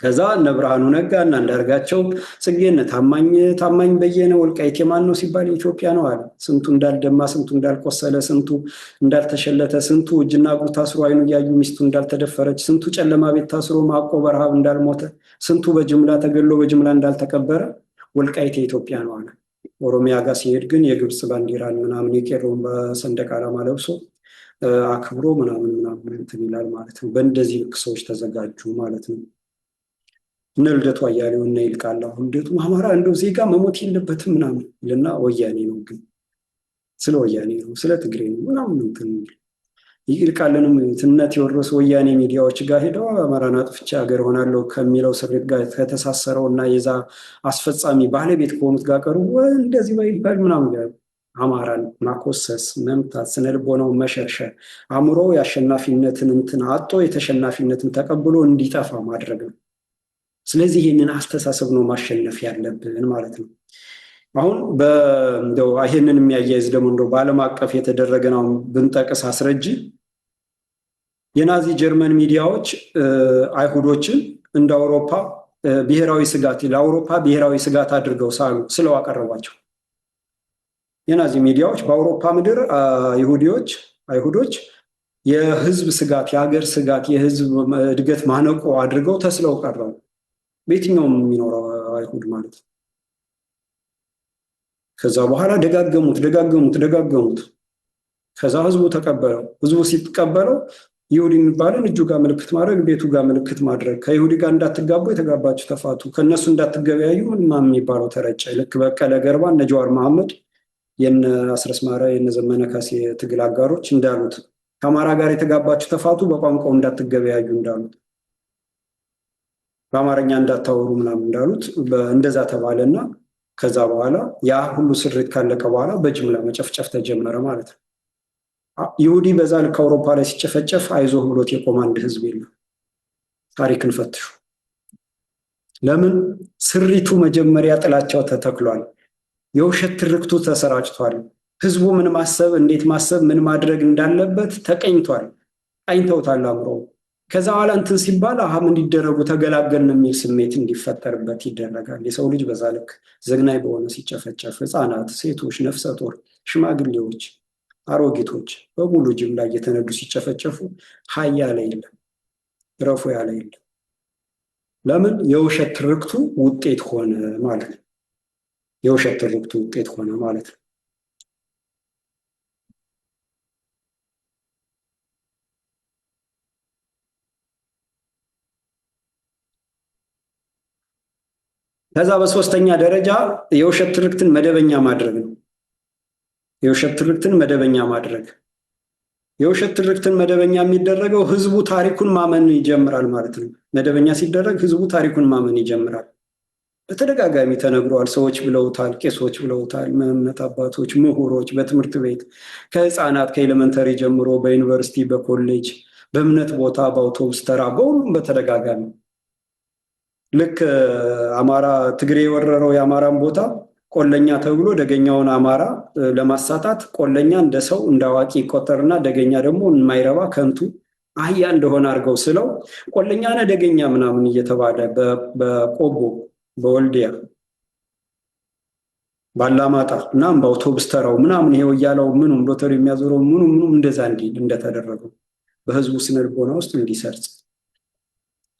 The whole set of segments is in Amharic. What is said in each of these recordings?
ከዛ እነ ብርሃኑ ነጋ እና አንዳርጋቸው ጽጌ፣ እነ ታማኝ በየነ ወልቃይት የማን ነው ሲባል የኢትዮጵያ ነው አለ። ስንቱ እንዳልደማ፣ ስንቱ እንዳልቆሰለ፣ ስንቱ እንዳልተሸለተ፣ ስንቱ እጅና እግሩ ታስሮ አይኑ እያዩ ሚስቱ እንዳልተደፈረች፣ ስንቱ ጨለማ ቤት ታስሮ ማቆ በረሃብ እንዳልሞተ፣ ስንቱ በጅምላ ተገሎ በጅምላ እንዳልተቀበረ ወልቃይት የኢትዮጵያ ነው አለ። ኦሮሚያ ጋር ሲሄድ ግን የግብፅ ባንዲራን ምናምን የቄሮን በሰንደቅ ዓላማ ለብሶ አክብሮ ምናምን ምናምን እንትን ይላል ማለት ነው። በእንደዚህ ልክ ሰዎች ተዘጋጁ ማለት ነው። እነ ልደቱ አያሌው እነ ይልቃል አሁን ልደቱ አማራ እንደው ዜጋ መሞት የለበትም ምናምን ይልና ወያኔ ነው፣ ግን ስለ ወያኔ ነው፣ ስለ ትግሬ ነው ምናምን እንትን ይልቃልንም እነ ቴዎድሮስ ወያኔ ሚዲያዎች ጋር ሄደው አማራን አጥፍቼ ሀገር ሆናለሁ ከሚለው ስሬት ጋር ከተሳሰረው እና የዛ አስፈጻሚ ባለቤት ከሆኑት ጋር ቀርቦ እንደዚህ ባይባል ምናምን ያሉ አማራን ማኮሰስ፣ መምታት፣ ስነልቦናው መሸርሸር፣ አእምሮ የአሸናፊነትን እንትን አጦ የተሸናፊነትን ተቀብሎ እንዲጠፋ ማድረግ ነው። ስለዚህ ይህንን አስተሳሰብ ነው ማሸነፍ ያለብን ማለት ነው። አሁን እንደው ይህንን የሚያያይዝ ደግሞ እንደው በዓለም አቀፍ የተደረገን አሁን ብንጠቅስ አስረጂ፣ የናዚ ጀርመን ሚዲያዎች አይሁዶችን እንደ አውሮፓ ብሔራዊ ስጋት፣ ለአውሮፓ ብሔራዊ ስጋት አድርገው ሳሉ ስለው አቀረቧቸው። የናዚ ሚዲያዎች በአውሮፓ ምድር ይሁዲዎች፣ አይሁዶች የህዝብ ስጋት፣ የሀገር ስጋት፣ የህዝብ እድገት ማነቆ አድርገው ተስለው ቀረቡ። በየትኛውም የሚኖረው አይሁድ ማለት ነው። ከዛ በኋላ ደጋገሙት፣ ደጋገሙት፣ ደጋገሙት። ከዛ ህዝቡ ተቀበለው። ህዝቡ ሲቀበለው ይሁዲ የሚባለን እጁ ጋር ምልክት ማድረግ፣ ቤቱ ጋር ምልክት ማድረግ፣ ከይሁዲ ጋር እንዳትጋቡ፣ የተጋባችሁ ተፋቱ፣ ከእነሱ እንዳትገበያዩ ምናምን የሚባለው ተረጨ። ልክ በቀለ ገርባ፣ እነ ጀዋር መሐመድ፣ የነ አስረስ ማረ፣ የነ ዘመነ ካሴ የትግል አጋሮች እንዳሉት፣ ከአማራ ጋር የተጋባችሁ ተፋቱ፣ በቋንቋው እንዳትገበያዩ እንዳሉት፣ በአማርኛ እንዳታወሩ ምናምን እንዳሉት እንደዛ ተባለና ከዛ በኋላ ያ ሁሉ ስሪት ካለቀ በኋላ በጅምላ መጨፍጨፍ ተጀመረ ማለት ነው። ይሁዲ በዛ ልክ አውሮፓ ላይ ሲጨፈጨፍ አይዞህ ብሎት የቆመ አንድ ህዝብ የለም። ታሪክን ፈትሹ። ለምን? ስሪቱ መጀመሪያ ጥላቻው ተተክሏል። የውሸት ትርክቱ ተሰራጭቷል። ህዝቡ ምን ማሰብ፣ እንዴት ማሰብ፣ ምን ማድረግ እንዳለበት ተቀኝቷል። ቃኝተውታል አእምሮ። ከዛ በኋላ እንትን ሲባል አሃም እንዲደረጉ ተገላገልን የሚል ስሜት እንዲፈጠርበት ይደረጋል። የሰው ልጅ በዛ ልክ ዘግናኝ በሆነ ሲጨፈጨፍ ህፃናት፣ ሴቶች፣ ነፍሰ ጡር፣ ሽማግሌዎች፣ አሮጊቶች በሙሉ ጅምላ እየተነዱ ሲጨፈጨፉ ሀይ ያለ የለም፣ ረፉ ያለ የለም። ለምን? የውሸት ትርክቱ ውጤት ሆነ ማለት ነው። የውሸት ትርክቱ ውጤት ሆነ ማለት ነው። ከዛ በሶስተኛ ደረጃ የውሸት ትርክትን መደበኛ ማድረግ ነው። የውሸት ትርክትን መደበኛ ማድረግ። የውሸት ትርክትን መደበኛ የሚደረገው ህዝቡ ታሪኩን ማመን ይጀምራል ማለት ነው። መደበኛ ሲደረግ ህዝቡ ታሪኩን ማመን ይጀምራል። በተደጋጋሚ ተነግሯል። ሰዎች ብለውታል፣ ቄሶች ብለውታል፣ እምነት አባቶች፣ ምሁሮች፣ በትምህርት ቤት ከህፃናት ከ elementary ጀምሮ በዩኒቨርሲቲ፣ በኮሌጅ፣ በእምነት ቦታ፣ በአውቶቡስ ተራ፣ በሁሉም በተደጋጋሚ ልክ አማራ ትግሬ የወረረው የአማራን ቦታ ቆለኛ ተብሎ ደገኛውን አማራ ለማሳጣት ቆለኛ እንደ ሰው እንደ አዋቂ ይቆጠርና ደገኛ ደግሞ የማይረባ ከንቱ አህያ እንደሆነ አድርገው ስለው ቆለኛ ነህ ደገኛ ምናምን እየተባለ በቆቦ፣ በወልዲያ፣ ባላማጣ ምናምን በአውቶቡስ ተራው ምናምን ይሄው እያለው ምኑም ሎተሪ የሚያዞረው ምኑ ምኑም እንደዛ እንዲል እንደተደረገው በህዝቡ ስነልቦና ውስጥ እንዲሰርጽ፣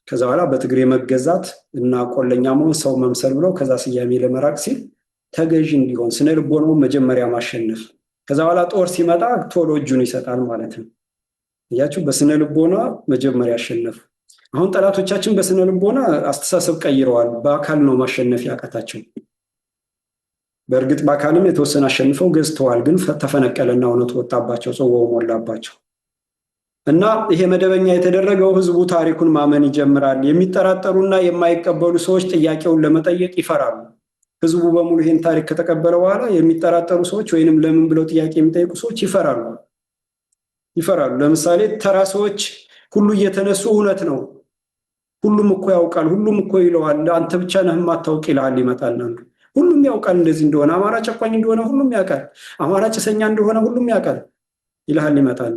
ከዛ በኋላ በትግሬ መገዛት እና ቆለኛ መሆን ሰው መምሰል ብለው ከዛ ስያሜ ለመራቅ ሲል ተገዥ እንዲሆን ስነ ልቦናውን መጀመሪያ ማሸነፍ፣ ከዛ በኋላ ጦር ሲመጣ ቶሎ እጁን ይሰጣል ማለት ነው። እያችሁ በስነ ልቦና መጀመሪያ አሸነፉ። አሁን ጠላቶቻችን በስነ ልቦና አስተሳሰብ ቀይረዋል። በአካል ነው ማሸነፍ ያቃታቸው። በእርግጥ በአካልም የተወሰነ አሸንፈው ገዝተዋል። ግን ተፈነቀለና እውነቱ ወጣባቸው፣ ጽዋው ሞላባቸው። እና ይሄ መደበኛ የተደረገው ህዝቡ ታሪኩን ማመን ይጀምራል። የሚጠራጠሩና የማይቀበሉ ሰዎች ጥያቄውን ለመጠየቅ ይፈራሉ። ህዝቡ በሙሉ ይሄን ታሪክ ከተቀበለ በኋላ የሚጠራጠሩ ሰዎች ወይንም ለምን ብለው ጥያቄ የሚጠይቁ ሰዎች ይፈራሉ ይፈራሉ። ለምሳሌ ተራ ሰዎች ሁሉ እየተነሱ እውነት ነው፣ ሁሉም እኮ ያውቃል፣ ሁሉም እኮ ይለዋል፣ አንተ ብቻ ነህ የማታውቅ ይልሃል። ይመጣል አንዱ፣ ሁሉም ያውቃል እንደዚህ እንደሆነ፣ አማራ ጨቋኝ እንደሆነ ሁሉም ያውቃል፣ አማራ ጭሰኛ እንደሆነ ሁሉም ያውቃል ይልሃል። ይመጣል።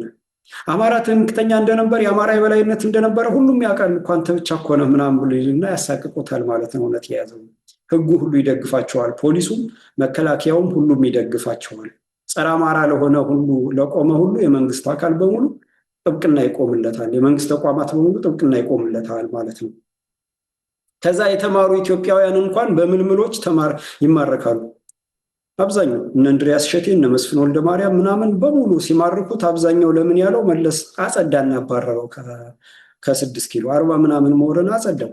አማራ ትምክተኛ እንደነበር፣ የአማራ የበላይነት እንደነበረ ሁሉም ያውቃል እኮ፣ አንተ ብቻ እኮ ነህ ምናምን ብሎ ይልና ያሳቅቁታል ማለት ነው። እውነት የያዘው ህጉ ሁሉ ይደግፋቸዋል። ፖሊሱም መከላከያውም ሁሉም ይደግፋቸዋል። ጸረ አማራ ለሆነ ሁሉ፣ ለቆመ ሁሉ የመንግስት አካል በሙሉ ጥብቅና ይቆምለታል። የመንግስት ተቋማት በሙሉ ጥብቅና ይቆምለታል ማለት ነው። ከዛ የተማሩ ኢትዮጵያውያን እንኳን በምልምሎች ይማረካሉ። አብዛኛው እነ እንድሪያስ ሸቴ፣ እነ መስፍን ወልደ ማርያም ምናምን በሙሉ ሲማርኩት አብዛኛው ለምን ያለው መለስ አጸዳና አባረረው። ከ6 ኪሎ 40 ምናምን ምሁርን አጸዳው።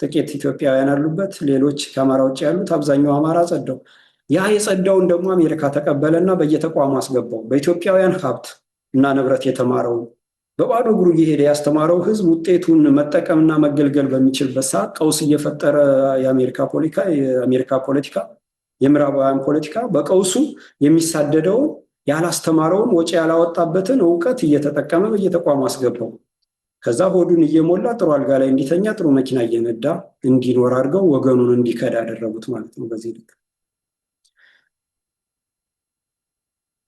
ጥቂት ኢትዮጵያውያን አሉበት፣ ሌሎች ከአማራ ውጭ ያሉት አብዛኛው አማራ አጸዳው። ያ የጸዳውን ደግሞ አሜሪካ ተቀበለና በየተቋሙ አስገባው። በኢትዮጵያውያን ሀብት እና ንብረት የተማረው፣ በባዶ እግሩ እየሄደ ያስተማረው ህዝብ ውጤቱን መጠቀምና መገልገል በሚችልበት ሰዓት ቀውስ እየፈጠረ የአሜሪካ ፖለቲካ፣ የምዕራባውያን ፖለቲካ በቀውሱ የሚሳደደውን፣ ያላስተማረውን፣ ወጪ ያላወጣበትን እውቀት እየተጠቀመ በየተቋሙ አስገባው። ከዛ ሆዱን እየሞላ ጥሩ አልጋ ላይ እንዲተኛ፣ ጥሩ መኪና እየነዳ እንዲኖር አድርገው ወገኑን እንዲከዳ ያደረጉት ማለት ነው። በዚህ ልክ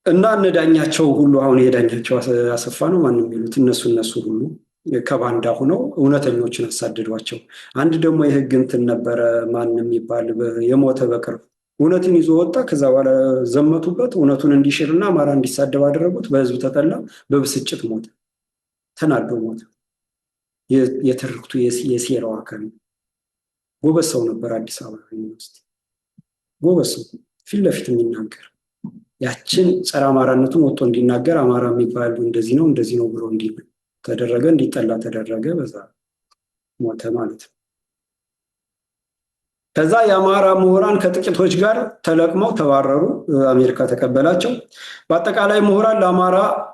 እና እነ ዳኛቸው ሁሉ፣ አሁን የዳኛቸው አሰፋ ነው ማንም የሚሉት፣ እነሱ ሁሉ ከባንዳ ሆነው እውነተኞችን አሳደዷቸው። አንድ ደግሞ የህግ እንትን ነበረ፣ ማን የሚባል የሞተ በቅርብ፣ እውነትን ይዞ ወጣ። ከዛ በኋላ ዘመቱበት። እውነቱን እንዲሽርና አማራ እንዲሳደብ አደረጉት። በህዝብ ተጠላ፣ በብስጭት ሞተ፣ ተናዶ ሞተ። የትርክቱ የሴራው አካል ነው። ጎበዝ ሰው ነበር። አዲስ አበባ ዩኒቨርሲቲ ጎበዝ ሰው፣ ፊት ለፊት የሚናገር፣ ያችን ጸረ አማራነቱን ወጥቶ እንዲናገር፣ አማራ የሚባል እንደዚህ ነው እንደዚህ ነው ብሎ እንዲ ተደረገ፣ እንዲጠላ ተደረገ። በዛ ሞተ ማለት ነው። ከዛ የአማራ ምሁራን ከጥቂቶች ጋር ተለቅመው ተባረሩ። አሜሪካ ተቀበላቸው። በአጠቃላይ ምሁራን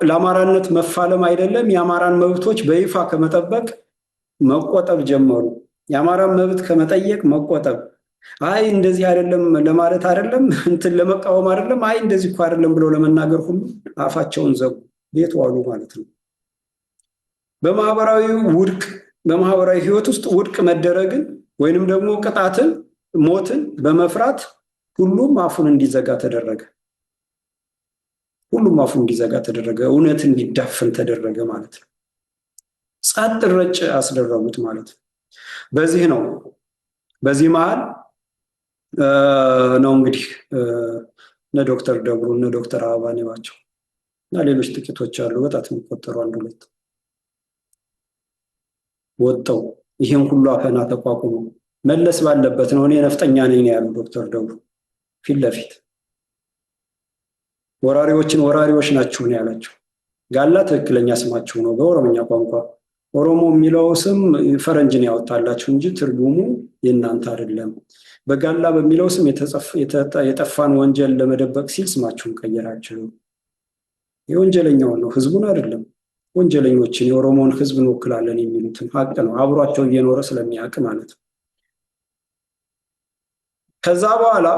ለአማራነት መፋለም አይደለም የአማራን መብቶች በይፋ ከመጠበቅ መቆጠብ ጀመሩ። የአማራን መብት ከመጠየቅ መቆጠብ፣ አይ እንደዚህ አይደለም ለማለት አይደለም፣ እንትን ለመቃወም አይደለም፣ አይ እንደዚህ እኮ አይደለም ብለው ለመናገር ሁሉ አፋቸውን ዘጉ፣ ቤት ዋሉ ማለት ነው። በማህበራዊ ህይወት ውስጥ ውድቅ መደረግን ወይንም ደግሞ ቅጣትን፣ ሞትን በመፍራት ሁሉም አፉን እንዲዘጋ ተደረገ። ሁሉም አፉን እንዲዘጋ ተደረገ። እውነት እንዲዳፈን ተደረገ ማለት ነው። ጸጥ ረጭ አስደረጉት ማለት ነው። በዚህ ነው፣ በዚህ መሀል ነው እንግዲህ እነ ዶክተር ደብሩ፣ እነ ዶክተር አበባ ናቸው እና ሌሎች ጥቂቶች አሉ፣ በጣት የሚቆጠሩ አንድ ሁለት ወጥተው ይህን ሁሉ አፈና ተቋቁመው፣ መለስ ባለበት ነው እኔ ነፍጠኛ ነኝ ያሉ ዶክተር ደብሩ ፊት ለፊት ወራሪዎችን ወራሪዎች ናችሁ ነው ያላቸው። ጋላ ትክክለኛ ስማችሁ ነው በኦሮምኛ ቋንቋ። ኦሮሞ የሚለው ስም ፈረንጅን ያወጣላችሁ እንጂ ትርጉሙ የእናንተ አይደለም። በጋላ በሚለው ስም የጠፋን ወንጀል ለመደበቅ ሲል ስማችሁን ቀየራችሁ። የወንጀለኛውን ነው፣ ህዝቡን አይደለም። ወንጀለኞችን፣ የኦሮሞን ህዝብ እንወክላለን የሚሉትን ሀቅ ነው፣ አብሯቸው እየኖረ ስለሚያውቅ ማለት ነው። ከዛ በኋላ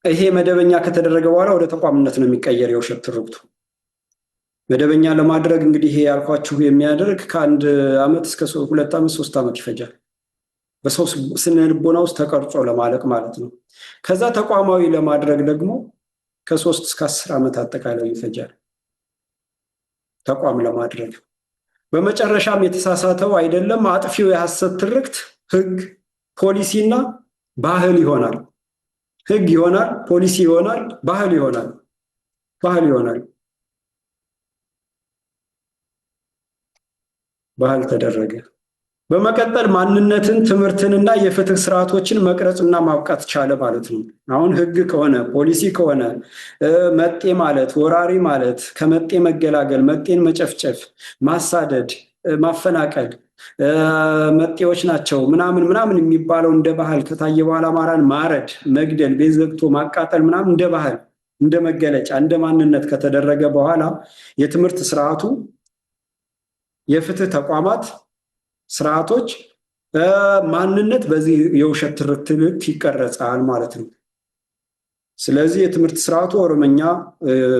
ይሄ መደበኛ ከተደረገ በኋላ ወደ ተቋምነት ነው የሚቀየር የውሸት ትርክቱ። መደበኛ ለማድረግ እንግዲህ ይሄ ያልኳችሁ የሚያደርግ ከ1 ዓመት እስከ 2 ዓመት፣ 3 ዓመት ይፈጃል። በሰው ስነ ልቦና ውስጥ ተቀርጾ ለማለቅ ማለት ነው። ከዛ ተቋማዊ ለማድረግ ደግሞ ከ3 እስከ 10 ዓመት አጠቃላይ ይፈጃል ተቋም ለማድረግ። በመጨረሻም የተሳሳተው አይደለም አጥፊው የሐሰት ትርክት ህግ፣ ፖሊሲና ባህል ይሆናል። ህግ ይሆናል፣ ፖሊሲ ይሆናል፣ ባህል ይሆናል። ባህል ይሆናል። ባህል ተደረገ። በመቀጠል ማንነትን፣ ትምህርትንና የፍትህ ስርዓቶችን መቅረጽና ማብቃት ቻለ ማለት ነው። አሁን ህግ ከሆነ፣ ፖሊሲ ከሆነ፣ መጤ ማለት ወራሪ ማለት፣ ከመጤ መገላገል፣ መጤን መጨፍጨፍ፣ ማሳደድ፣ ማፈናቀል፣ መጤዎች ናቸው ምናምን ምናምን የሚባለው እንደ ባህል ከታየ በኋላ አማራን ማረድ፣ መግደል፣ ቤት ዘግቶ ማቃጠል ምናምን እንደ ባህል፣ እንደ መገለጫ፣ እንደ ማንነት ከተደረገ በኋላ የትምህርት ስርዓቱ፣ የፍትህ ተቋማት ስርዓቶች፣ ማንነት በዚህ የውሸት ትርክት ይቀረጻል ማለት ነው። ስለዚህ የትምህርት ስርዓቱ ኦሮመኛ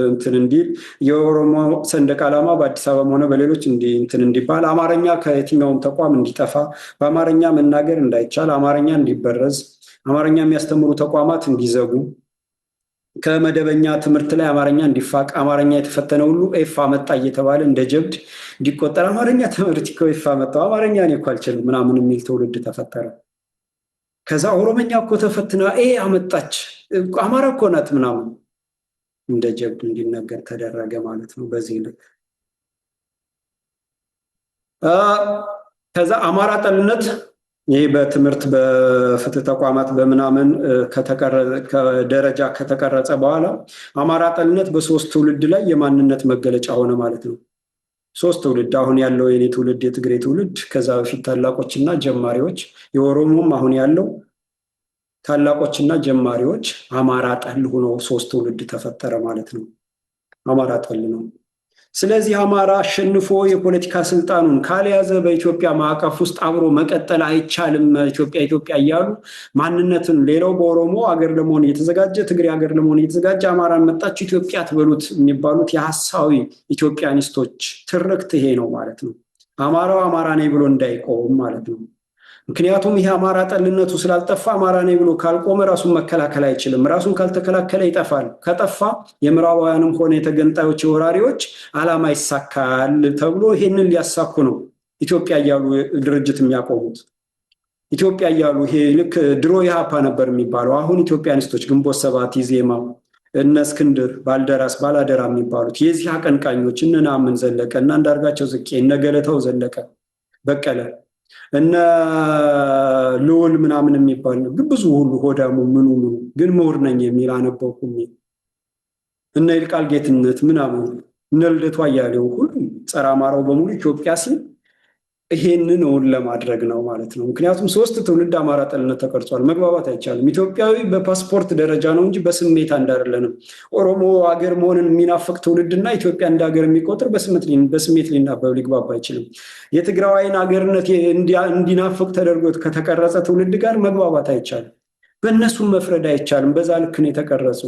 እንትን እንዲል፣ የኦሮሞ ሰንደቅ ዓላማ በአዲስ አበባም ሆነ በሌሎች እንትን እንዲባል፣ አማርኛ ከየትኛውም ተቋም እንዲጠፋ፣ በአማርኛ መናገር እንዳይቻል፣ አማርኛ እንዲበረዝ፣ አማርኛ የሚያስተምሩ ተቋማት እንዲዘጉ፣ ከመደበኛ ትምህርት ላይ አማርኛ እንዲፋቅ፣ አማርኛ የተፈተነ ሁሉ F አመጣ እየተባለ እንደ ጀብድ እንዲቆጠር፣ አማርኛ ትምህርት እኮ F አመጣው፣ አማርኛ እኔ እኮ አልችልም ምናምን የሚል ትውልድ ተፈጠረ። ከዛ ኦሮመኛ እኮ ተፈትና A አመጣች፣ አማራ እኮ ናት ምናምን እንደ ጀብድ እንዲነገር ተደረገ ማለት ነው። በዚህ ልክ ከዛ አማራ ጠልነት ይህ በትምህርት በፍትህ ተቋማት በምናምን ደረጃ ከተቀረጸ በኋላ አማራ ጠልነት በሶስት ትውልድ ላይ የማንነት መገለጫ ሆነ ማለት ነው። ሶስት ትውልድ፣ አሁን ያለው የኔ ትውልድ የትግሬ ትውልድ፣ ከዛ በፊት ታላቆችና ጀማሪዎች፣ የኦሮሞም አሁን ያለው ታላቆችና ጀማሪዎች አማራ ጠል ሆኖ ሶስት ትውልድ ተፈጠረ ማለት ነው። አማራ ጠል ነው። ስለዚህ አማራ አሸንፎ የፖለቲካ ስልጣኑን ካልያዘ በኢትዮጵያ ማዕቀፍ ውስጥ አብሮ መቀጠል አይቻልም። ኢትዮጵያ ኢትዮጵያ እያሉ ማንነትን ሌላው በኦሮሞ አገር ለመሆን እየተዘጋጀ፣ ትግሬ አገር ለመሆን እየተዘጋጀ፣ አማራን መጣችሁ ኢትዮጵያ ትበሉት የሚባሉት የሀሳዊ ኢትዮጵያኒስቶች ትርክት ይሄ ነው ማለት ነው። አማራው አማራ ነኝ ብሎ እንዳይቆም ማለት ነው። ምክንያቱም ይሄ አማራ ጠልነቱ ስላልጠፋ አማራ ነኝ ብሎ ካልቆመ ራሱን መከላከል አይችልም። ራሱን ካልተከላከለ ይጠፋል። ከጠፋ የምዕራባውያንም ሆነ የተገንጣዮች የወራሪዎች ዓላማ ይሳካል ተብሎ ይሄንን ሊያሳኩ ነው ኢትዮጵያ እያሉ ድርጅት የሚያቆሙት። ኢትዮጵያ እያሉ ይሄ ልክ ድሮ ኢህአፓ ነበር የሚባለው፣ አሁን ኢትዮጵያኒስቶች ግንቦት ሰባት፣ ኢዜማ፣ እነ እስክንድር፣ ባልደራስ፣ ባላደራ የሚባሉት የዚህ አቀንቃኞች እነ ነአምን ዘለቀ፣ እነ አንዳርጋቸው ጽጌ፣ እነ ገለታው ዘለቀ በቀለ፣ እነ ልዑል ምናምን የሚባል ብዙ ሁሉ ሆዳሙ ምኑ ምኑ ግን ምሁር ነኝ የሚል አነበብኩ የሚል፣ እነ ይልቃል ጌትነት ምናምን፣ እነ ልደቱ አያሌው፣ ሁሉ ጸረ አማራው በሙሉ ኢትዮጵያ ሲል ይሄንን እውን ለማድረግ ነው ማለት ነው። ምክንያቱም ሶስት ትውልድ አማራ ጠልነት ተቀርጿል። መግባባት አይቻልም። ኢትዮጵያዊ በፓስፖርት ደረጃ ነው እንጂ በስሜት አንድ አይደለንም። ኦሮሞ ሀገር መሆንን የሚናፍቅ ትውልድና ኢትዮጵያ እንደ ሀገር የሚቆጥር በስሜት ሊናበብ ሊግባባ አይችልም። የትግራዋይን ሀገርነት እንዲናፍቅ ተደርጎ ከተቀረጸ ትውልድ ጋር መግባባት አይቻልም። በእነሱም መፍረድ አይቻልም። በዛ ልክ ነው የተቀረጹ።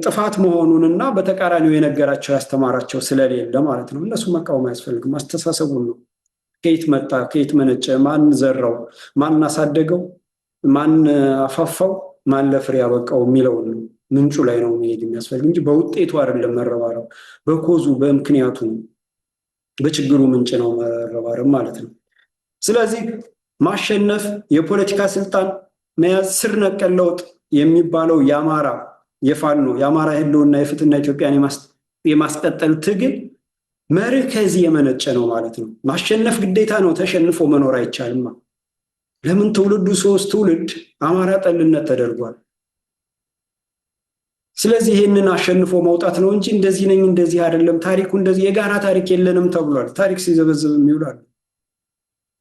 ጥፋት መሆኑንና በተቃራኒው የነገራቸው ያስተማራቸው ስለሌለ ማለት ነው። እነሱ መቃወም አያስፈልግም። አስተሳሰቡን ነው። ከየት መጣ፣ ከየት መነጨ፣ ማን ዘራው፣ ማን አሳደገው፣ ማን አፋፋው፣ ማን ለፍሬ ያበቃው የሚለውን ነው። ምንጩ ላይ ነው መሄድ የሚያስፈልግ እንጂ በውጤቱ አይደለም መረባረብ። በኮዙ በምክንያቱ በችግሩ ምንጭ ነው መረባረብ ማለት ነው። ስለዚህ ማሸነፍ፣ የፖለቲካ ስልጣን መያዝ፣ ስር ነቀል ለውጥ የሚባለው የአማራ የፋኖ የአማራ ህልውና የፍትህና ኢትዮጵያን የማስቀጠል ትግል መርህ ከዚህ የመነጨ ነው ማለት ነው። ማሸነፍ ግዴታ ነው። ተሸንፎ መኖር አይቻልም። ለምን ትውልዱ ሶስት ትውልድ አማራ ጠልነት ተደርጓል። ስለዚህ ይህንን አሸንፎ መውጣት ነው እንጂ እንደዚህ ነኝ እንደዚህ አይደለም፣ ታሪኩ እንደዚህ የጋራ ታሪክ የለንም ተብሏል። ታሪክ ሲዘበዝብ ይውላል።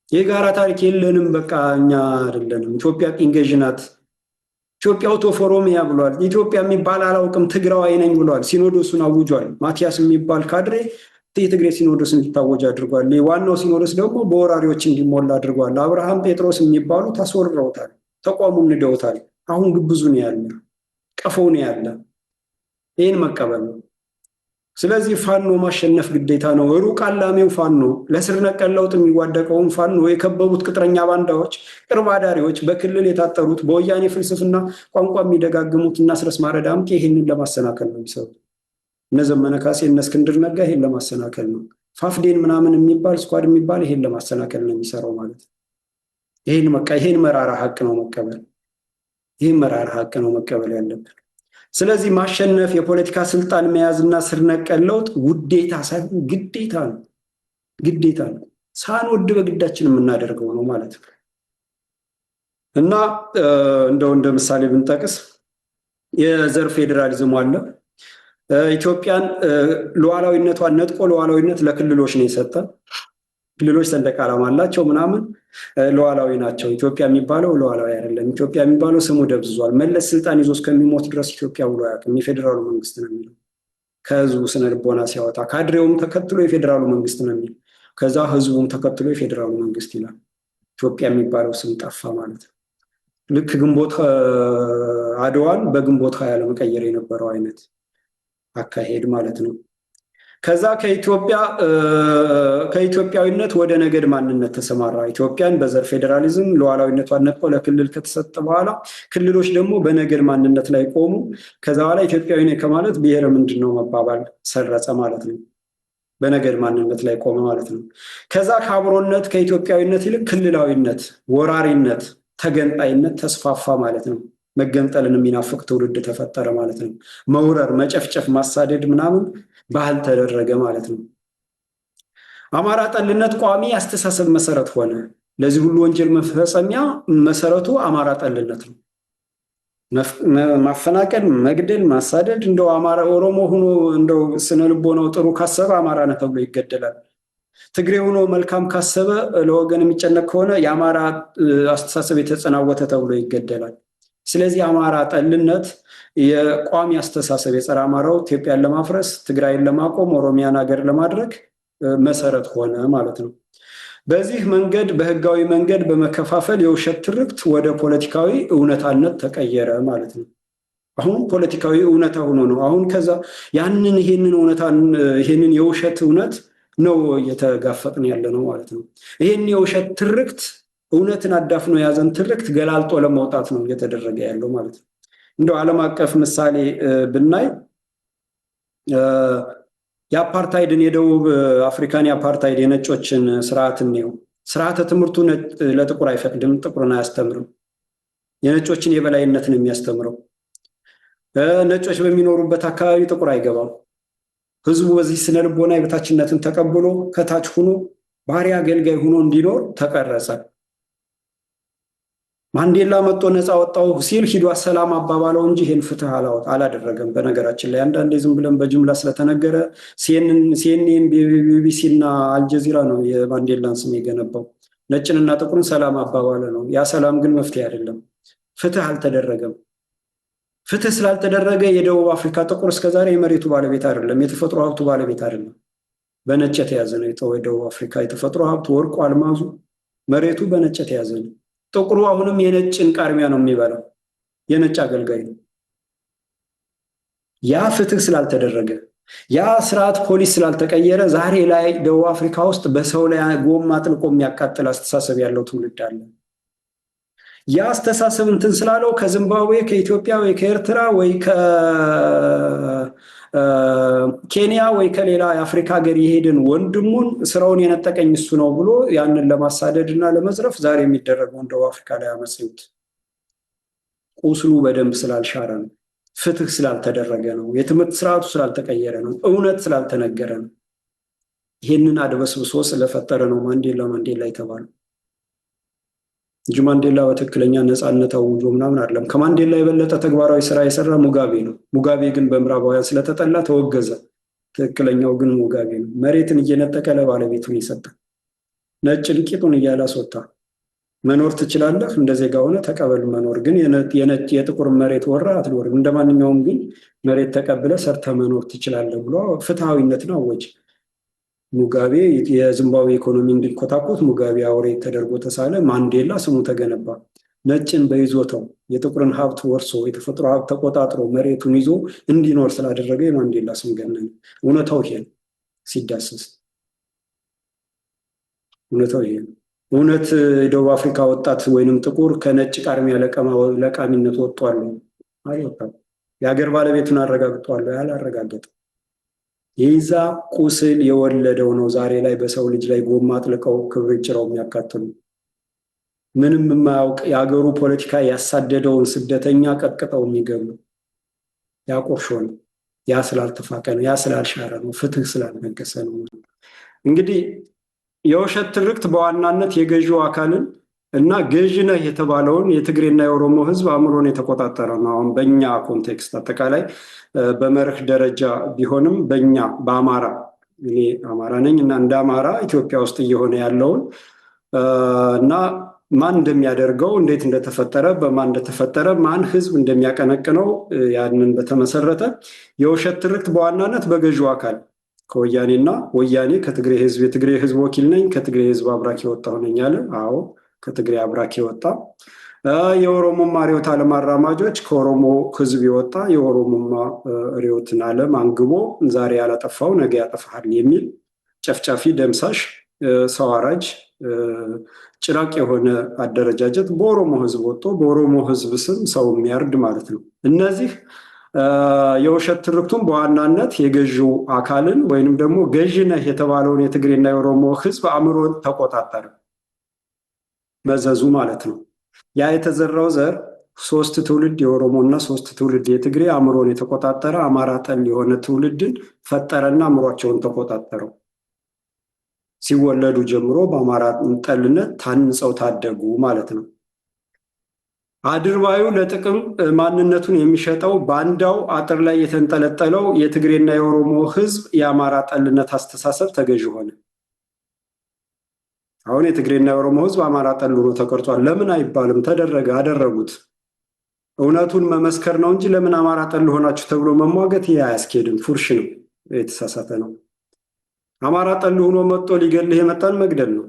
የጋራ ታሪክ የለንም፣ በቃ እኛ አይደለንም፣ ኢትዮጵያ ቅኝ ገዥ ናት፣ ኢትዮጵያ out of ኦሮሚያ ብሏል። ኢትዮጵያ የሚባል አላውቅም ትግራዋይ ነኝ ብሏል። ሲኖዶሱን አውጇል። ማቲያስ የሚባል ካድሬ የትግሬ ሲኖዶስ እንዲታወጅ አድርጓል። ዋናው ሲኖዶስ ደግሞ በወራሪዎች እንዲሞላ አድርጓል። አብርሃም ጴጥሮስ የሚባሉ ታስወርረውታል። ተቋሙን ንደውታል። አሁን ግብዙ ነው ያለ፣ ቀፎው ነው ያለ። ይህን መቀበል ነው። ስለዚህ ፋኖ ማሸነፍ ግዴታ ነው። ሩቅ አላሚው ፋኖ፣ ለስር ነቀል ለውጥ የሚዋደቀውን ፋኖ የከበቡት ቅጥረኛ ባንዳዎች፣ ቅርብ አዳሪዎች፣ በክልል የታጠሩት በወያኔ ፍልስፍና ቋንቋ የሚደጋግሙት እና አስረስ ማረ ዳምጤ ይህንን ለማሰናከል ነው የሚሰሩት። እነ ዘመነ ካሴ፣ እነ እስክንድር ነጋ ይሄን ለማሰናከል ነው። ፋፍዴን ምናምን የሚባል squad የሚባል ይሄን ለማሰናከል ነው የሚሰራው ማለት ነው። ይሄን በቃ ይሄን መራራ ሀቅ ነው መቀበል። ይሄን መራራ ሀቅ ነው መቀበል ያለብን። ስለዚህ ማሸነፍ፣ የፖለቲካ ስልጣን መያዝና ስር ነቀል ለውጥ ውዴታ ሳይሆን ግዴታ ነው። ግዴታ ነው። ሳንወድ በግዳችን የምናደርገው ነው ማለት ነው። እና እንደው እንደ ምሳሌ ብንጠቅስ የዘር ፌዴራሊዝሙ አለ። ኢትዮጵያን ሉዓላዊነቷን ነጥቆ ሉዓላዊነት ለክልሎች ነው የሰጠ። ክልሎች ሰንደቅ ዓላማ አላቸው ምናምን ሉዓላዊ ናቸው። ኢትዮጵያ የሚባለው ሉዓላዊ አይደለም። ኢትዮጵያ የሚባለው ስሙ ደብዝዟል። መለስ ስልጣን ይዞ እስከሚሞት ድረስ ኢትዮጵያ ብሎ አያውቅም። የፌዴራሉ መንግስት ነው የሚለው። ከህዝቡ ስነ ልቦና ሲያወጣ ካድሬውም ተከትሎ የፌዴራሉ መንግስት ነው የሚል፣ ከዛ ህዝቡም ተከትሎ የፌዴራሉ መንግስት ይላል። ኢትዮጵያ የሚባለው ስም ጠፋ ማለት ነው። ልክ ግንቦት አድዋን በግንቦት 20 ለመቀየር የነበረው አይነት አካሄድ ማለት ነው። ከዛ ከኢትዮጵያዊነት ወደ ነገድ ማንነት ተሰማራ። ኢትዮጵያን በዘር ፌዴራሊዝም ሉዓላዊነቷን ነጥቆ ለክልል ከተሰጠ በኋላ ክልሎች ደግሞ በነገድ ማንነት ላይ ቆሙ። ከዛ በኋላ ኢትዮጵያዊ ነኝ ከማለት ብሔር ምንድን ነው መባባል ሰረጸ ማለት ነው። በነገድ ማንነት ላይ ቆመ ማለት ነው። ከዛ ከአብሮነት ከኢትዮጵያዊነት ይልቅ ክልላዊነት፣ ወራሪነት፣ ተገንጣይነት ተስፋፋ ማለት ነው። መገንጠልን የሚናፍቅ ትውልድ ተፈጠረ ማለት ነው። መውረር፣ መጨፍጨፍ፣ ማሳደድ ምናምን ባህል ተደረገ ማለት ነው። አማራ ጠልነት ቋሚ አስተሳሰብ መሰረት ሆነ። ለዚህ ሁሉ ወንጀል መፈጸሚያ መሰረቱ አማራ ጠልነት ነው። ማፈናቀል፣ መግደል፣ ማሳደድ፣ እንደው አማራ ኦሮሞ ሆኖ እንደው ስነ ልቦናው ጥሩ ካሰበ አማራ ነህ ተብሎ ይገደላል። ትግሬ ሆኖ መልካም ካሰበ፣ ለወገን የሚጨነቅ ከሆነ የአማራ አስተሳሰብ የተጸናወተ ተብሎ ይገደላል። ስለዚህ አማራ ጠልነት የቋሚ አስተሳሰብ የጸረ አማራው ኢትዮጵያን ለማፍረስ፣ ትግራይን ለማቆም፣ ኦሮሚያን ሀገር ለማድረግ መሰረት ሆነ ማለት ነው። በዚህ መንገድ በህጋዊ መንገድ በመከፋፈል የውሸት ትርክት ወደ ፖለቲካዊ እውነታነት ተቀየረ ማለት ነው። አሁን ፖለቲካዊ እውነታ ሆኖ ነው። አሁን ከዛ ያንን ይሄንን እውነታ፣ ይሄንን የውሸት እውነት ነው እየተጋፈጥን ያለ ነው ማለት ነው። ይሄን የውሸት ትርክት፣ እውነትን አዳፍኖ የያዘን ትርክት ገላልጦ ለማውጣት ነው እየተደረገ ያለው ማለት ነው። እንደው ዓለም አቀፍ ምሳሌ ብናይ የአፓርታይድን፣ የደቡብ አፍሪካን የአፓርታይድ የነጮችን ስርዓት እንየው። ስርዓተ ትምህርቱ ለጥቁር አይፈቅድም፣ ጥቁርን አያስተምርም። የነጮችን የበላይነት ነው የሚያስተምረው። ነጮች በሚኖሩበት አካባቢ ጥቁር አይገባም። ህዝቡ በዚህ ስነ ልቦና የበታችነትን ተቀብሎ ከታች ሁኖ ባሪያ አገልጋይ ሆኖ እንዲኖር ተቀረጸ። ማንዴላ መጥቶ ነፃ ወጣው ሲል ሂዶ ሰላም አባባለው እንጂ ይሄን ፍትህ አላደረገም። በነገራችን ላይ አንዳንዴ ዝም ብለን በጅምላ ስለተነገረ ሲኤንኤን፣ ቢቢሲ እና አልጀዚራ ነው የማንዴላን ስም የገነባው። ነጭንና ጥቁርን ሰላም አባባለ ነው። ያ ሰላም ግን መፍትሄ አይደለም። ፍትህ አልተደረገም። ፍትህ ስላልተደረገ የደቡብ አፍሪካ ጥቁር እስከዛሬ የመሬቱ ባለቤት አይደለም፣ የተፈጥሮ ሀብቱ ባለቤት አይደለም። በነጭ የተያዘ ነው። የደቡብ አፍሪካ የተፈጥሮ ሀብት ወርቁ፣ አልማዙ፣ መሬቱ በነጭ የተያዘ ነው። ጥቁሩ አሁንም የነጭን ቃርሚያ ነው የሚበላው፣ የነጭ አገልጋይ ነው። ያ ፍትህ ስላልተደረገ፣ ያ ስርዓት ፖሊስ ስላልተቀየረ ዛሬ ላይ ደቡብ አፍሪካ ውስጥ በሰው ላይ ጎማ አጥልቆ የሚያቃጥል አስተሳሰብ ያለው ትውልድ አለ። ያ አስተሳሰብ እንትን ስላለው ከዚምባብዌ፣ ከኢትዮጵያ ወይ ከኤርትራ ወይ ከኬንያ ወይ ከሌላ የአፍሪካ ሀገር የሄድን ወንድሙን ስራውን የነጠቀኝ እሱ ነው ብሎ ያንን ለማሳደድ እና ለመዝረፍ ዛሬ የሚደረገውን ደቡብ አፍሪካ ላይ አመፅ ይዩት። ቁስሉ በደንብ ስላልሻረ ነው። ፍትህ ስላልተደረገ ነው። የትምህርት ስርዓቱ ስላልተቀየረ ነው። እውነት ስላልተነገረ ነው። ይህንን አድበስብሶ ስለፈጠረ ነው ማንዴላ ማንዴላ የተባለው እንጂ ማንዴላ በትክክለኛ ነፃነት አውጆ ምናምን አይደለም። ከማንዴላ የበለጠ ተግባራዊ ስራ የሰራ ሙጋቤ ነው። ሙጋቤ ግን በምዕራባውያን ስለተጠላ ተወገዘ። ትክክለኛው ግን ሙጋቤ ነው። መሬትን እየነጠቀ ለባለቤቱን የሰጠ፣ ነጭን ቂጡን እያለ አስወጣ። መኖር ትችላለህ፣ እንደ ዜጋ ሆነ ተቀበል። መኖር ግን የነጭ የጥቁር መሬት ወራ አትኖርም። እንደ ማንኛውም ግን መሬት ተቀብለ ሰርተ መኖር ትችላለህ ብሎ ፍትሐዊነትን አወጀ። ሙጋቤ የዚምባብዌ ኢኮኖሚ እንዲኮታኮት ሙጋቤ አውሬ ተደርጎ ተሳለ። ማንዴላ ስሙ ተገነባ። ነጭን በይዞታው የጥቁርን ሀብት ወርሶ የተፈጥሮ ሀብት ተቆጣጥሮ መሬቱን ይዞ እንዲኖር ስላደረገ የማንዴላ ስም ገነነ። እውነታው ይሄ ነው። ሲዳሰስ እውነታው ይሄ ነው። እውነት የደቡብ አፍሪካ ወጣት ወይንም ጥቁር ከነጭ ቃርሚያ ለቃሚነት ወጥቷል? አልወጣም። የሀገር ባለቤቱን አረጋግጧል? አላረጋገጠም። የዛ ቁስል የወለደው ነው ዛሬ ላይ በሰው ልጅ ላይ ጎማ አጥልቀው ክብሪት ጭረው የሚያቃጥሉ፣ ምንም የማያውቅ የሀገሩ ፖለቲካ ያሳደደውን ስደተኛ ቀጥቅጠው የሚገሉ። ያ ቆርሾ ነው። ያ ስላልተፋቀ ነው። ያ ስላልሻረ ነው። ፍትህ ስላልነገሰ ነው። እንግዲህ የውሸት ትርክት በዋናነት የገዢው አካልን እና ገዢ ነህ የተባለውን የትግሬና የኦሮሞ ህዝብ አእምሮን የተቆጣጠረ ነው። አሁን በእኛ context አጠቃላይ በመርህ ደረጃ ቢሆንም በእኛ በአማራ፣ እኔ አማራ ነኝ እና እንደ አማራ ኢትዮጵያ ውስጥ እየሆነ ያለውን እና ማን እንደሚያደርገው፣ እንዴት እንደተፈጠረ፣ በማን እንደተፈጠረ፣ ማን ህዝብ እንደሚያቀነቅነው ያንን በተመሰረተ የውሸት ትርክት በዋናነት በገዢው አካል ከወያኔና ወያኔ ከትግሬ ህዝብ፣ የትግሬ ህዝብ ወኪል ነኝ፣ ከትግሬ ህዝብ አብራክ የወጣሁ ነኝ አለ። አዎ፣ ከትግሬ አብራክ የወጣ የኦሮሞማ ርዕዮተ ዓለም አራማጆች ከኦሮሞ ሕዝብ የወጣ የኦሮሞማ ርዕዮትን ዓለም አንግቦ ዛሬ ያላጠፋው ነገ ያጠፋሃል የሚል ጨፍጫፊ፣ ደምሳሽ፣ ሰው አራጅ፣ ጭራቅ የሆነ አደረጃጀት በኦሮሞ ሕዝብ ወጥቶ በኦሮሞ ሕዝብ ስም ሰው የሚያርድ ማለት ነው። እነዚህ የውሸት ትርክቱን በዋናነት የገዢው አካልን ወይንም ደግሞ ገዢ ነህ የተባለውን የትግሬና የኦሮሞ ሕዝብ አእምሮን ተቆጣጠረ። መዘዙ ማለት ነው። ያ የተዘራው ዘር ሶስት ትውልድ የኦሮሞና ሶስት ትውልድ የትግሬ አእምሮን የተቆጣጠረ አማራ ጠል የሆነ ትውልድን ፈጠረና አእምሯቸውን ተቆጣጠረው። ሲወለዱ ጀምሮ በአማራ ጠልነት ታንጸው ታደጉ ማለት ነው። አድርባዩ ለጥቅም ማንነቱን የሚሸጠው ባንዳው አጥር ላይ የተንጠለጠለው የትግሬና የኦሮሞ ሕዝብ የአማራ ጠልነት አስተሳሰብ ተገዥ ሆነ። አሁን የትግሬና የኦሮሞ ሕዝብ አማራ ጠል ሆኖ ተቀርጿል። ለምን አይባልም። ተደረገ፣ አደረጉት። እውነቱን መመስከር ነው እንጂ ለምን አማራ ጠል ሆናችሁ ተብሎ መሟገት ይህ አያስኬድም። ፉርሽ ነው፣ የተሳሳተ ነው። አማራ ጠል ሆኖ መጥቶ ሊገልህ የመጣን መግደል ነው።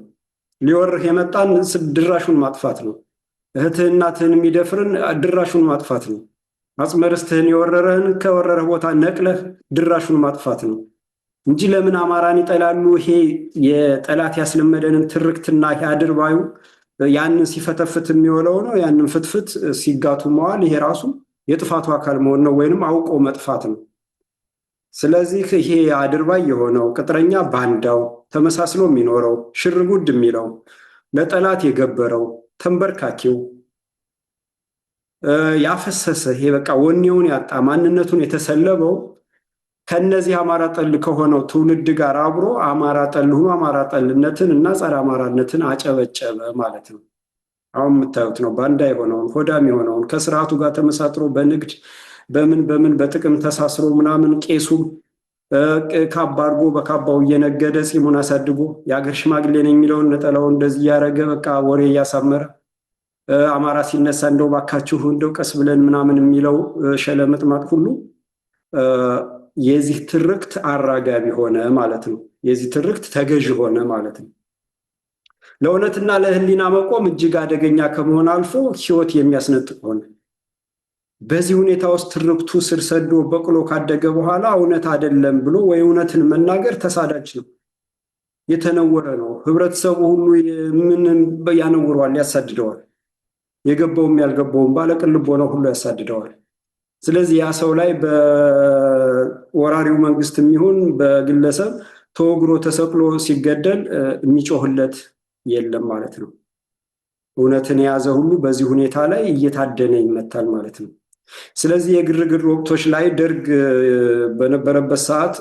ሊወርህ የመጣን ድራሹን ማጥፋት ነው። እህትህ እናትህን የሚደፍርን ድራሹን ማጥፋት ነው። አጽመ ርስትህን የወረረህን ከወረረህ ቦታ ነቅለህ ድራሹን ማጥፋት ነው እንጂ ለምን አማራን ይጠላሉ? ይሄ የጠላት ያስለመደንን ትርክትና አድርባዩ ያንን ሲፈተፍት የሚውለው ነው። ያንን ፍትፍት ሲጋቱ መዋል ይሄ ራሱ የጥፋቱ አካል መሆን ነው፣ ወይንም አውቆ መጥፋት ነው። ስለዚህ ይሄ አድርባይ የሆነው ቅጥረኛ ባንዳው ተመሳስሎ የሚኖረው ሽርጉድ የሚለው ለጠላት የገበረው ተንበርካኪው ያፈሰሰ ይሄ በቃ ወኔውን ያጣ ማንነቱን የተሰለበው ከነዚህ አማራ ጠል ከሆነው ትውልድ ጋር አብሮ አማራ ጠል ሆኖ አማራ ጠልነትን እና ጸረ አማራነትን አጨበጨበ ማለት ነው። አሁን የምታዩት ነው። ባንዳ የሆነውን ሆዳም የሆነውን ከስርዓቱ ጋር ተመሳጥሮ በንግድ በምን በምን በጥቅም ተሳስሮ ምናምን ቄሱም ካባ አድርጎ በካባው እየነገደ ጺሙን አሳድጎ የአገር ሽማግሌ ነው የሚለውን ነጠላውን እንደዚህ እያደረገ በቃ ወሬ እያሳመረ አማራ ሲነሳ እንደው ባካችሁ እንደው ቀስ ብለን ምናምን የሚለው ሸለመጥማጥ ሁሉ የዚህ ትርክት አራጋቢ ሆነ ማለት ነው። የዚህ ትርክት ተገዥ ሆነ ማለት ነው። ለእውነትና ለሕሊና መቆም እጅግ አደገኛ ከመሆን አልፎ ሕይወት የሚያስነጥቅ ሆነ። በዚህ ሁኔታ ውስጥ ትርክቱ ስር ሰዶ በቅሎ ካደገ በኋላ እውነት አይደለም ብሎ ወይ እውነትን መናገር ተሳዳጅ ነው፣ የተነወረ ነው። ህብረተሰቡ ሁሉ ምን ያነውረዋል፣ ያሳድደዋል። የገባውም ያልገባውም ባለቅን ልቦና ሁሉ ያሳድደዋል። ስለዚህ ያ ሰው ላይ በወራሪው መንግስት የሚሆን በግለሰብ ተወግሮ ተሰቅሎ ሲገደል የሚጮህለት የለም ማለት ነው። እውነትን የያዘ ሁሉ በዚህ ሁኔታ ላይ እየታደነ ይመታል ማለት ነው። ስለዚህ የግርግር ወቅቶች ላይ ደርግ በነበረበት ሰዓት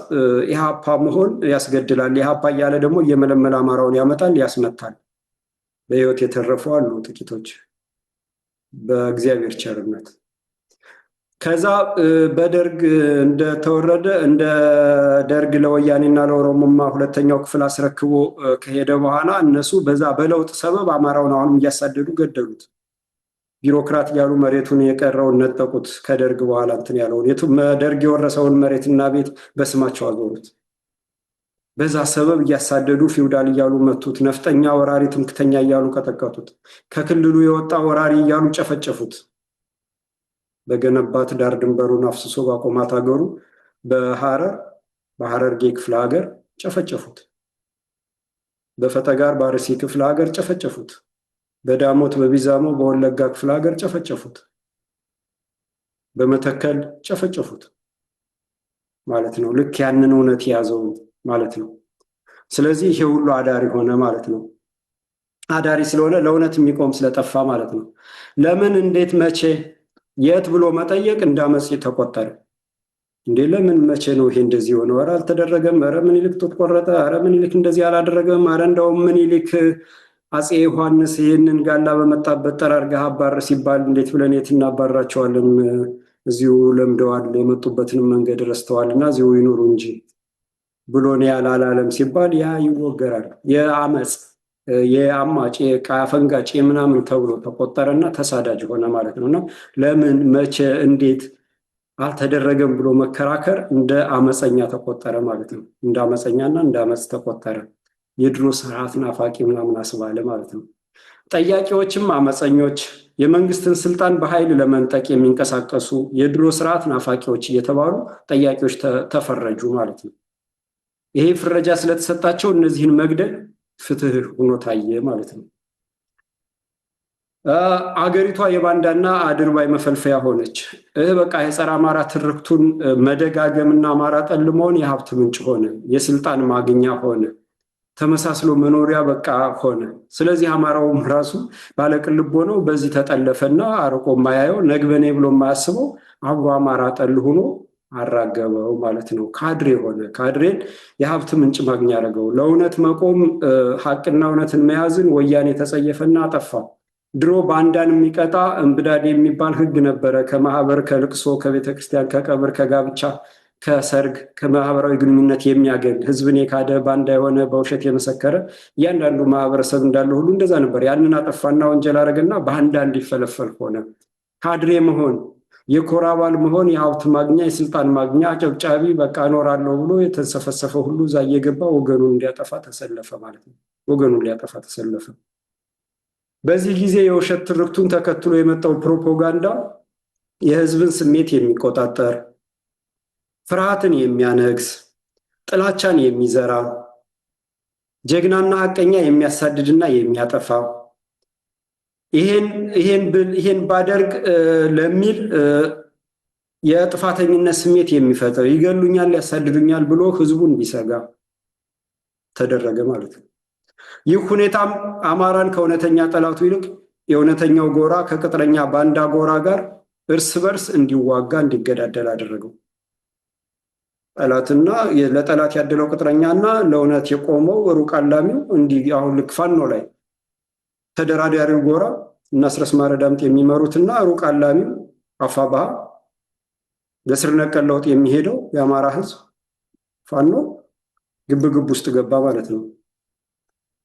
ኢህአፓ መሆን ያስገድላል። ኢህአፓ እያለ ደግሞ እየመለመለ አማራውን ያመጣል፣ ያስመታል። በህይወት የተረፉ አሉ ጥቂቶች በእግዚአብሔር ቸርነት። ከዛ በደርግ እንደተወረደ እንደ ደርግ ለወያኔና ለኦሮሞማ ሁለተኛው ክፍል አስረክቦ ከሄደ በኋላ እነሱ በዛ በለውጥ ሰበብ አማራውን አሁንም እያሳደዱ ገደሉት። ቢሮክራት እያሉ መሬቱን የቀረውን ነጠቁት። ከደርግ በኋላ እንትን ያለውን ደርግ የወረሰውን መሬትና ቤት በስማቸው አዞሩት። በዛ ሰበብ እያሳደዱ ፊውዳል እያሉ መቱት። ነፍጠኛ ወራሪ፣ ትምክተኛ እያሉ ቀጠቀጡት። ከክልሉ የወጣ ወራሪ እያሉ ጨፈጨፉት። በገነባት ዳር ድንበሩን አፍስሶ ባቆማት ሀገሩ በሐረር በሐረርጌ ክፍለ ሀገር ጨፈጨፉት። በፈጠጋር በአርሲ ክፍለ ሀገር ጨፈጨፉት። በዳሞት በቢዛሞ በወለጋ ክፍለ ሀገር ጨፈጨፉት። በመተከል ጨፈጨፉት ማለት ነው። ልክ ያንን እውነት የያዘው ማለት ነው። ስለዚህ ይሄ ሁሉ አዳሪ ሆነ ማለት ነው። አዳሪ ስለሆነ ለእውነት የሚቆም ስለጠፋ ማለት ነው። ለምን፣ እንዴት፣ መቼ፣ የት ብሎ መጠየቅ እንደ አመፅ ተቆጠረ። እንዴ ለምን መቼ ነው ይሄ እንደዚህ የሆነው? ኧረ አልተደረገም፣ ኧረ ምኒልክ ጡት ቆረጠ፣ ኧረ ምኒልክ እንደዚህ አላደረገም፣ ኧረ እንደውም ምኒልክ አፄ ዮሐንስ ይህንን ጋላ በመጣበት ጠራርገህ አባር ሲባል እንዴት ብለን የት እናባራቸዋለን? እዚሁ ለምደዋል፣ የመጡበትንም መንገድ ረስተዋል እና እዚሁ ይኑሩ እንጂ ብሎን ያላላለም ሲባል ያ ይወገራል። የአመፅ የአማጭ የአፈንጋጭ የምናምን ተብሎ ተቆጠረና ተሳዳጅ ሆነ ማለት ነው። እና ለምን መቼ እንዴት አልተደረገም ብሎ መከራከር እንደ አመፀኛ ተቆጠረ ማለት ነው። እንደ አመፀኛና እንደ አመፅ ተቆጠረ። የድሮ ስርዓት ናፋቂ ምናምን አስባለ ማለት ነው። ጠያቂዎችም አመፀኞች፣ የመንግስትን ስልጣን በኃይል ለመንጠቅ የሚንቀሳቀሱ፣ የድሮ ስርዓት ናፋቂዎች እየተባሉ ጠያቂዎች ተፈረጁ ማለት ነው። ይሄ ፍረጃ ስለተሰጣቸው እነዚህን መግደል ፍትህ ሆኖ ታየ ማለት ነው። አገሪቷ የባንዳና አድርባይ መፈልፈያ ሆነች። ይህ በቃ የጸረ አማራ ትርክቱን መደጋገምና አማራ ጠል መሆን የሀብት ምንጭ ሆነ፣ የስልጣን ማግኛ ሆነ፣ ተመሳስሎ መኖሪያ በቃ ሆነ። ስለዚህ አማራውም ራሱ ባለቅልቦ ነው። በዚህ ተጠለፈና አርቆ የማያየው ነግበኔ ብሎ የማያስበው አብሮ አማራ ጠል ሆኖ አራገበው ማለት ነው። ካድሬ ሆነ። ካድሬን የሀብት ምንጭ ማግኛ ያደረገው። ለእውነት መቆም ሀቅና እውነትን መያዝን ወያኔ ተጸየፈና አጠፋ። ድሮ ባንዳን የሚቀጣ እምብዳዴ የሚባል ህግ ነበረ። ከማህበር፣ ከልቅሶ፣ ከቤተክርስቲያን፣ ከቀብር፣ ከጋብቻ፣ ከሰርግ፣ ከማህበራዊ ግንኙነት የሚያገል ህዝብን የካደ፣ ባንዳ የሆነ፣ በውሸት የመሰከረ እያንዳንዱ ማህበረሰብ እንዳለ ሁሉ እንደዛ ነበር። ያንን አጠፋና ወንጀል አደረገና ባንዳ እንዲፈለፈል ሆነ። ካድሬ መሆን፣ የኮር አባል መሆን የሀብት ማግኛ፣ የስልጣን ማግኛ፣ አጨብጫቢ በቃ እኖራለሁ ብሎ የተንሰፈሰፈ ሁሉ እዛ እየገባ ወገኑን እንዲያጠፋ ተሰለፈ ማለት ነው። ወገኑን ሊያጠፋ ተሰለፈ። በዚህ ጊዜ የውሸት ትርክቱን ተከትሎ የመጣው ፕሮፓጋንዳ የህዝብን ስሜት የሚቆጣጠር፣ ፍርሃትን የሚያነግስ፣ ጥላቻን የሚዘራ፣ ጀግናና ሀቀኛ የሚያሳድድና የሚያጠፋ፣ ይሄን ብል ይሄን ባደርግ ለሚል የጥፋተኝነት ስሜት የሚፈጥር፣ ይገሉኛል፣ ያሳድዱኛል ብሎ ህዝቡ እንዲሰጋ ተደረገ ማለት ነው። ይህ ሁኔታም አማራን ከእውነተኛ ጠላቱ ይልቅ የእውነተኛው ጎራ ከቅጥረኛ ባንዳ ጎራ ጋር እርስ በርስ እንዲዋጋ፣ እንዲገዳደል አደረገው። ጠላትና ለጠላት ያደለው ቅጥረኛና ለእውነት የቆመው ሩቅ አላሚው እንዲህ አሁን ልክ ፋኖ ላይ ተደራዳሪው ጎራ እና አስረስ ማረ ዳምጤ የሚመሩትና ሩቅ አላሚው አፋብኃ ለስር ነቀል ለውጥ የሚሄደው የአማራ ህዝብ ፋኖ ግብግብ ውስጥ ገባ ማለት ነው።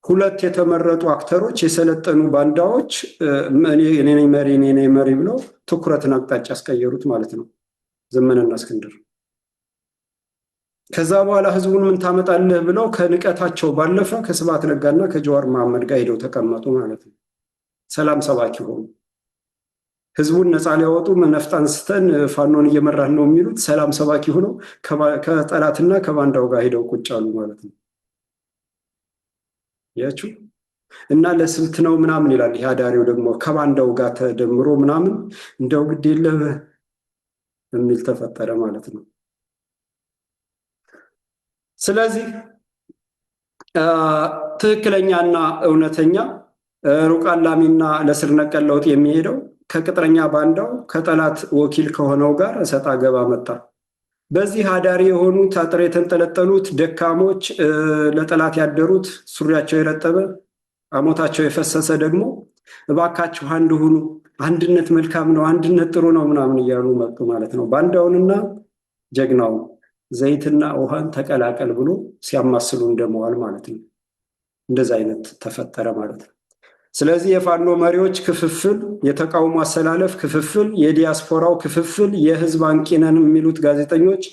ሁለት የተመረጡ actor ኦች፣ የሰለጠኑ ባንዳዎች እኔ ነኝ መሪ፣ እኔ ነኝ መሪ ብለው ትኩረትን አቅጣጫ ያስቀየሩት ማለት ነው። ዘመነና እስክንድር። ከዛ በኋላ ህዝቡን ምን ታመጣለህ ብለው ከንቀታቸው ባለፈ ከስብሐት ነጋና ከጀዋር መሐመድ ጋር ሄደው ተቀመጡ ማለት ነው። ሰላም ሰባኪ ሆኑ። ህዝቡን ነፃ ሊያወጡ ነፍጥ አንስተን ፋኖን እየመራን ነው የሚሉት ሰላም ሰባኪ ሆነው ከጠላትና ከባንዳው ጋር ሄደው ቁጭ አሉ ማለት ነው። ያችሁ እና ለስልት ነው ምናምን ይላል። ይህ አዳሪው ደግሞ ከባንዳው ጋር ተደምሮ ምናምን እንደው ግድ የለህ የሚል ተፈጠረ ማለት ነው። ስለዚህ ትክክለኛና እውነተኛ ሩቅ አላሚና ለስር ነቀል ለውጥ የሚሄደው ከቅጥረኛ ባንዳው ከጠላት ወኪል ከሆነው ጋር እሰጥ አገባ መጣ። በዚህ አዳሪ የሆኑት አጥር የተንጠለጠሉት ደካሞች፣ ለጠላት ያደሩት፣ ሱሪያቸው የረጠበ አሞታቸው የፈሰሰ ደግሞ እባካችሁ አንድ ሁኑ፣ አንድነት መልካም ነው፣ አንድነት ጥሩ ነው ምናምን እያሉ መጡ ማለት ነው። ባንዳውንና ጀግናውን ዘይትና ውሃን ተቀላቀል ብሎ ሲያማስሉ እንደመዋል ማለት ነው። እንደዛ አይነት ተፈጠረ ማለት ነው። ስለዚህ የፋኖ መሪዎች ክፍፍል፣ የተቃውሞ አሰላለፍ ክፍፍል፣ የዲያስፖራው ክፍፍል፣ የህዝብ አንቂ ነን የሚሉት ጋዜጠኞች፣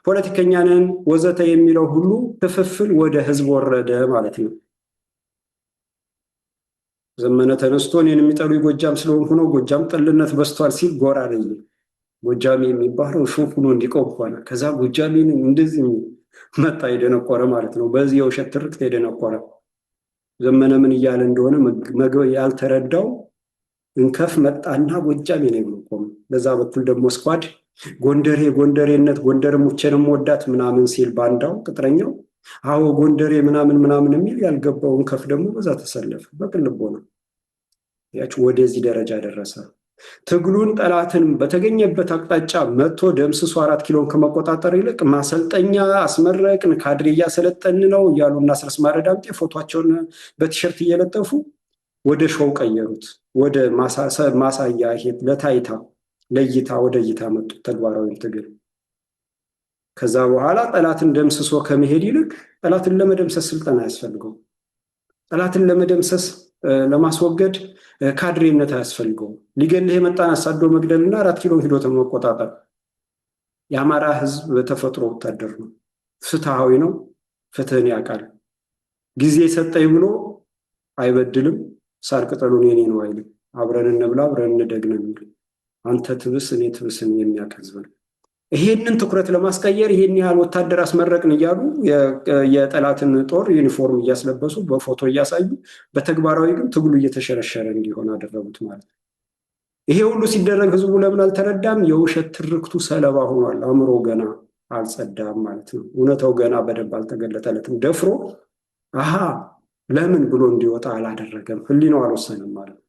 ፖለቲከኛ ነን ወዘተ የሚለው ሁሉ ክፍፍል ወደ ህዝብ ወረደ ማለት ነው። ዘመነ ተነስቶ እኔን የሚጠሉ ጎጃም ስለሆንኩ ነው፣ ጎጃም ጠልነት በዝቷል ሲል ጎራ ነኝ ጎጃሜ የሚባለው ሾፍ ሆኖ እንዲቆም ሆነ። ከዛ ጎጃሜን እንደዚህ መጣ የደነቆረ ማለት ነው። በዚህ የውሸት ትርክት የደነቆረ ዘመነ ምን እያለ እንደሆነ ያልተረዳው እንከፍ መጣና ጎጃሜ ነኝ ብሎ ቆመ። በዛ በኩል ደግሞ ስኳድ ጎንደሬ፣ ጎንደሬነት፣ ጎንደር ሙቼንም ወዳት ምናምን ሲል ባንዳው ቅጥረኛው አዎ ጎንደሬ ምናምን ምናምን የሚል ያልገባው እንከፍ ደግሞ በዛ ተሰለፈ። በቅልቦ ነው ያች ወደዚህ ደረጃ ደረሰ። ትግሉን ጠላትን በተገኘበት አቅጣጫ መጥቶ ደምስሶ 4 ኪሎን ከመቆጣጠር ይልቅ ማሰልጠኛ አስመረቅን፣ ካድሬ እያሰለጠን ነው እያሉ እና አስረስ ማረ ዳምጤ ፎቷቸውን በቲሸርት እየለጠፉ ወደ show ቀየሩት። ወደ ማሳያ፣ ለታይታ፣ ለእይታ፣ ወደ እይታ መጡት ተግባራዊ ትግል። ከዛ በኋላ ጠላትን ደምስሶ ከመሄድ ይልቅ ጠላትን ለመደምሰስ ስልጠና አያስፈልገውም። ጠላትን ለመደምሰስ፣ ለማስወገድ ካድሬነት አያስፈልገውም። ሊገልህ የመጣን አሳዶ መግደልና 4 ኪሎ ሂዶ መቆጣጠር። የአማራ ሕዝብ በተፈጥሮ ወታደር ነው። ፍትሃዊ ነው። ፍትህን ያውቃል። ጊዜ ሰጠኝ ብሎ አይበድልም። ሳር ቅጠሉን የኔ ነው አይልም። አብረን እንብላ አብረን እንደግ ነው የሚል። አንተ ትብስ እኔ ትብስን የሚያውቅ ህዝብ ነው። ይሄንን ትኩረት ለማስቀየር ይሄን ያህል ወታደር አስመረቅን እያሉ የጠላትን ጦር ዩኒፎርም እያስለበሱ በፎቶ እያሳዩ፣ በተግባራዊ ግን ትግሉ እየተሸረሸረ እንዲሆን አደረጉት ማለት ነው። ይሄ ሁሉ ሲደረግ ህዝቡ ለምን አልተረዳም? የውሸት ትርክቱ ሰለባ ሆኗል። አእምሮ ገና አልጸዳም ማለት ነው። እውነታው ገና በደንብ አልተገለጠለትም። ደፍሮ አሃ ለምን ብሎ እንዲወጣ አላደረገም። ህሊናው አልወሰንም ማለት ነው።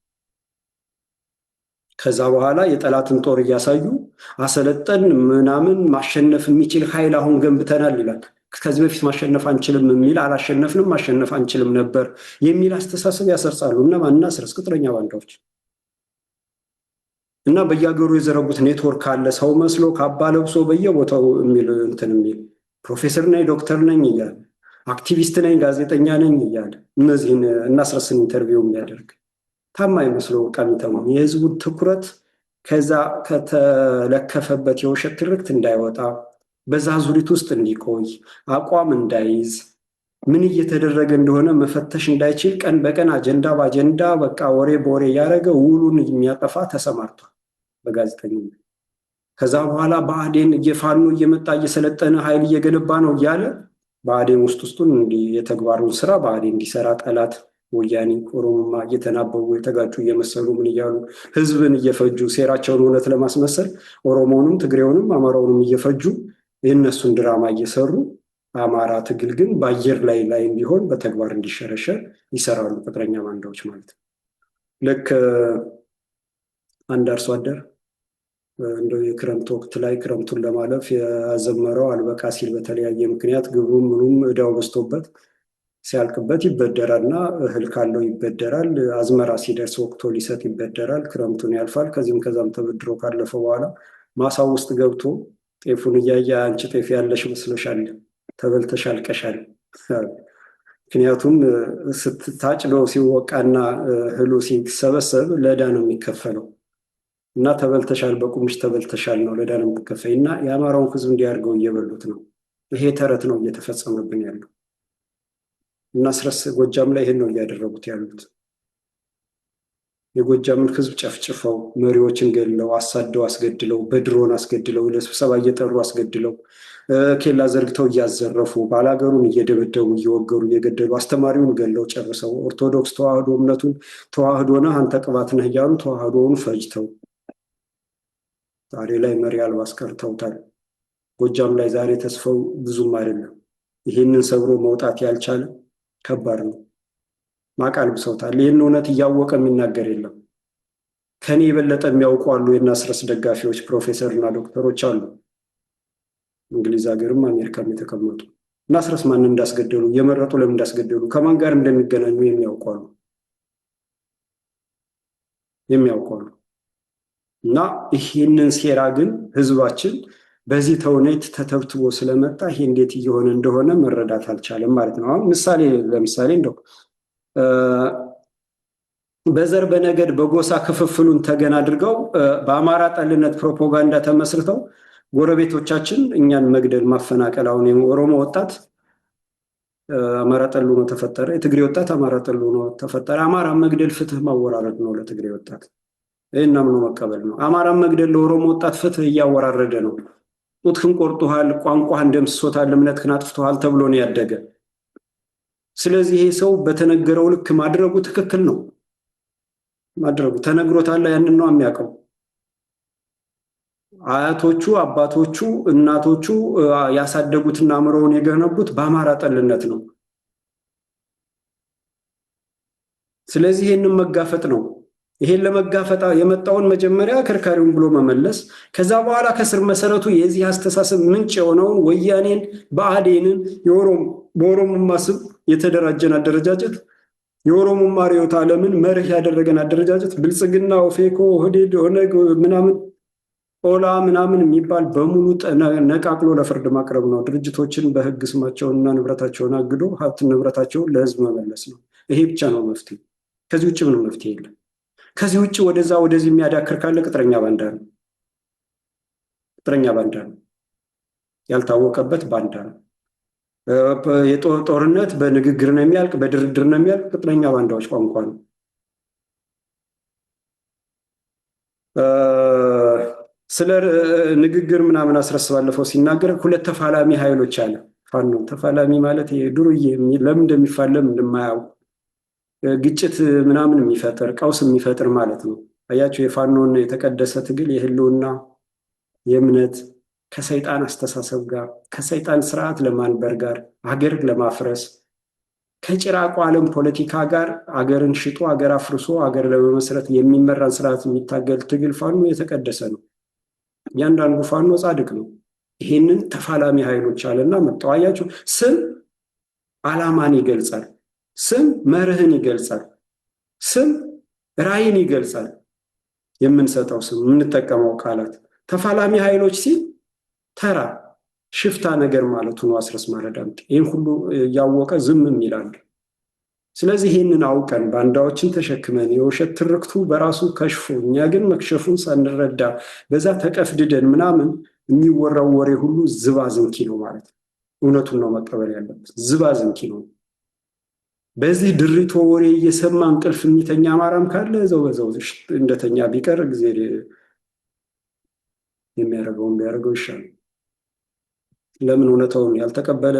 ከዛ በኋላ የጠላትን ጦር እያሳዩ አሰለጠን ምናምን ማሸነፍ የሚችል ኃይል አሁን ገንብተናል ይላል። ከዚህ በፊት ማሸነፍ አንችልም የሚል አላሸነፍንም፣ ማሸነፍ አንችልም ነበር የሚል አስተሳሰብ ያሰርጻሉ። እነማን? እናስረስ ቅጥረኛ ባንዳዎች እና በየሀገሩ የዘረጉት ኔትወርክ አለ። ሰው መስሎ ካባ ለብሶ በየቦታው የሚል እንትን የሚል ፕሮፌሰር ነኝ ዶክተር ነኝ እያለ፣ አክቲቪስት ነኝ ጋዜጠኛ ነኝ እያለ እነዚህን እናስረስን interview የሚያደርግ ታማኝ መስሎ ቀሚተሙ የህዝቡን ትኩረት ከዛ ከተለከፈበት የውሸት ትርክት እንዳይወጣ፣ በዛ ዙሪት ውስጥ እንዲቆይ፣ አቋም እንዳይዝ፣ ምን እየተደረገ እንደሆነ መፈተሽ እንዳይችል ቀን በቀን አጀንዳ በአጀንዳ በቃ ወሬ በወሬ እያደረገ ውሉን የሚያጠፋ ተሰማርቷል በጋዜጠኝነት። ከዛ በኋላ ብአዴን እየፋኖ እየመጣ እየሰለጠነ ኃይል እየገነባ ነው እያለ ብአዴን ውስጥ ውስጡን የተግባሩን ስራ ብአዴን እንዲሰራ ጠላት ወያኔ ኦሮሞማ እየተናበቡ የተጋጩ እየመሰሉ ምን እያሉ ህዝብን እየፈጁ ሴራቸውን እውነት ለማስመሰል ኦሮሞውንም ትግሬውንም አማራውንም እየፈጁ የእነሱን ድራማ እየሰሩ አማራ ትግል ግን በአየር ላይ ላይም ቢሆን በተግባር እንዲሸረሸር ይሰራሉ ቅጥረኛ ባንዳዎች ማለት ነው። ልክ አንድ አርሶ አደር እንደው የክረምት ወቅት ላይ ክረምቱን ለማለፍ ያዘመረው አልበቃ ሲል በተለያየ ምክንያት ግብሩም ምኑም እዳው በዝቶበት ሲያልቅበት ይበደራል እና እህል ካለው ይበደራል። አዝመራ ሲደርስ ወቅቶ ሊሰጥ ይበደራል። ክረምቱን ያልፋል። ከዚህም ከዛም ተበድሮ ካለፈ በኋላ ማሳው ውስጥ ገብቶ ጤፉን እያየ አንቺ ጤፍ ያለሽ መስሎሻል፣ ተበልተሽ አልቀሻል። ምክንያቱም ስትታጭዶ ሲወቃና እህሉ ሲሰበሰብ ለዕዳ ነው የሚከፈለው እና ተበልተሻል፣ በቁምሽ ተበልተሻል ነው፣ ለዕዳ ነው የሚከፈል እና የአማራውን ህዝብ እንዲያደርገው እየበሉት ነው። ይሄ ተረት ነው እየተፈጸመብን ያለው። እናስረስ ጎጃም ላይ ይሄን ነው እያደረጉት ያሉት። የጎጃምን ህዝብ ጨፍጭፈው፣ መሪዎችን ገድለው፣ አሳደው አስገድለው፣ በድሮን አስገድለው፣ ለስብሰባ እየጠሩ አስገድለው፣ ኬላ ዘርግተው እያዘረፉ፣ ባላገሩን እየደበደቡ እየወገሩ እየገደሉ፣ አስተማሪውን ገለው ጨርሰው፣ ኦርቶዶክስ ተዋህዶ እምነቱን ተዋህዶ ነህ አንተ ቅባት ነህ እያሉ ተዋህዶውን ፈጅተው ዛሬ ላይ መሪ አልባ አስቀርተውታል። ጎጃም ላይ ዛሬ ተስፋው ብዙም አይደለም። ይህንን ሰብሮ መውጣት ያልቻለ ከባድ ነው። ማቅ አልብሰውታል። ይህን እውነት እያወቀ የሚናገር የለም። ከኔ የበለጠ የሚያውቁ አሉ። የእናስረስ ደጋፊዎች ፕሮፌሰር እና ዶክተሮች አሉ፣ እንግሊዝ ሀገርም አሜሪካም የተቀመጡ እናስረስ ማንን እንዳስገደሉ እየመረጡ ለምን እንዳስገደሉ ከማን ጋር እንደሚገናኙ የሚያውቁ አሉ የሚያውቁ አሉ። እና ይህንን ሴራ ግን ህዝባችን በዚህ ተውኔት ተተብትቦ ስለመጣ ይሄ እንዴት እየሆነ እንደሆነ መረዳት አልቻለም ማለት ነው። አሁን ምሳሌ ለምሳሌ እንደው በዘር በነገድ በጎሳ ክፍፍሉን ተገን አድርገው በአማራ ጠልነት ፕሮፓጋንዳ ተመስርተው ጎረቤቶቻችን እኛን መግደል ማፈናቀል፣ አሁን የኦሮሞ ወጣት አማራ ጠል ሆኖ ተፈጠረ፣ የትግሬ ወጣት አማራ ጠል ሆኖ ተፈጠረ። አማራ መግደል ፍትህ ማወራረድ ነው ለትግሬ ወጣት። ይህን አምኖ መቀበል ነው። አማራ መግደል ለኦሮሞ ወጣት ፍትህ እያወራረደ ነው። ጡትህን ቆርጦሃል፣ ቋንቋህን ደምስሶታል፣ እምነትህን አጥፍቶሃል ተብሎ ነው ያደገ። ስለዚህ ይሄ ሰው በተነገረው ልክ ማድረጉ ትክክል ነው። ማድረጉ ተነግሮታል፣ ያንን ነው የሚያውቀው። አያቶቹ፣ አባቶቹ፣ እናቶቹ ያሳደጉትና አእምሮውን የገነቡት በአማራ ጠልነት ነው። ስለዚህ ይህንን መጋፈጥ ነው። ይሄን ለመጋፈጥ የመጣውን መጀመሪያ አከርካሪውን ብሎ መመለስ፣ ከዛ በኋላ ከስር መሰረቱ የዚህ አስተሳሰብ ምንጭ የሆነውን ወያኔን፣ ብአዴንን፣ በኦሮሞማ ስም የተደራጀን አደረጃጀት፣ የኦሮሞማ ርዕዮተ ዓለምን መርህ ያደረገን አደረጃጀት፣ ብልጽግና፣ ኦፌኮ፣ ኦህዴድ፣ ኦነግ ምናምን ኦላ ምናምን የሚባል በሙሉ ነቃቅሎ ለፍርድ ማቅረብ ነው። ድርጅቶችን በህግ ስማቸውንና ንብረታቸውን አግዶ ሀብት ንብረታቸውን ለህዝብ መመለስ ነው። ይሄ ብቻ ነው መፍትሄ። ከዚህ ውጭ ምንም መፍትሄ የለም። ከዚህ ውጭ ወደዛ ወደዚህ የሚያዳክር ካለ ቅጥረኛ ባንዳ ነው። ቅጥረኛ ባንዳ ነው። ያልታወቀበት ባንዳ ነው። የጦርነት በንግግር ነው የሚያልቅ፣ በድርድር ነው የሚያልቅ። ቅጥረኛ ባንዳዎች ቋንቋ ነው። ስለ ንግግር ምናምን አስረስ ባለፈው ሲናገር ሁለት ተፋላሚ ኃይሎች አለ። ፋኖ ተፋላሚ ማለት ዱርዬ፣ ለምን እንደሚፋለም እንደማያውቅ፣ ግጭት ምናምን የሚፈጥር፣ ቀውስ የሚፈጥር ማለት ነው። አያቸው፣ የፋኖን የተቀደሰ ትግል፣ የህልውና፣ የእምነት፣ ከሰይጣን አስተሳሰብ ጋር፣ ከሰይጣን ስርዓት ለማንበር ጋር፣ ሀገር ለማፍረስ፣ ከጭራቁ ዓለም ፖለቲካ ጋር፣ አገርን ሽጦ፣ አገር አፍርሶ አገር ለመመስረት የሚመራን ስርዓት የሚታገል ትግል ፋኖ የተቀደሰ ነው። እያንዳንዱ ፋኖ ጻድቅ ነው። ይሄንን ተፋላሚ ኃይሎች አለና መጣው። አያችሁ፣ ስም ዓላማን ይገልጻል። ስም መርህን ይገልጻል። ስም ራዕይን ይገልጻል። የምንሰጠው ስም፣ የምንጠቀመው ቃላት፣ ተፋላሚ ኃይሎች ሲል ተራ ሽፍታ ነገር ማለቱ ነው። አስረስ ማረ ዳምጤ ይህን ሁሉ እያወቀ ዝም ይላል። ስለዚህ ይህንን አውቀን፣ ባንዳዎችን ተሸክመን፣ የውሸት ትርክቱ በራሱ ከሽፎ፣ እኛ ግን መክሸፉን ሳንረዳ በዛ ተቀፍድደን ምናምን የሚወራው ወሬ ሁሉ ዝባዝንኪ ነው ማለት ነው። እውነቱን ነው መቀበል ያለበት። ዝባዝንኪ ነው። በዚህ ድሪቶ ወሬ እየሰማ እንቅልፍ የሚተኛ አማራም ካለ እዛው በዛው እንደተኛ ቢቀር፣ ጊዜ የሚያደርገውን ቢያደርገው ይሻላል። ለምን? እውነታውን ያልተቀበለ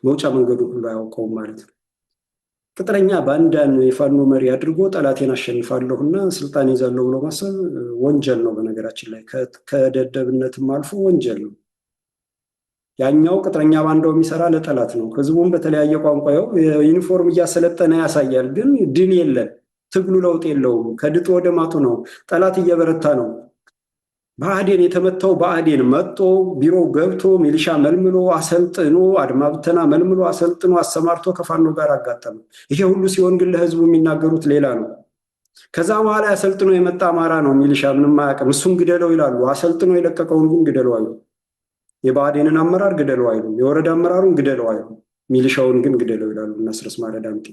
መውጫ መንገዱ ሁሉ አያውቀውም ማለት ነው። ቅጥረኛ ባንዳን የፋኖ መሪ አድርጎ ጠላቴን አሸንፋለሁና ስልጣን ይዛለሁ ብሎ ማሰብ ወንጀል ነው። በነገራችን ላይ ከደደብነትም አልፎ ወንጀል ነው። ያኛው ቅጥረኛ ባንዳው የሚሰራ ለጠላት ነው። ህዝቡን በተለያየ ቋንቋ ዩኒፎርም እያሰለጠነ ያሳያል። ግን ድል የለም። ትግሉ ለውጥ የለውም። ከድጡ ወደ ማጡ ነው። ጠላት እየበረታ ነው። ብአዴን የተመታው፣ ብአዴን መጦ ቢሮ ገብቶ ሚሊሻ መልምሎ አሰልጥኖ፣ አድማ ብተና መልምሎ አሰልጥኖ አሰማርቶ ከፋኖ ጋር አጋጠመ። ይሄ ሁሉ ሲሆን ግን ለህዝቡ የሚናገሩት ሌላ ነው። ከዛ በኋላ አሰልጥኖ የመጣ አማራ ነው፣ ሚሊሻ ምንም አያውቅም። እሱን ግደለው ይላሉ። አሰልጥኖ የለቀቀውን ግን ግደለው አይሉ። የብአዴንን አመራር ግደለው አይሉ። የወረዳ አመራሩን ግደለው አይሉ። ሚሊሻውን ግን ግደለው ይላሉ። እነ አስረስ ማረ ዳምጤ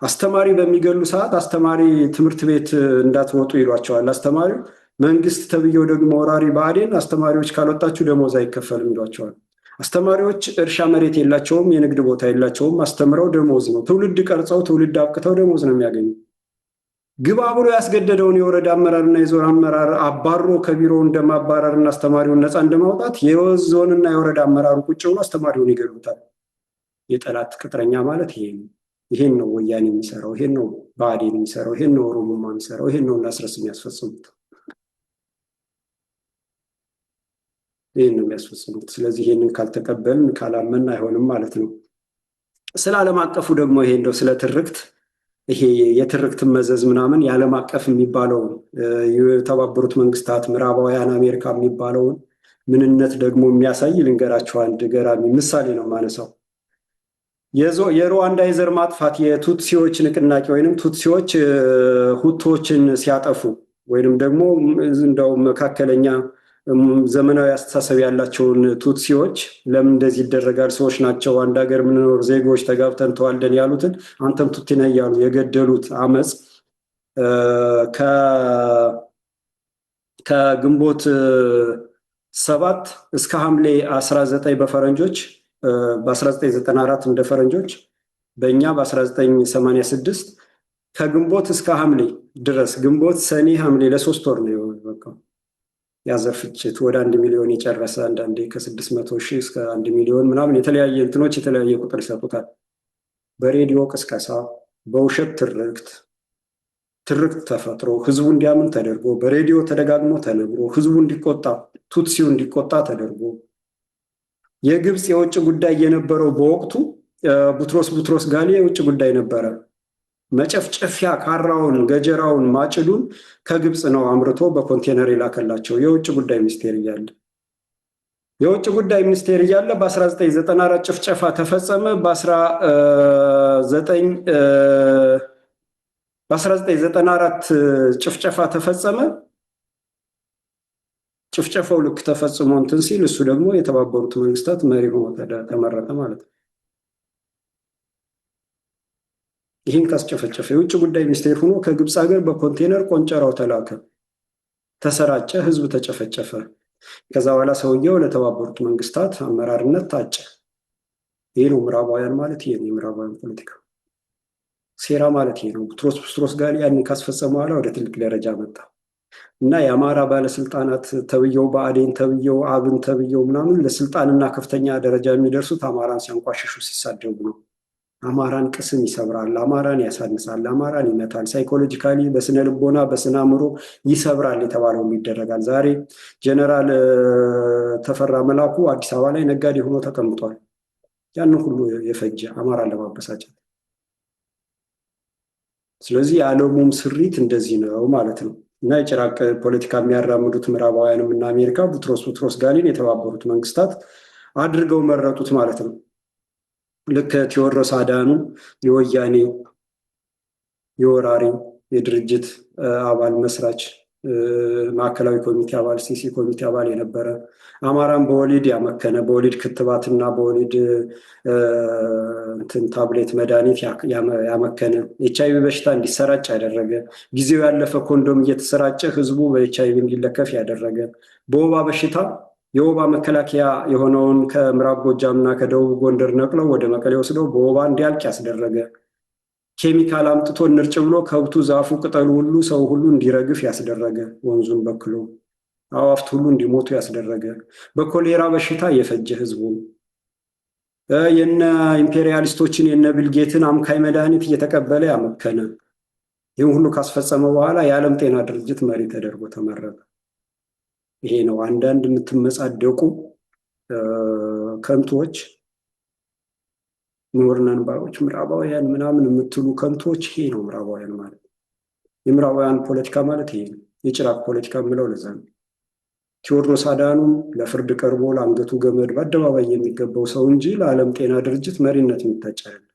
አስተማሪ በሚገሉ ሰዓት አስተማሪ ትምህርት ቤት እንዳትወጡ ይሏቸዋል። አስተማሪው መንግስት ተብዬው ደግሞ ወራሪ ብአዴን አስተማሪዎች ካልወጣችሁ ደሞዝ አይከፈልም ይሏቸዋል። አስተማሪዎች እርሻ መሬት የላቸውም፣ የንግድ ቦታ የላቸውም። አስተምረው ደሞዝ ነው። ትውልድ ቀርጸው፣ ትውልድ አብቅተው ደሞዝ ነው የሚያገኙ። ግባ ብሎ ያስገደደውን የወረዳ አመራርና የዞን አመራር አባሮ ከቢሮ እንደማባረርና አስተማሪውን ነፃ እንደማውጣት የዞንና የወረዳ አመራሩ ቁጭ ብሎ አስተማሪውን ይገሉታል። የጠላት ቅጥረኛ ማለት ይሄ ነው። ይሄን ነው ወያኔ የሚሰራው፣ ይሄን ነው ብአዴን የሚሰራው፣ ይሄን ነው ኦሮሞማ የሚሰራው፣ ይሄን ነው እነ አስረስ የሚያስፈጽሙት። ይህን ነው የሚያስፈጽሙት። ስለዚህ ይህንን ካልተቀበልን፣ ካላመን አይሆንም ማለት ነው። ስለ ዓለም አቀፉ ደግሞ ይሄ እንደው ስለ ትርክት፣ ይሄ የትርክት መዘዝ ምናምን፣ የዓለም አቀፍ የሚባለውን፣ የተባበሩት መንግስታት፣ ምዕራባውያን፣ አሜሪካ የሚባለውን ምንነት ደግሞ የሚያሳይ ልንገራችሁ። አንድ ገራሚ ምሳሌ ነው ማነሳው። የሩዋንዳ የዘር ማጥፋት፣ የቱትሲዎች ንቅናቄ ወይንም ቱትሲዎች ሁቶችን ሲያጠፉ ወይንም ደግሞ እንደው መካከለኛ ዘመናዊ አስተሳሰብ ያላቸውን ቱትሲዎች ለምን እንደዚህ ይደረጋል? ሰዎች ናቸው፣ አንድ ሀገር የምንኖር ዜጎች፣ ተጋብተን ተዋልደን ያሉትን አንተም ቱቲ ነህ እያሉ የገደሉት አመፅ ከግንቦት 7 እስከ ሐምሌ 19 በፈረንጆች፣ በ1994 እንደ ፈረንጆች፣ በእኛ በ1986፣ ከግንቦት እስከ ሐምሌ ድረስ፣ ግንቦት፣ ሰኔ፣ ሐምሌ፣ ለ3 ወር ነው በቃ የዘር ፍጅት ወደ 1 ሚሊዮን የጨረሰ። አንዳንዴ ከ600,000 እስከ 1 ሚሊዮን ምናምን፣ የተለያየ እንትኖች የተለያየ ቁጥር ይሰጡታል። በሬዲዮ ቅስቀሳ፣ በውሸት ትርክት፣ ትርክት ተፈጥሮ ህዝቡ እንዲያምን ተደርጎ፣ በሬዲዮ ተደጋግሞ ተነግሮ፣ ህዝቡ እንዲቆጣ፣ ቱትሲው እንዲቆጣ ተደርጎ፣ የግብፅ የውጭ ጉዳይ የነበረው በወቅቱ ቡትሮስ ቡትሮስ ጋሊ የውጭ ጉዳይ ነበረ። መጨፍጨፊያ ካራውን፣ ገጀራውን፣ ማጭዱን ከግብፅ ነው አምርቶ በኮንቴነር የላከላቸው የውጭ ጉዳይ ሚኒስቴር እያለ። የውጭ ጉዳይ ሚኒስቴር እያለ በ1994 ጭፍጨፋ ተፈጸመ። በ1994 ጭፍጨፋ ተፈጸመ። ጭፍጨፋው ልክ ተፈጽሞ እንትን ሲል እሱ ደግሞ የተባበሩት መንግስታት መሪ ሆኖ ተመረጠ ማለት ነው። ይህን ካስጨፈጨፈ፣ የውጭ ጉዳይ ሚኒስቴር ሆኖ ከግብፅ ሀገር በኮንቴነር ቆንጨራው ተላከ፣ ተሰራጨ፣ ህዝብ ተጨፈጨፈ። ከዛ በኋላ ሰውየው ለተባበሩት መንግስታት አመራርነት ታጨ። ይህ ነው ምዕራባውያን ማለት፣ ይሄ ነው የምዕራባውያን ፖለቲካ ሴራ ማለት ይሄ ነው። ቡትሮስ ቡትሮስ ጋሊ ያንን ካስፈጸመ በኋላ ወደ ትልቅ ደረጃ መጣ። እና የአማራ ባለስልጣናት ተብየው፣ ብአዴን ተብየው፣ አብን ተብየው ምናምን ለስልጣንና ከፍተኛ ደረጃ የሚደርሱት አማራን ሲያንቋሽሹ ሲሳደቡ ነው። አማራን ቅስም ይሰብራል፣ አማራን ያሳንሳል፣ አማራን ይመታል፣ psychologically በስነ ልቦና በስነ አእምሮ ይሰብራል የተባለውም ይደረጋል። ዛሬ ጀነራል ተፈራ መላኩ አዲስ አበባ ላይ ነጋዴ ሆኖ ተቀምጧል። ያንን ሁሉ የፈጀ አማራን ለማበሳጨት። ስለዚህ የዓለሙም ስሪት እንደዚህ ነው ማለት ነው። እና የጭራቅ ፖለቲካ የሚያራምዱት ምዕራባውያንም እና አሜሪካ ቡትሮስ ቡትሮስ ጋሊን የተባበሩት መንግስታት አድርገው መረጡት ማለት ነው። ልክ ቴዎድሮስ አዳኑ የወያኔ የወራሪ የድርጅት አባል መስራች፣ ማዕከላዊ ኮሚቴ አባል፣ CC ኮሚቴ አባል የነበረ፣ አማራን በወሊድ ያመከነ፣ በወሊድ ክትባትና በወሊድ እንትን ታብሌት መድኃኒት ያመከነ፣ ኤች አይቪ በሽታ እንዲሰራጭ ያደረገ፣ ጊዜው ያለፈ ኮንዶም እየተሰራጨ ህዝቡ በኤች አይቪ እንዲለከፍ ያደረገ፣ በወባ በሽታ የወባ መከላከያ የሆነውን ከምዕራብ ጎጃምና ከደቡብ ጎንደር ነቅለው ወደ መቀሌ ወስደው በወባ እንዲያልቅ ያስደረገ፣ ኬሚካል አምጥቶ እንርጭ ብሎ ከብቱ፣ ዛፉ፣ ቅጠሉ ሁሉ ሰው ሁሉ እንዲረግፍ ያስደረገ፣ ወንዙን በክሎ አዋፍት ሁሉ እንዲሞቱ ያስደረገ፣ በኮሌራ በሽታ የፈጀ ህዝቡን፣ የነ ኢምፔሪያሊስቶችን የነ ቢልጌትን አምካይ መድኃኒት እየተቀበለ ያመከነ፣ ይህን ሁሉ ካስፈጸመ በኋላ የዓለም ጤና ድርጅት መሪ ተደርጎ ተመረጠ። ይሄ ነው። አንዳንድ የምትመጻደቁ ከንቶች፣ ምሁር ነን ባዮች፣ ምዕራባውያን ምናምን የምትሉ ከንቶች፣ ይሄ ነው ምዕራባውያን ማለት። የምዕራባውያን ፖለቲካ ማለት ይሄ ነው። የጭራቅ ፖለቲካ የምለው ለዛ ነው። ቴዎድሮስ አዳኑም ለፍርድ ቀርቦ ለአንገቱ ገመድ በአደባባይ የሚገባው ሰው እንጂ ለዓለም ጤና ድርጅት መሪነት የሚታጭ አይደለም።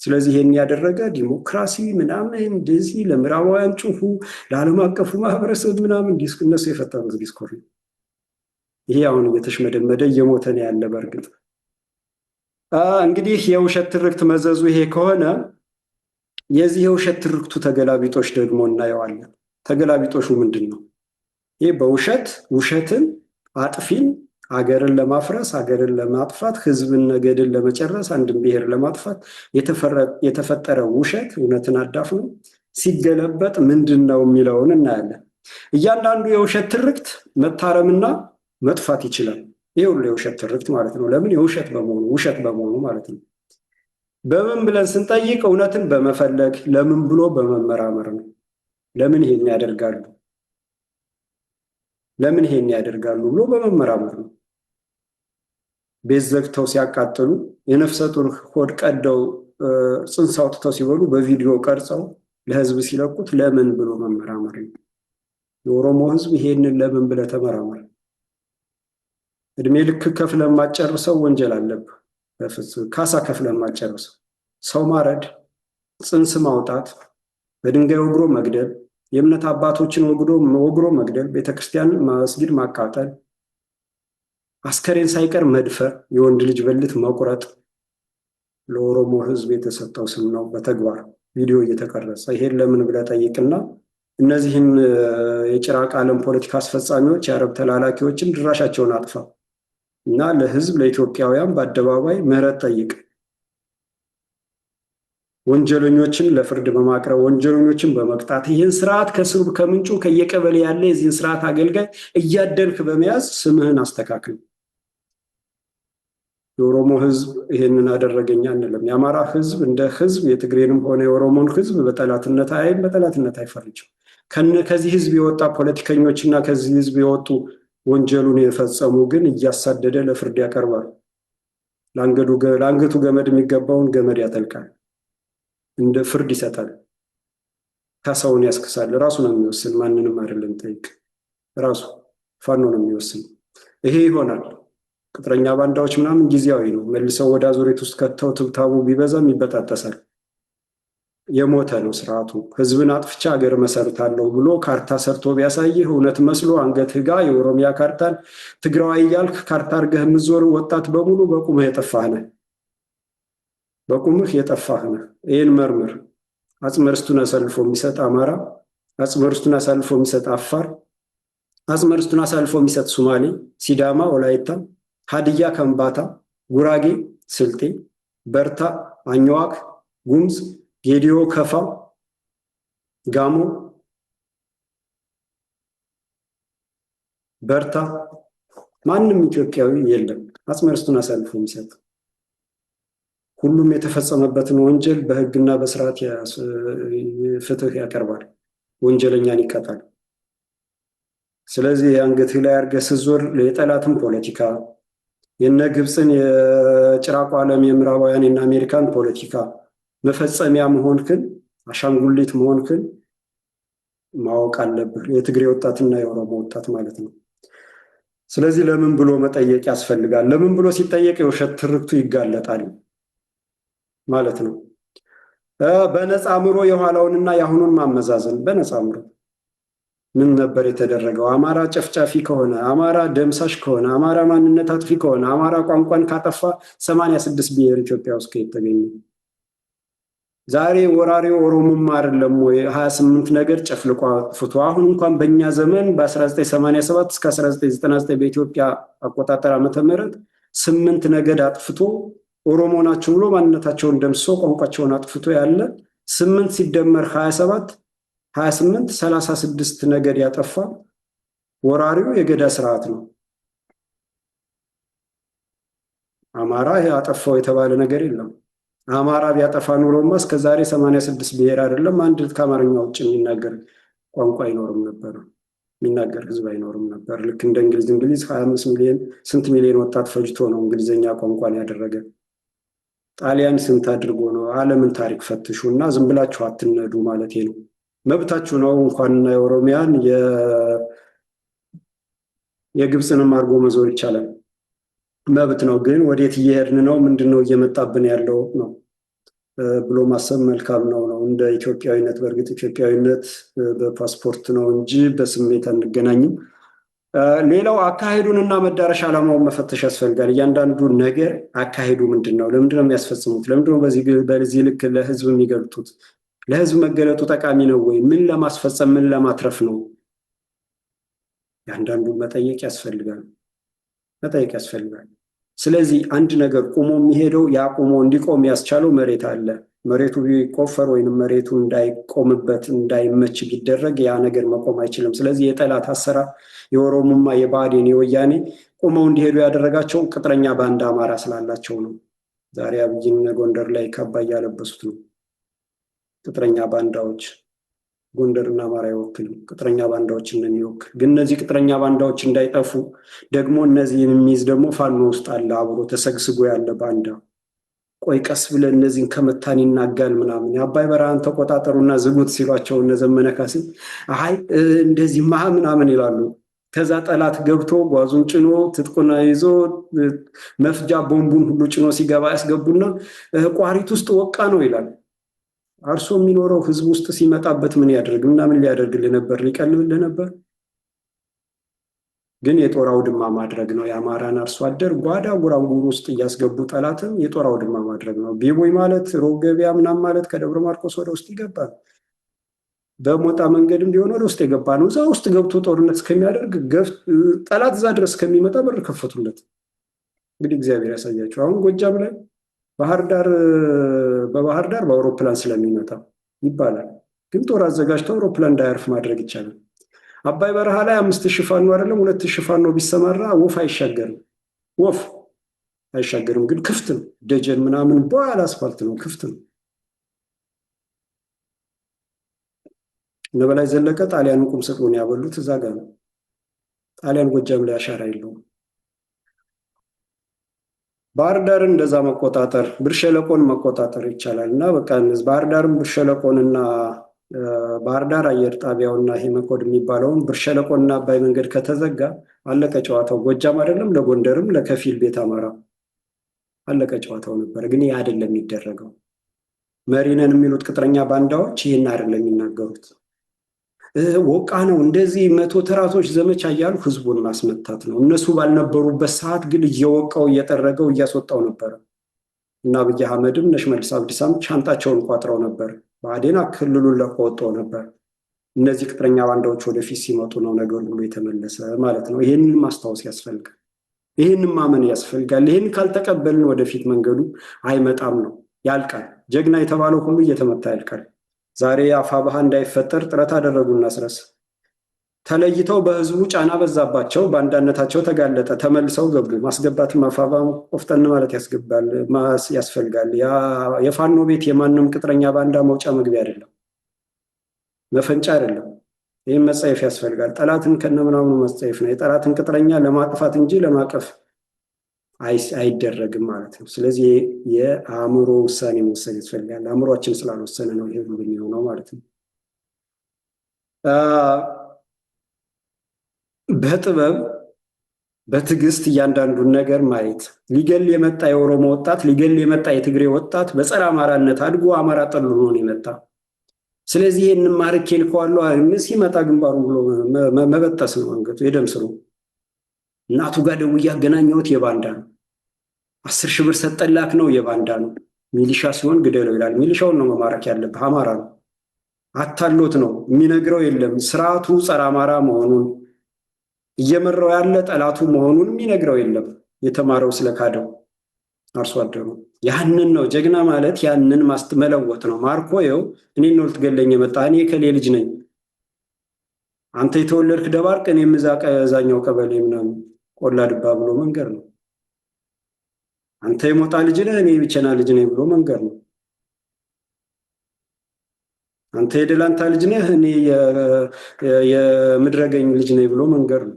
ስለዚህ ይሄን ያደረገ ዲሞክራሲ ምናምን እንደዚህ ለምዕራባውያን ጩሁ፣ ለዓለም አቀፉ ማህበረሰብ ምናምን እነሱ የፈጠሩት ዲስኩር ነው። ይሄ አሁን እየተሽመደመደ እየሞተ ነው ያለ። በእርግጥ እንግዲህ የውሸት ትርክት መዘዙ ይሄ ከሆነ የዚህ የውሸት ትርክቱ ተገላቢጦሽ ደግሞ እናየዋለን። ተገላቢጦሹ ምንድን ነው? ይህ በውሸት ውሸትን አጥፊን አገርን ለማፍረስ፣ አገርን ለማጥፋት፣ ህዝብን ነገድን ለመጨረስ፣ አንድን ብሔር ለማጥፋት የተፈጠረ ውሸት እውነትን አዳፍኖ ሲገለበጥ ምንድን ነው የሚለውን እናያለን። እያንዳንዱ የውሸት ትርክት መታረምና መጥፋት ይችላል። ይህ ሁሉ የውሸት ትርክት ማለት ነው። ለምን? የውሸት በመሆኑ፣ ውሸት በመሆኑ ማለት ነው። በምን ብለን ስንጠይቅ እውነትን በመፈለግ፣ ለምን ብሎ በመመራመር ነው። ለምን ይሄን ያደርጋሉ፣ ለምን ይሄን ያደርጋሉ ብሎ በመመራመር ነው። ቤት ዘግተው ሲያቃጥሉ፣ የነፍሰ ጡር ሆድ ቀደው ጽንስ አውጥተው ሲበሉ በቪዲዮ ቀርጸው ለህዝብ ሲለቁት ለምን ብሎ መመራመር ነው። የኦሮሞ ህዝብ ይሄንን ለምን ብለህ ተመራመር። እድሜ ልክ ከፍለህ የማትጨርሰው ወንጀል አለብህ። በፍጹም ካሳ ከፍለህ የማትጨርሰው ሰው ማረድ፣ ጽንስ ማውጣት፣ በድንጋይ ወግሮ መግደል፣ የእምነት አባቶችን ወግሮ መግደል፣ ቤተክርስቲያን መስጊድ ማቃጠል፣ አስከሬን ሳይቀር መድፈር፣ የወንድ ልጅ ብልት መቁረጥ ለኦሮሞ ህዝብ የተሰጠው ስም ነው። በተግባር ቪዲዮ እየተቀረጸ ይሄን ለምን ብለህ ጠይቅና እነዚህን የጭራቅ ዓለም ፖለቲካ አስፈጻሚዎች፣ የአረብ ተላላኪዎችን ድራሻቸውን አጥፋ እና ለህዝብ ለኢትዮጵያውያን በአደባባይ ምህረት ጠይቅ። ወንጀለኞችን ለፍርድ በማቅረብ፣ ወንጀለኞችን በመቅጣት፣ ይህን ስርዓት ከስሩ ከምንጩ ከየቀበሌ ያለ የዚህን ስርዓት አገልጋይ እያደንክ በመያዝ ስምህን አስተካክል። የኦሮሞ ህዝብ ይህንን አደረገኛ አንልም። የአማራ ህዝብ እንደ ህዝብ የትግሬንም ሆነ የኦሮሞን ህዝብ በጠላትነት አይም፣ በጠላትነት አይፈርጅም። ከዚህ ህዝብ የወጣ ፖለቲከኞች እና ከዚህ ህዝብ የወጡ ወንጀሉን የፈጸሙ ግን እያሳደደ ለፍርድ ያቀርባል። ለአንገቱ ገመድ የሚገባውን ገመድ ያጠልቃል። እንደ ፍርድ ይሰጣል። ካሳውን ያስክሳል። ራሱ ነው የሚወስን፣ ማንንም አይደለም ጠይቅ። ራሱ ፋኖ ነው የሚወስን። ይሄ ይሆናል። ቅጥረኛ ባንዳዎች ምናምን ጊዜያዊ ነው። መልሰው ወደ አዙሪት ውስጥ ከተው ትብታቡ ቢበዛም ይበጣጠሳል። የሞተ ነው ስርዓቱ። ህዝብን አጥፍቻ ሀገር መሰርታለሁ ብሎ ካርታ ሰርቶ ቢያሳይህ እውነት መስሎ አንገትህ ጋ የኦሮሚያ ካርታን ትግራዋይ እያልክ ካርታ አድርገህ የምትዞር ወጣት በሙሉ በቁምህ የጠፋህ ነህ። በቁምህ የጠፋህ ነህ። ይህን መርምር። አጽመ ርስቱን አሳልፎ የሚሰጥ አማራ፣ አጽመ ርስቱን አሳልፎ የሚሰጥ አፋር፣ አጽመ ርስቱን አሳልፎ የሚሰጥ ሱማሌ፣ ሲዳማ፣ ወላይታ፣ ሀዲያ፣ ከምባታ፣ ጉራጌ፣ ስልጤ፣ በርታ፣ አኝዋክ፣ ጉምዝ፣ ጌዲዮ፣ ከፋ፣ ጋሞ፣ በርታ። ማንም ኢትዮጵያዊ የለም አጽመ ርስቱን አሳልፎ የሚሰጥ። ሁሉም የተፈጸመበትን ወንጀል በሕግና በስርዓት ፍትህ ያቀርባል፣ ወንጀለኛን ይቀጣል። ስለዚህ የአንገትህ ላይ አድርገህ ስትዞር የጠላትን ፖለቲካ፣ የነ ግብፅን የጭራቁ ዓለም የምዕራባውያን የነ አሜሪካን ፖለቲካ መፈጸሚያ መሆንክን፣ አሻንጉሊት መሆንክን ማወቅ አለብህ። የትግሬ ወጣትና የኦሮሞ ወጣት ማለት ነው። ስለዚህ ለምን ብሎ መጠየቅ ያስፈልጋል። ለምን ብሎ ሲጠየቅ የውሸት ትርክቱ ይጋለጣል ማለት ነው። በነፃ አእምሮ የኋላውንና የአሁኑን ማመዛዘን። በነፃ አእምሮ ምን ነበር የተደረገው? አማራ ጨፍጫፊ ከሆነ፣ አማራ ደምሳሽ ከሆነ፣ አማራ ማንነት አጥፊ ከሆነ፣ አማራ ቋንቋን ካጠፋ 86 ብሔር ኢትዮጵያ ውስጥ ከየት ተገኘ? ዛሬ ወራሪው ኦሮሞማ አይደለም ወይ? 28 ነገር ጨፍልቆ አጥፍቶ አሁን እንኳን በእኛ ዘመን በ1987 እስከ 1999 በኢትዮጵያ አቆጣጠር ዓመተ ምህረት 8 ነገድ አጥፍቶ ኦሮሞ ናቸው ብሎ ማንነታቸውን ደምስሶ ቋንቋቸውን አጥፍቶ ያለ 8 ሲደመር 27 28 36 ነገድ ያጠፋ ወራሪው የገዳ ስርዓት ነው። አማራ አጠፋው የተባለ ነገር የለም። አማራ ቢያጠፋ ኑሮማ እስከ ዛሬ 86 ብሔር አይደለም አንድ ከአማርኛ ውጭ የሚናገር ቋንቋ አይኖርም ነበር፣ የሚናገር ህዝብ አይኖርም ነበር። ልክ እንደ እንግሊዝ 25 ሚሊዮን ስንት ሚሊዮን ወጣት ፈጅቶ ነው እንግሊዝኛ ቋንቋን ያደረገ። ጣሊያን ስንት አድርጎ ነው። ዓለምን ታሪክ ፈትሹ እና ዝም ብላችሁ አትነዱ ማለት ነው። መብታችሁ ነው። እንኳን የኦሮሚያን የግብፅንም አድርጎ መዞር ይቻላል። መብት ነው። ግን ወዴት እየሄድን ነው? ምንድን ነው እየመጣብን ያለው ነው ብሎ ማሰብ መልካም ነው ነው እንደ ኢትዮጵያዊነት። በእርግጥ ኢትዮጵያዊነት በፓስፖርት ነው እንጂ በስሜት አንገናኝም። ሌላው አካሄዱንና መዳረሻ ዓላማውን መፈተሽ ያስፈልጋል። እያንዳንዱ ነገር አካሄዱ ምንድን ነው? ለምንድን ነው የሚያስፈጽሙት? ለምንድን ነው በዚህ ልክ ለህዝብ የሚገልጡት? ለህዝብ መገለጡ ጠቃሚ ነው ወይ? ምን ለማስፈጸም ምን ለማትረፍ ነው? እያንዳንዱን መጠየቅ ያስፈልጋል፣ መጠየቅ ያስፈልጋል። ስለዚህ አንድ ነገር ቆሞ የሚሄደው ያ ቆሞ እንዲቆም ያስቻለው መሬት አለ። መሬቱ ቢቆፈር ወይንም መሬቱ እንዳይቆምበት እንዳይመች ቢደረግ ያ ነገር መቆም አይችልም። ስለዚህ የጠላት አሰራር የኦሮሞማ፣ የብአዴን፣ የወያኔ ቆመው እንዲሄዱ ያደረጋቸው ቅጥረኛ ባንዳ አማራ ስላላቸው ነው። ዛሬ አብይን ጎንደር ላይ ካባ እያለበሱት ነው። ቅጥረኛ ባንዳዎች ጎንደርና አማራ አይወክልም። ቅጥረኛ ባንዳዎችን ነው የሚወክል። ግን እነዚህ ቅጥረኛ ባንዳዎች እንዳይጠፉ ደግሞ እነዚህን የሚይዝ ደግሞ ፋኖ ውስጥ አለ፣ አብሮ ተሰግስጎ ያለ ባንዳ። ቆይ ቀስ ብለን እነዚህን ከመታን ይናጋል ምናምን። የአባይ በረሃን ተቆጣጠሩና ዝጉት ሲሏቸው እነ ዘመነ ካሴ አይ እንደዚህ ማ ምናምን ይላሉ። ከዛ ጠላት ገብቶ ጓዙን ጭኖ ትጥቁን ይዞ መፍጃ ቦምቡን ሁሉ ጭኖ ሲገባ ያስገቡና ቋሪት ውስጥ ወቃ ነው ይላል። አርሶ የሚኖረው ህዝብ ውስጥ ሲመጣበት ምን ያደርግ እና ምን ሊያደርግልህ ነበር? ሊቀልብልህ ነበር? ግን የጦር አውድማ ማድረግ ነው። የአማራን አርሶ አደር ጓዳ ጉራንጉር ውስጥ እያስገቡ ጠላትን የጦር አውድማ ማድረግ ነው። ቢቦይ ማለት ሮብ ገበያ ምናምን ማለት ከደብረ ማርቆስ ወደ ውስጥ ይገባል። በሞጣ መንገድም ቢሆን ወደ ውስጥ የገባ ነው። እዛ ውስጥ ገብቶ ጦርነት እስከሚያደርግ ጠላት እዛ ድረስ እስከሚመጣ በር ከፈቱለት። እንግዲህ እግዚአብሔር ያሳያቸው። አሁን ጎጃም ላይ ባህር ዳር በባህር ዳር በአውሮፕላን ስለሚመጣ ይባላል። ግን ጦር አዘጋጅቶ አውሮፕላን እንዳያርፍ ማድረግ ይቻላል። አባይ በረሃ ላይ 5000 ፋኖ አይደለም 2000 ፋኖ ቢሰማራ ወፍ አይሻገርም፣ ወፍ አይሻገርም። ግን ክፍት ነው። ደጀን ምናምን በኋላ አስፋልት ነው፣ ክፍት ነው። እነ በላይ ዘለቀ ጣሊያንን ቁም ስቅሉን ያበሉት እዛ ጋር ነው። ጣሊያን ጎጃም ላይ አሻራ የለውም። ባህር ዳርን እንደዛ መቆጣጠር፣ ብር ሸለቆን መቆጣጠር ይቻላል። እና በቃ ባህር ዳርን ብር ሸለቆንና ባህር ዳር አየር ጣቢያውና ይሄ መኮድ የሚባለውን ብር ሸለቆንና አባይ መንገድ ከተዘጋ አለቀ ጨዋታው። ጎጃም አይደለም ለጎንደርም ለከፊል ቤት አማራ አለቀ ጨዋታው ነበር። ግን ይህ አይደለም የሚደረገው። መሪነን የሚሉት ቅጥረኛ ባንዳዎች ይህን አይደለም የሚናገሩት። ወቃ ነው እንደዚህ 100 ተራቶች ዘመቻ እያሉ ህዝቡን ማስመታት ነው። እነሱ ባልነበሩበት ሰዓት ግን እየወቃው እየጠረገው እያስወጣው ነበረ። እና አብይ አህመድም እነ ሽመልስ አብዲሳም ሻንጣቸውን ቋጥረው ነበር። ብአዴን ክልሉን ለቆ ወጥቶ ነበር። እነዚህ ቅጥረኛ ባንዳዎች ወደፊት ሲመጡ ነው ነገር ሁሉ የተመለሰ ማለት ነው። ይህንን ማስታወስ ያስፈልጋል። ይህንን ማመን ያስፈልጋል። ይህን ካልተቀበልን ወደፊት መንገዱ አይመጣም ነው፣ ያልቃል። ጀግና የተባለው ሁሉ እየተመታ ያልቃል። ዛሬ አፋብኃ እንዳይፈጠር ጥረት አደረጉና አስረስ ተለይተው በህዝቡ ጫና በዛባቸው፣ ባንዳነታቸው ተጋለጠ፣ ተመልሰው ገቡ። ማስገባትም አፋባም ቆፍጠን ማለት ያስገባል ያስፈልጋል። የፋኖ ቤት የማንም ቅጥረኛ ባንዳ መውጫ መግቢያ አይደለም፣ መፈንጫ አይደለም። ይህም መጸየፍ ያስፈልጋል። ጠላትን ከነምናምኑ መጸየፍ ነው። የጠላትን ቅጥረኛ ለማጥፋት እንጂ ለማቀፍ አይደረግም ማለት ነው። ስለዚህ የአእምሮ ውሳኔ መወሰን ያስፈልጋል። አእምሯችን ስላልወሰነ ነው ይሄ ሁሉ የሚሆነው ማለት ነው። በጥበብ በትዕግስት እያንዳንዱን ነገር ማየት። ሊገል የመጣ የኦሮሞ ወጣት፣ ሊገል የመጣ የትግሬ ወጣት በጸረ አማራነት አድጎ አማራ ጠል ሆኖ የመጣ፣ ስለዚህ ይህንን ማርኬ ልከዋለሁ ሲመጣ ግንባሩ ብሎ መበጠስ ነው አንገቱ የደም ስሩ። እናቱ ጋር ደውዬ ያገናኘሁት የባንዳ ነው። 10,000 ብር ሰጠላክ ነው የባንዳ ነው። ሚሊሻ ሲሆን ግደለው ይላል። ሚሊሻውን ነው መማረክ ያለብህ። አማራ ነው። አታሎት ነው የሚነግረው የለም። ስርዓቱ ጸረ አማራ መሆኑን፣ እየመራው ያለ ጠላቱ መሆኑን የሚነግረው የለም። የተማረው ስለካደው አርሶ አደሩ ያንን ነው። ጀግና ማለት ያንን መለወጥ ነው። ማርኮ ይኸው እኔን ነው ልትገለኝ የመጣ፣ እኔ ከሌ ልጅ ነኝ፣ አንተ የተወለድክ ደባርቅ፣ እኔም እዛ እዛኛው ቀበሌ ምናምን ቆላ ድባ ብሎ መንገር ነው። አንተ የሞጣ ልጅ ነህ፣ እኔ የቢቸና ልጅ ነኝ ብሎ መንገር ነው። አንተ የደላንታ ልጅ ነህ፣ እኔ የምድረገኝ ልጅ ነኝ ብሎ መንገር ነው።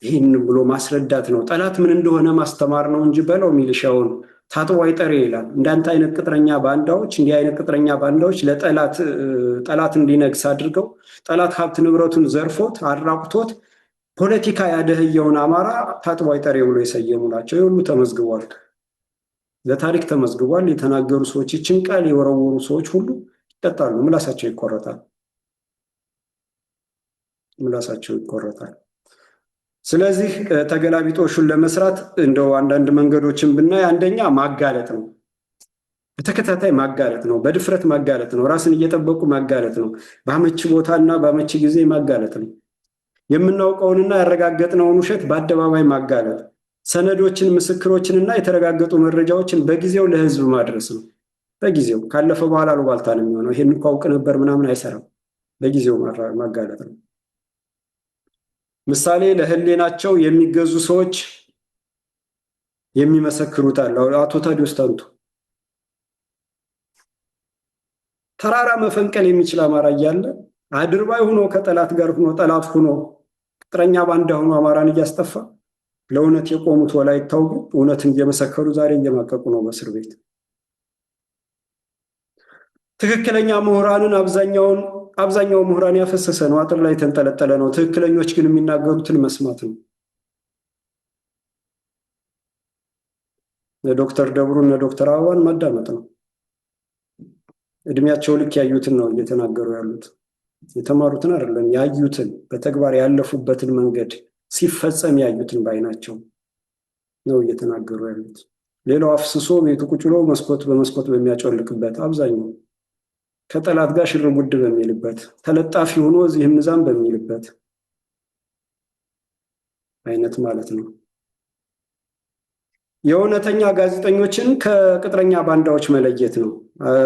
ይህን ብሎ ማስረዳት ነው። ጠላት ምን እንደሆነ ማስተማር ነው እንጂ በለው ሚሊሻውን ታጥቦ አይጠሬ ይላል። እንዳንተ አይነት ቅጥረኛ ባንዳዎች፣ እንዲህ አይነት ቅጥረኛ ባንዳዎች ለጠላት ጠላት እንዲነግስ አድርገው ጠላት ሀብት ንብረቱን ዘርፎት አራቁቶት ፖለቲካ ያደህየውን አማራ ታጥቦ አይጠሬ ብሎ የሰየሙ ናቸው። የሁሉ ተመዝግቧል፣ ለታሪክ ተመዝግቧል። የተናገሩ ሰዎች፣ ይችን ቃል የወረወሩ ሰዎች ሁሉ ይቀጣሉ። ምላሳቸው ይቆረጣል። ምላሳቸው ይቆረጣል። ስለዚህ ተገላቢጦሹን ለመስራት እንደው አንዳንድ መንገዶችን ብናይ፣ አንደኛ ማጋለጥ ነው። በተከታታይ ማጋለጥ ነው። በድፍረት ማጋለጥ ነው። ራስን እየጠበቁ ማጋለጥ ነው። በአመቺ ቦታና በአመቺ ጊዜ ማጋለጥ ነው። የምናውቀውንና ያረጋገጥነውን ውሸት በአደባባይ ማጋለጥ፣ ሰነዶችን፣ ምስክሮችንና የተረጋገጡ መረጃዎችን በጊዜው ለህዝብ ማድረስ ነው። በጊዜው ካለፈ በኋላ አሉባልታ ነው የሚሆነው። ይሄን እኮ አውቅ ነበር ምናምን አይሰራም። በጊዜው ማጋለጥ ነው። ምሳሌ ለህሊናቸው የሚገዙ ሰዎች የሚመሰክሩት አለ። አቶ ታዲዮስ ታንቱ ተራራ መፈንቀል የሚችል አማራ እያለ አድርባይ ሆኖ ከጠላት ጋር ሆኖ፣ ጠላት ሆኖ፣ ቅጥረኛ ባንዳ ሆኖ አማራን እያስጠፋ፣ ለእውነት የቆሙት ወላይታው ግን እውነትን እየመሰከሩ ዛሬ እየማቀቁ ነው በእስር ቤት። ትክክለኛ ምሁራንን አብዛኛው ምሁራን ያፈሰሰ ነው፣ አጥር ላይ የተንጠለጠለ ነው። ትክክለኞች ግን የሚናገሩትን መስማት ነው። ዶክተር ደብሩ እነ ዶክተር አበባን ማዳመጥ ነው። እድሜያቸው ልክ ያዩትን ነው እየተናገሩ ያሉት። የተማሩትን አይደለም፣ ያዩትን፣ በተግባር ያለፉበትን መንገድ፣ ሲፈጸም ያዩትን ባይናቸው ነው እየተናገሩ ያሉት። ሌላው አፍስሶ ቤቱ ቁጭ ብሎ መስኮት በመስኮት በሚያጮልቅበት፣ አብዛኛው ከጠላት ጋር ሽር ጉድ በሚልበት፣ ተለጣፊ ሆኖ እዚህም እዛም በሚልበት አይነት ማለት ነው። የእውነተኛ ጋዜጠኞችን ከቅጥረኛ ባንዳዎች መለየት ነው።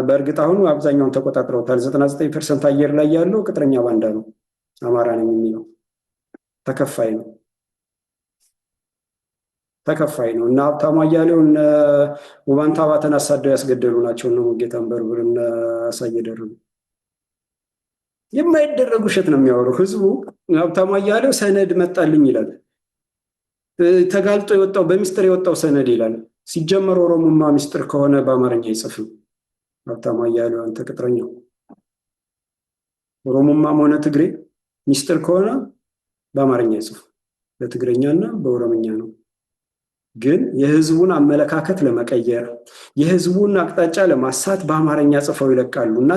በእርግጥ አሁኑ አብዛኛውን ተቆጣጥረውታል። 99% አየር ላይ ያለው ቅጥረኛ ባንዳ ነው። አማራ ነኝ የሚለው ተከፋይ ነው። ተከፋይ ነው። እነ ሀብታሙ አያሌው፣ እነ ውባንታ አባተን አሳደው ያስገደሉ ናቸው። እነ ሙሉጌታ አንበርብር፣ እነ አሳየ ደርቡ የማይደረግ ውሸት ነው የሚያወሩ። ህዝቡ ሀብታሙ አያሌው ሰነድ መጣልኝ ይላል። ተጋልጦ የወጣው፣ በሚስጥር የወጣው ሰነድ ይላል። ሲጀመር ኦሮሞማ ሚስጥር ከሆነ በአማርኛ አይጽፍም። ሀብታሙ አያሌው፣ አንተ ቅጥረኛው፣ ኦሮሞማም ሆነ ትግሬ ሚስጥር ከሆነ በአማርኛ አይጽፍም። በትግረኛና በኦሮምኛ ነው። ግን የህዝቡን አመለካከት ለመቀየር፣ የህዝቡን አቅጣጫ ለማሳት በአማርኛ ጽፈው ይለቃሉ። እና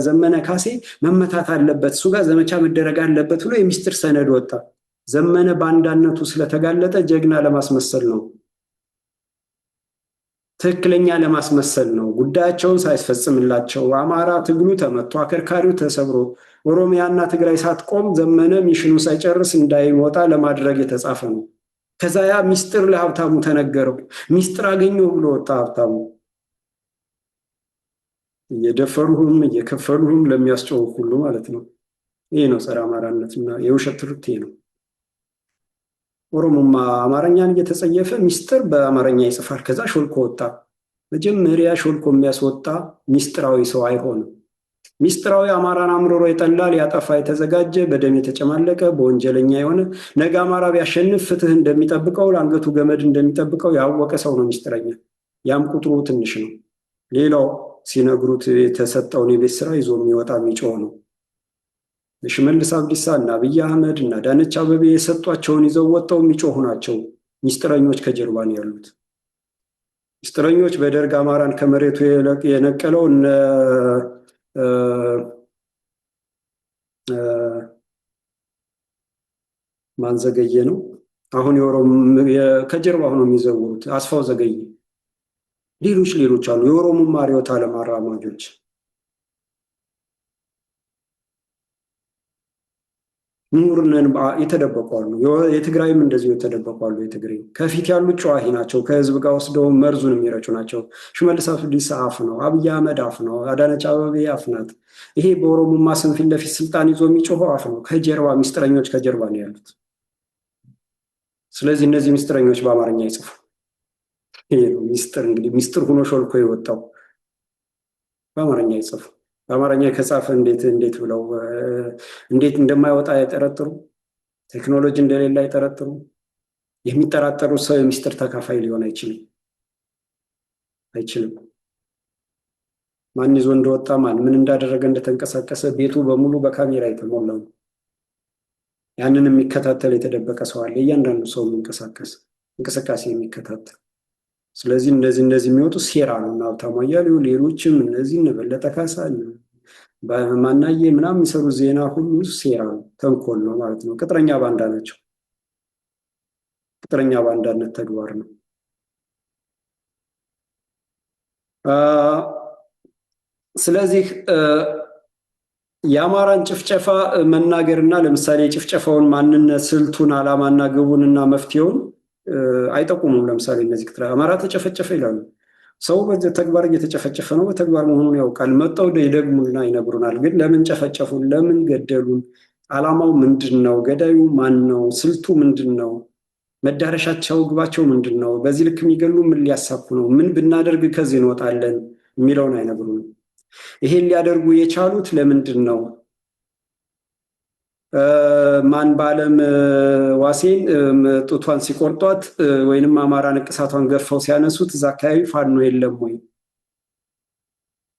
ዘመነ ካሴ መመታት አለበት፣ እሱ ጋር ዘመቻ መደረግ አለበት ብሎ የሚስጥር ሰነድ ወጣ። ዘመነ ባንዳነቱ ስለተጋለጠ ጀግና ለማስመሰል ነው፣ ትክክለኛ ለማስመሰል ነው። ጉዳያቸውን ሳይስፈጽምላቸው፣ አማራ ትግሉ ተመቶ አከርካሪው ተሰብሮ ኦሮሚያና ትግራይ ሳትቆም ዘመነ mission ኑ ሳይጨርስ እንዳይወጣ ለማድረግ የተጻፈ ነው። ከዛ ያ ሚስጥር ለሀብታሙ ተነገረው። ሚስጥር አገኘው ብሎ ወጣ ሀብታሙ። እየደፈሩህም እየከፈሉህም ለሚያስጨው ሁሉ ማለት ነው። ይሄ ነው ጸረ አማራነትና የውሸት ትርክት ይሄ ነው። ኦሮሞማ አማርኛን እየተጸየፈ ሚስጥር በአማርኛ ይጽፋል። ከዛ ሾልኮ ወጣ። መጀመሪያ ሾልኮ የሚያስወጣ ሚስጥራዊ ሰው አይሆንም። ሚስጥራዊ አማራን አምርሮ የጠላ፣ ሊያጠፋ የተዘጋጀ፣ በደም የተጨማለቀ፣ በወንጀለኛ የሆነ፣ ነገ አማራ ቢያሸንፍ ፍትህ እንደሚጠብቀው፣ ለአንገቱ ገመድ እንደሚጠብቀው ያወቀ ሰው ነው ሚስጥረኛ። ያም ቁጥሩ ትንሽ ነው። ሌላው ሲነግሩት የተሰጠውን የቤት ስራ ይዞ የሚወጣ የሚጮህ ነው። ሽመልስ አብዲሳ እና አብይ አህመድ እና አዳነች አቤቤ የሰጧቸውን ይዘው ወጥተው የሚጮሁ ናቸው። ሚስጥረኞች ከጀርባ ነው ያሉት። ሚስጥረኞች በደርግ አማራን ከመሬቱ የነቀለው እነ ማን ዘገየ ነው። አሁን ከጀርባ ሆነው የሚዘውሩት አስፋው ዘገየ፣ ሌሎች ሌሎች አሉ። የኦሮሞማ ርዕዮተ ዓለም አራማጆች ምሁርነን የተደበቁ አሉ። የትግራይም እንደዚሁ የተደበቁ አሉ። የትግራይ ከፊት ያሉት ጨዋሂ ናቸው። ከህዝብ ጋር ወስደው መርዙን የሚረጩ ናቸው። ሽመልስ አብዲሳ አፍ ነው። አብይ አህመድ አፍ ነው። አዳነች አቤቤ አፍ ናት። ይሄ በኦሮሞማ ስም ፊት ለፊት ስልጣን ይዞ የሚጮኸው አፍ ነው። ከጀርባ ሚስጥረኞች ከጀርባ ነው ያሉት። ስለዚህ እነዚህ ሚስጥረኞች በአማርኛ ይጽፉ። ይሄ ነው ሚስጥር። እንግዲህ ሚስጥር ሆኖ ሾልኮ የወጣው በአማርኛ ይጽፉ። በአማርኛ ከጻፈ እንዴት እንዴት ብለው እንዴት እንደማይወጣ አይጠረጥሩ? ቴክኖሎጂ እንደሌለ አይጠረጥሩ? የሚጠራጠሩ ሰው የሚስጥር ተካፋይ ሊሆን አይችልም አይችልም። ማን ይዞ እንደወጣ፣ ማን ምን እንዳደረገ፣ እንደተንቀሳቀሰ ቤቱ በሙሉ በካሜራ የተሞላ ነው። ያንን የሚከታተል የተደበቀ ሰው አለ። እያንዳንዱ ሰው የሚንቀሳቀስ እንቅስቃሴ የሚከታተል። ስለዚህ እነዚህ እነዚህ የሚወጡ ሴራ ነው። እና ሀብታሙ አያሌው ሌሎችም እነዚህ እነ በለጠ ካሳ ማናየ ምናምን የሚሰሩ ዜና ሁሉ ሴራ ነው፣ ተንኮል ነው ማለት ነው። ቅጥረኛ ባንዳ ናቸው። ቅጥረኛ ባንዳነት ተግባር ነው። ስለዚህ የአማራን ጭፍጨፋ መናገርና ለምሳሌ የጭፍጨፋውን ማንነት፣ ስልቱን፣ ዓላማና ግቡንና መፍትሄውን አይጠቁሙም። ለምሳሌ እነዚህ ቅጥረ አማራ ተጨፈጨፈ ይላሉ። ሰው በተግባር እየተጨፈጨፈ ነው፣ በተግባር መሆኑን ያውቃል። መጠው ይደግሙና ይነግሩናል። ግን ለምን ጨፈጨፉን? ለምን ገደሉን? ዓላማው ምንድን ነው? ገዳዩ ማን ነው? ስልቱ ምንድን ነው? መዳረሻቸው ግባቸው ምንድን ነው? በዚህ ልክ የሚገሉ ምን ሊያሳኩ ነው? ምን ብናደርግ ከዚህ እንወጣለን የሚለውን አይነግሩንም። ይሄን ሊያደርጉ የቻሉት ለምንድን ነው? ማን በዓለም ዋሴን ጡቷን ሲቆርጧት ወይንም አማራ ንቅሳቷን ገፈው ሲያነሱት እዛ አካባቢ ፋኖ የለም ወይ?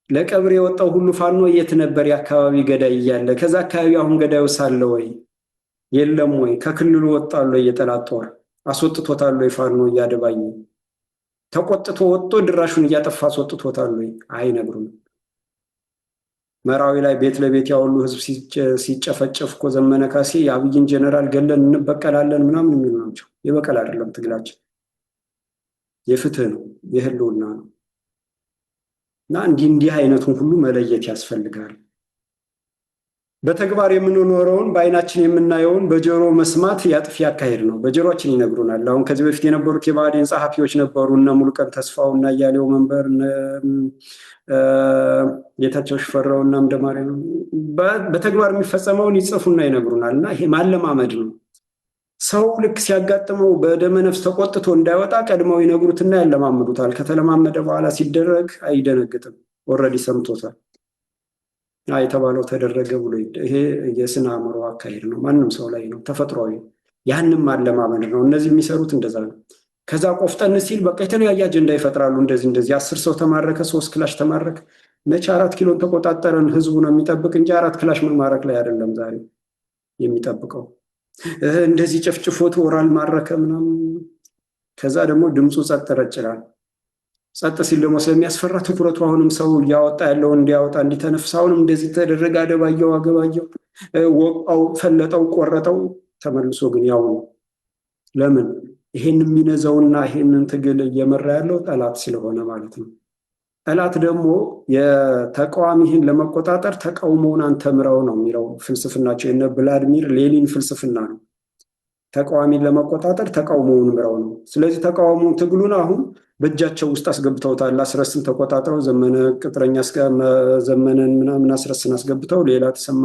ለቀብር የወጣው ሁሉ ፋኖ የት ነበር? የአካባቢ ገዳይ እያለ ከዛ አካባቢ አሁን ገዳዩ ሳለ ወይ የለም ወይ? ከክልሉ ወጣሉ የጠላት ጦር አስወጥቶታል ወይ? ፋኖ እያደባየ ተቆጥቶ ወጥቶ ድራሹን እያጠፋ አስወጥቶታል ወይ? አይነግሩንም። መራዊ ላይ ቤት ለቤት ያወሉ ህዝብ ሲጨፈጨፍ እኮ ዘመነ ካሴ የአብይን ጀነራል ገለን እንበቀላለን ምናምን የሚሉ ናቸው። የበቀል አይደለም ትግላችን፣ የፍትህ ነው፣ የህልውና ነው። እና እንዲህ እንዲህ አይነቱን ሁሉ መለየት ያስፈልጋል። በተግባር የምንኖረውን በአይናችን የምናየውን በጆሮ መስማት የአጥፊ አካሄድ ነው። በጆሮችን ይነግሩናል። አሁን ከዚህ በፊት የነበሩት የብአዴን ጸሐፊዎች ነበሩ፣ እነ ሙሉቀን ተስፋው እና እያሌው መንበር፣ እነ ጌታቸው ሽፈራው እና አምደማርያም በተግባር የሚፈጸመውን ይጽፉና ይነግሩናል። እና ይሄ ማለማመድ ነው። ሰው ልክ ሲያጋጥመው በደመ ነፍስ ተቆጥቶ እንዳይወጣ ቀድመው ይነግሩትና ያለማምዱታል። ከተለማመደ በኋላ ሲደረግ አይደነግጥም። Already ሰምቶታል። የተባለው ተደረገ ብሎ ይሄ የስነ አእምሮ አካሄድ ነው። ማንም ሰው ላይ ነው፣ ተፈጥሯዊ። ያንም ማለማመድ ነው። እነዚህ የሚሰሩት እንደዛ ነው። ከዛ ቆፍጠን ሲል በቃ የተለያየ አጀንዳ ይፈጥራሉ። እንደዚህ እንደዚህ 10 ሰው ተማረከ፣ 3 ክላሽ ተማረከ። መቼ 4 ኪሎን ተቆጣጠረን? ህዝቡ ነው የሚጠብቅ እንጂ 4 ክላሽ መማረክ ላይ አይደለም ዛሬ የሚጠብቀው። እንደዚህ ጨፍጭፎት ወራል ማረከ ምናምን። ከዛ ደግሞ ድምፁ ጸጥ ረጭ ይላል። ጸጥ ሲል ደግሞ ስለሚያስፈራ ትኩረቱ አሁንም ሰው እያወጣ ያለውን እንዲያወጣ እንዲተነፍስ፣ አሁንም እንደዚህ ተደረገ፣ አደባየው፣ አገባየው፣ ወቃው፣ ፈለጠው፣ ቆረጠው። ተመልሶ ግን ያው ነው። ለምን? ይሄን የሚነዘውና ይሄንን ትግል እየመራ ያለው ጠላት ስለሆነ ማለት ነው። ጠላት ደግሞ የተቃዋሚህን ለመቆጣጠር ተቃውሞውን አንተ ምራው ነው የሚለው ፍልስፍናቸው። የነ ብላድሚር ሌኒን ፍልስፍና ነው። ተቃዋሚን ለመቆጣጠር ተቃውሞውን ምራው ነው። ስለዚህ ተቃውሞውን ትግሉን አሁን በእጃቸው ውስጥ አስገብተውታል። አስረስን ተቆጣጥረው ዘመነ ቅጥረኛ ዘመነን ምናምን አስረስን አስገብተው ሌላ ተሰማ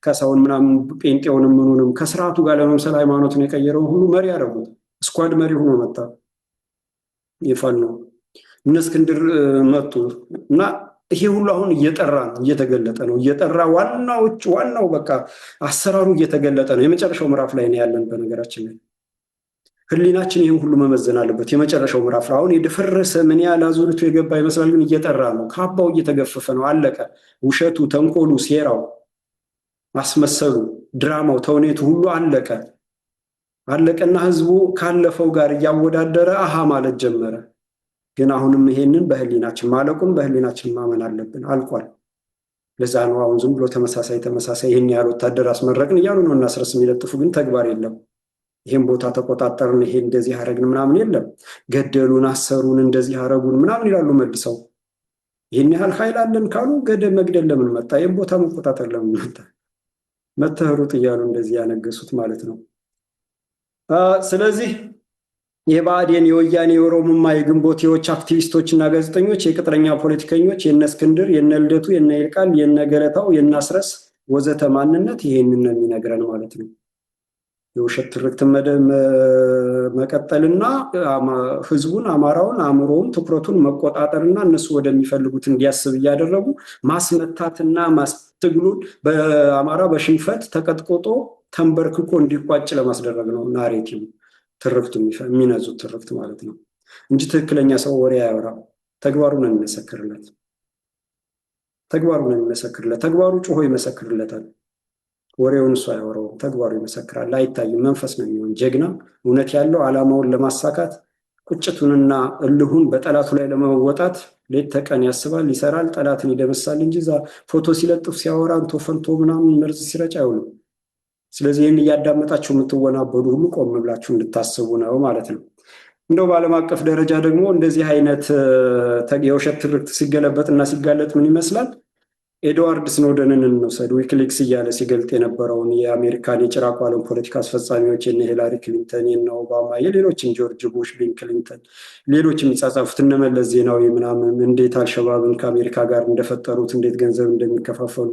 ካሳውን ምናምን ጴንጤውንም ምኑንም ከስርዓቱ ጋር ለመምሰል ሃይማኖትን የቀየረውን ሁሉ መሪ ያደረጉት። Squad መሪ ሆኖ መጣ። የፋኖ እነ እስክንድር መጡ እና ይሄ ሁሉ አሁን እየጠራ ነው፣ እየተገለጠ ነው። እየጠራ ዋናዎች ዋናው በቃ አሰራሩ እየተገለጠ ነው። የመጨረሻው ምዕራፍ ላይ ነው ያለን። በነገራችን ላይ ህሊናችን ይህን ሁሉ መመዘን አለበት። የመጨረሻው ምዕራፍ አሁን የደፈረሰ ምን ያህል አዙሪቱ የገባ ይመስላል፣ ግን እየጠራ ነው። ካባው እየተገፈፈ ነው። አለቀ። ውሸቱ፣ ተንኮሉ፣ ሴራው፣ ማስመሰሉ፣ ድራማው፣ ተውኔቱ ሁሉ አለቀ። አለቀና ህዝቡ ካለፈው ጋር እያወዳደረ አሃ ማለት ጀመረ። ግን አሁንም ይሄንን በህሊናችን ማለቁን በህሊናችን ማመን አለብን። አልቋል። ለዛ ነው አሁን ዝም ብሎ ተመሳሳይ ተመሳሳይ ይህን ያህል ወታደር አስመረቅን እያሉ ነው እና አስረስ የሚለጥፉ፣ ግን ተግባር የለም። ይሄን ቦታ ተቆጣጠርን፣ ይሄ እንደዚህ አረግን ምናምን የለም። ገደሉን፣ አሰሩን፣ እንደዚህ አረጉን ምናምን ይላሉ መልሰው። ይህን ያህል ኃይል አለን ካሉ ገደ መግደል ለምን መጣ? ይህን ቦታ መቆጣጠር ለምን መጣ? መተህ ሩጥ እያሉ እንደዚህ ያነገሱት ማለት ነው። ስለዚህ የብአዴን፣ የወያኔ፣ የኦሮሞማ፣ የግንቦቴዎች አክቲቪስቶች እና ጋዜጠኞች፣ የቅጥረኛ ፖለቲከኞች፣ የነ እስክንድር፣ የነ ልደቱ፣ የነ ይልቃል፣ የነ ገለታው፣ የነ አስረስ ወዘተ ማንነት ይሄንን ነው የሚነግረን ማለት ነው። የውሸት ትርክት መቀጠልና ህዝቡን፣ አማራውን፣ አእምሮውን፣ ትኩረቱን መቆጣጠርና እነሱ ወደሚፈልጉት እንዲያስብ እያደረጉ ማስመታትና ትግሉን በአማራ በሽንፈት ተቀጥቅጦ ተንበርክኮ እንዲቋጭ ለማስደረግ ነው narrative ትርክቱ የሚነዙት ትርክት ማለት ነው እንጂ ትክክለኛ ሰው ወሬ አያወራም። ተግባሩ ነው የሚመሰክርለት። ተግባሩ ነው የሚመሰክርለት። ተግባሩ ጮሆ ይመሰክርለታል። ወሬውን እሱ አያወራውም። ተግባሩ ይመሰክራል። አይታይም። መንፈስ ነው የሚሆን። ጀግና እውነት ያለው ዓላማውን ለማሳካት ቁጭቱንና እልሁን በጠላቱ ላይ ለመወጣት ሌት ተቀን ያስባል፣ ይሰራል፣ ጠላትን ይደመስሳል እንጂ እዛ ፎቶ ሲለጥፍ ሲያወራ እንቶ ፈንቶ ምናምን መርዝ ሲረጭ አይውልም። ስለዚህ ይህን እያዳመጣችሁ የምትወናበዱ ሁሉ ቆም ብላችሁ እንድታስቡ ነው ማለት ነው። እንደው በዓለም አቀፍ ደረጃ ደግሞ እንደዚህ አይነት የውሸት ትርክት ሲገለበጥና ሲጋለጥ ምን ይመስላል? ኤድዋርድ ስኖደንን እንውሰድ። ዊኪሊክስ እያለ ሲገልጥ የነበረውን የአሜሪካን የጭራቁ ዓለም ፖለቲካ አስፈጻሚዎች የነ ሂላሪ ክሊንተን፣ የነ ኦባማ፣ የሌሎችን ጆርጅ ቡሽ፣ ቢል ክሊንተን፣ ሌሎች የሚጻጻፉት እነ መለስ ዜናዊ ምናምን እንዴት አልሸባብን ከአሜሪካ ጋር እንደፈጠሩት፣ እንዴት ገንዘብ እንደሚከፋፈሉ፣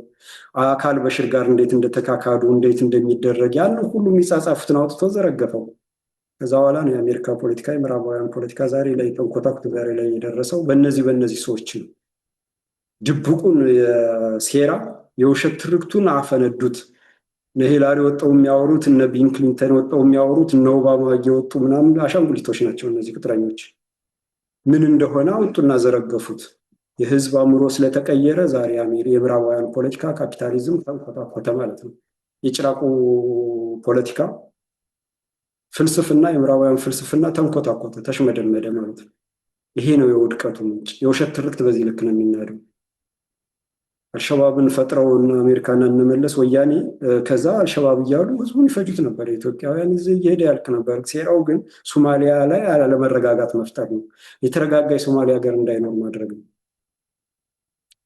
አልበሽር ጋር እንዴት እንደተካካዱ፣ እንዴት እንደሚደረግ ያን ሁሉ የሚጻጻፉትን አውጥቶ ዘረገፈው። ከዛ በኋላ ነው የአሜሪካ ፖለቲካ፣ የምዕራባውያን ፖለቲካ ዛሬ ላይ ተንኮታኩቶ ዛሬ ላይ የደረሰው በእነዚህ ሰዎች ነው። ድብቁን የሴራ የውሸት ትርክቱን አፈነዱት። እነ ሂላሪ ወጥተው የሚያወሩት፣ እነ ቢል ክሊንተን ወጥተው የሚያወሩት፣ እነ ኦባማ እየወጡ ምናምን አሻንጉሊቶች ናቸው እነዚህ ቅጥረኞች። ምን እንደሆነ አወጡና ዘረገፉት። የህዝብ አእምሮ ስለተቀየረ ዛሬ የምዕራባውያን ፖለቲካ ካፒታሊዝም ተንኮታኮተ ማለት ነው። የጭራቁ ፖለቲካ ፍልስፍና፣ የምዕራባውያን ፍልስፍና ተንኮታኮተ፣ ተሽመደመደ ማለት ነው። ይሄ ነው የውድቀቱ ምንጭ። የውሸት ትርክት በዚህ ልክ ነው የሚናደው። አልሸባብን ፈጥረው እነ አሜሪካና እነመለስ ወያኔ ከዛ አልሸባብ እያሉ ህዝቡን ይፈጁት ነበር። የኢትዮጵያውያን እዚህ እየሄደ ያልክ ነበር። ሴራው ግን ሶማሊያ ላይ አለመረጋጋት መፍጠር ነው። የተረጋጋ የሶማሊያ ሀገር እንዳይኖር ማድረግ ነው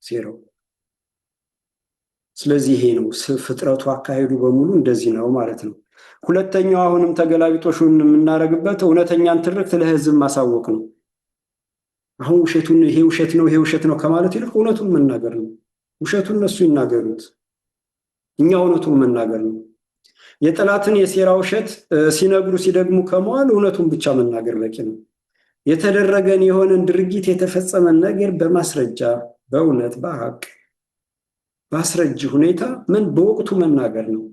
ሴራው። ስለዚህ ይሄ ነው ፍጥረቱ፣ አካሄዱ በሙሉ እንደዚህ ነው ማለት ነው። ሁለተኛው አሁንም ተገላቢጦሹን የምናደርግበት እውነተኛን ትርክት ለህዝብ ማሳወቅ ነው። አሁን ውሸቱን ይሄ ውሸት ነው ይሄ ውሸት ነው ከማለት ይልቅ እውነቱን መናገር ነው። ውሸቱን እነሱ ይናገሩት፣ እኛ እውነቱን መናገር ነው። የጠላትን የሴራ ውሸት ሲነግሩ ሲደግሙ ከመዋል እውነቱን ብቻ መናገር በቂ ነው። የተደረገን የሆነን ድርጊት የተፈጸመን ነገር በማስረጃ በእውነት በሀቅ በአስረጅ ሁኔታ ምን በወቅቱ መናገር ነው።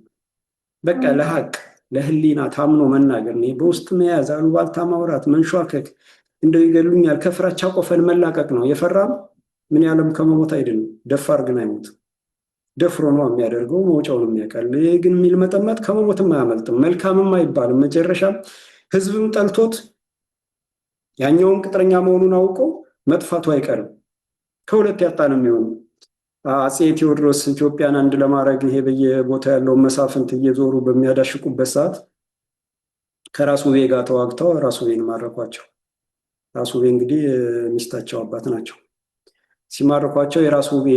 በቃ ለሀቅ ለህሊና ታምኖ መናገር ነው። በውስጥ መያዝ፣ አሉባልታ ማውራት፣ መንሿከክ፣ እንደው ይገሉኛል ከፍራቻ ቆፈን መላቀቅ ነው። የፈራም ምን ያለም ከመሞት አይድንም። ደፋር ግን አይሞትም። ደፍሮ ነው የሚያደርገው፣ መውጫውን የሚያውቃል። ይህ ግን የሚልመጠመጥ ከመሞትም አያመልጥም፣ መልካምም አይባልም። መጨረሻም ህዝብም ጠልቶት ያኛውን ቅጥረኛ መሆኑን አውቆ መጥፋቱ አይቀርም። ከሁለት ያጣ ነው የሚሆኑ። አፄ ቴዎድሮስ ኢትዮጵያን አንድ ለማድረግ ይሄ በየቦታ ያለውን መሳፍንት እየዞሩ በሚያዳሽቁበት ሰዓት ከራስ ውቤ ጋር ተዋግተው ራስ ውቤን ማረኳቸው። ራስ ውቤ እንግዲህ ሚስታቸው አባት ናቸው። ሲማርኳቸው የራስ ውቤ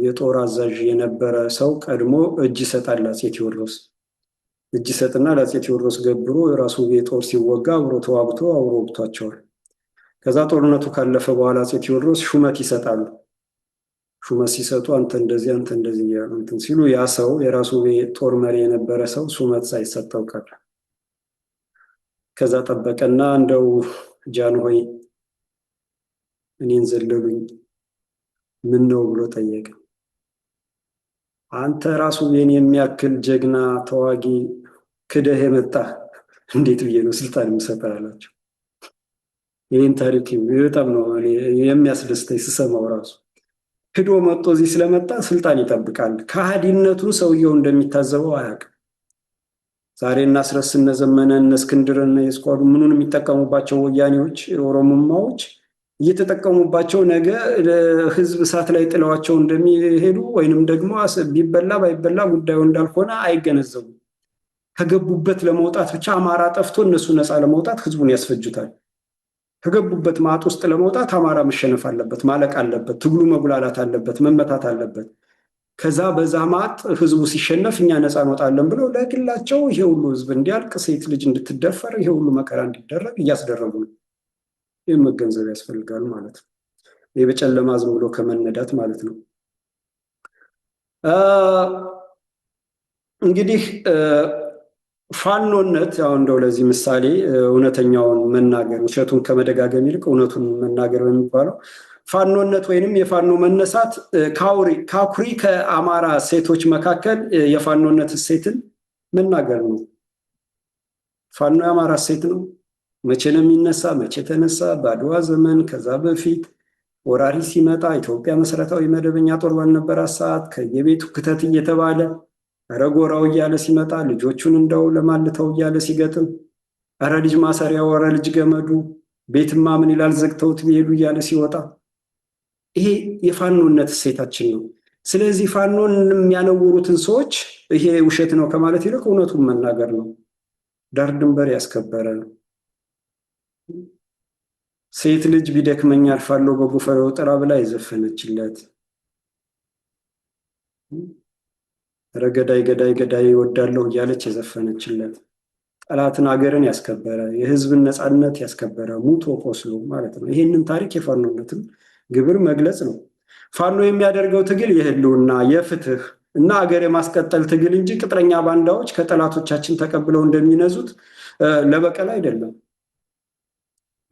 የጦር አዛዥ የነበረ ሰው ቀድሞ እጅ ይሰጣል ለአፄ ቴዎድሮስ። እጅ ይሰጥና ለአፄ ቴዎድሮስ ገብሮ የራስ ውቤ ጦር ሲወጋ አብሮ ተዋግቶ አብሮ ወግቷቸዋል። ከዛ ጦርነቱ ካለፈ በኋላ አፄ ቴዎድሮስ ሹመት ይሰጣሉ። ሹመት ሲሰጡ አንተ እንደዚህ አንተ እንደዚህ እያሉ እንትን ሲሉ ያ ሰው የራሱ ጦር መሪ የነበረ ሰው ሹመት ሳይሰጠው ቀረ። ከዛ ጠበቀና እንደው ጃንሆይ እኔን ዘለሉኝ ምን ነው ብሎ ጠየቀ። አንተ ራሱ የኔን የሚያክል ጀግና ተዋጊ ክደህ የመጣህ እንዴት ብዬ ነው ስልጣን የምሰጠህ አላቸው። ይህን ታሪክ በጣም ነው የሚያስደስተኝ ስሰማው ራሱ። ክዶ መጥቶ እዚህ ስለመጣ ስልጣን ይጠብቃል። ከሃዲነቱን ሰውየው እንደሚታዘበው አያውቅም። ዛሬ እነ አስረስ እነ ዘመነ እነ እስክንድር እነ የስኳዱ ምኑን የሚጠቀሙባቸው ወያኔዎች ኦሮሞማዎች እየተጠቀሙባቸው ነገ ህዝብ እሳት ላይ ጥለዋቸው እንደሚሄዱ ወይንም ደግሞ ቢበላ ባይበላ ጉዳዩ እንዳልሆነ አይገነዘቡም። ከገቡበት ለመውጣት ብቻ አማራ ጠፍቶ እነሱ ነፃ ለመውጣት ህዝቡን ያስፈጁታል። ከገቡበት ማጥ ውስጥ ለመውጣት አማራ መሸነፍ አለበት፣ ማለቅ አለበት፣ ትግሉ መጉላላት አለበት፣ መመታት አለበት። ከዛ በዛ ማጥ ህዝቡ ሲሸነፍ እኛ ነፃ እንወጣለን ብለው ለግላቸው ይሄ ሁሉ ህዝብ እንዲያልቅ፣ ሴት ልጅ እንድትደፈር፣ ይሄ ሁሉ መከራ እንዲደረግ እያስደረጉ ነው። ይህም መገንዘብ ያስፈልጋል ማለት ነው። ይህ በጨለማ ዝም ብሎ ከመነዳት ማለት ነው። እንግዲህ ፋኖነት አሁን እንደው ለዚህ ምሳሌ እውነተኛውን መናገር ውሸቱን ከመደጋገም ይልቅ እውነቱን መናገር በሚባለው ፋኖነት ወይንም የፋኖ መነሳት ካኩሪ ከአማራ ሴቶች መካከል የፋኖነት እሴትን መናገር ነው። ፋኖ የአማራ ሴት ነው። መቼ ነው የሚነሳ? መቼ ተነሳ? በአድዋ ዘመን፣ ከዛ በፊት ወራሪ ሲመጣ ኢትዮጵያ መሰረታዊ መደበኛ ጦር ባልነበራት ሰዓት ከየቤቱ ክተት እየተባለ ኧረ ጎራው እያለ ሲመጣ ልጆቹን እንደው ለማልተው እያለ ሲገጥም ኧረ ልጅ ማሰሪያው ኧረ ልጅ ገመዱ ቤትማ ምን ይላል ዘግተውት ቢሄዱ እያለ ሲወጣ ይሄ የፋኖነት እሴታችን ነው። ስለዚህ ፋኖን የሚያነውሩትን ሰዎች ይሄ ውሸት ነው ከማለት ይልቅ እውነቱን መናገር ነው። ዳር ድንበር ያስከበረ ሴት ልጅ ቢደክመኝ አልፋለሁ በጎፈሬው ጥራ ብላ የዘፈነችለት ኧረ ገዳይ ገዳይ ገዳይ እወዳለሁ እያለች የዘፈነችለት ጠላትን አገርን ያስከበረ የሕዝብን ነፃነት ያስከበረ ሙቶ ቆስሎ ማለት ነው። ይህንን ታሪክ የፋኖነትን ግብር መግለጽ ነው። ፋኖ የሚያደርገው ትግል የህልውና የፍትህ እና አገር የማስቀጠል ትግል እንጂ ቅጥረኛ ባንዳዎች ከጠላቶቻችን ተቀብለው እንደሚነዙት ለበቀል አይደለም።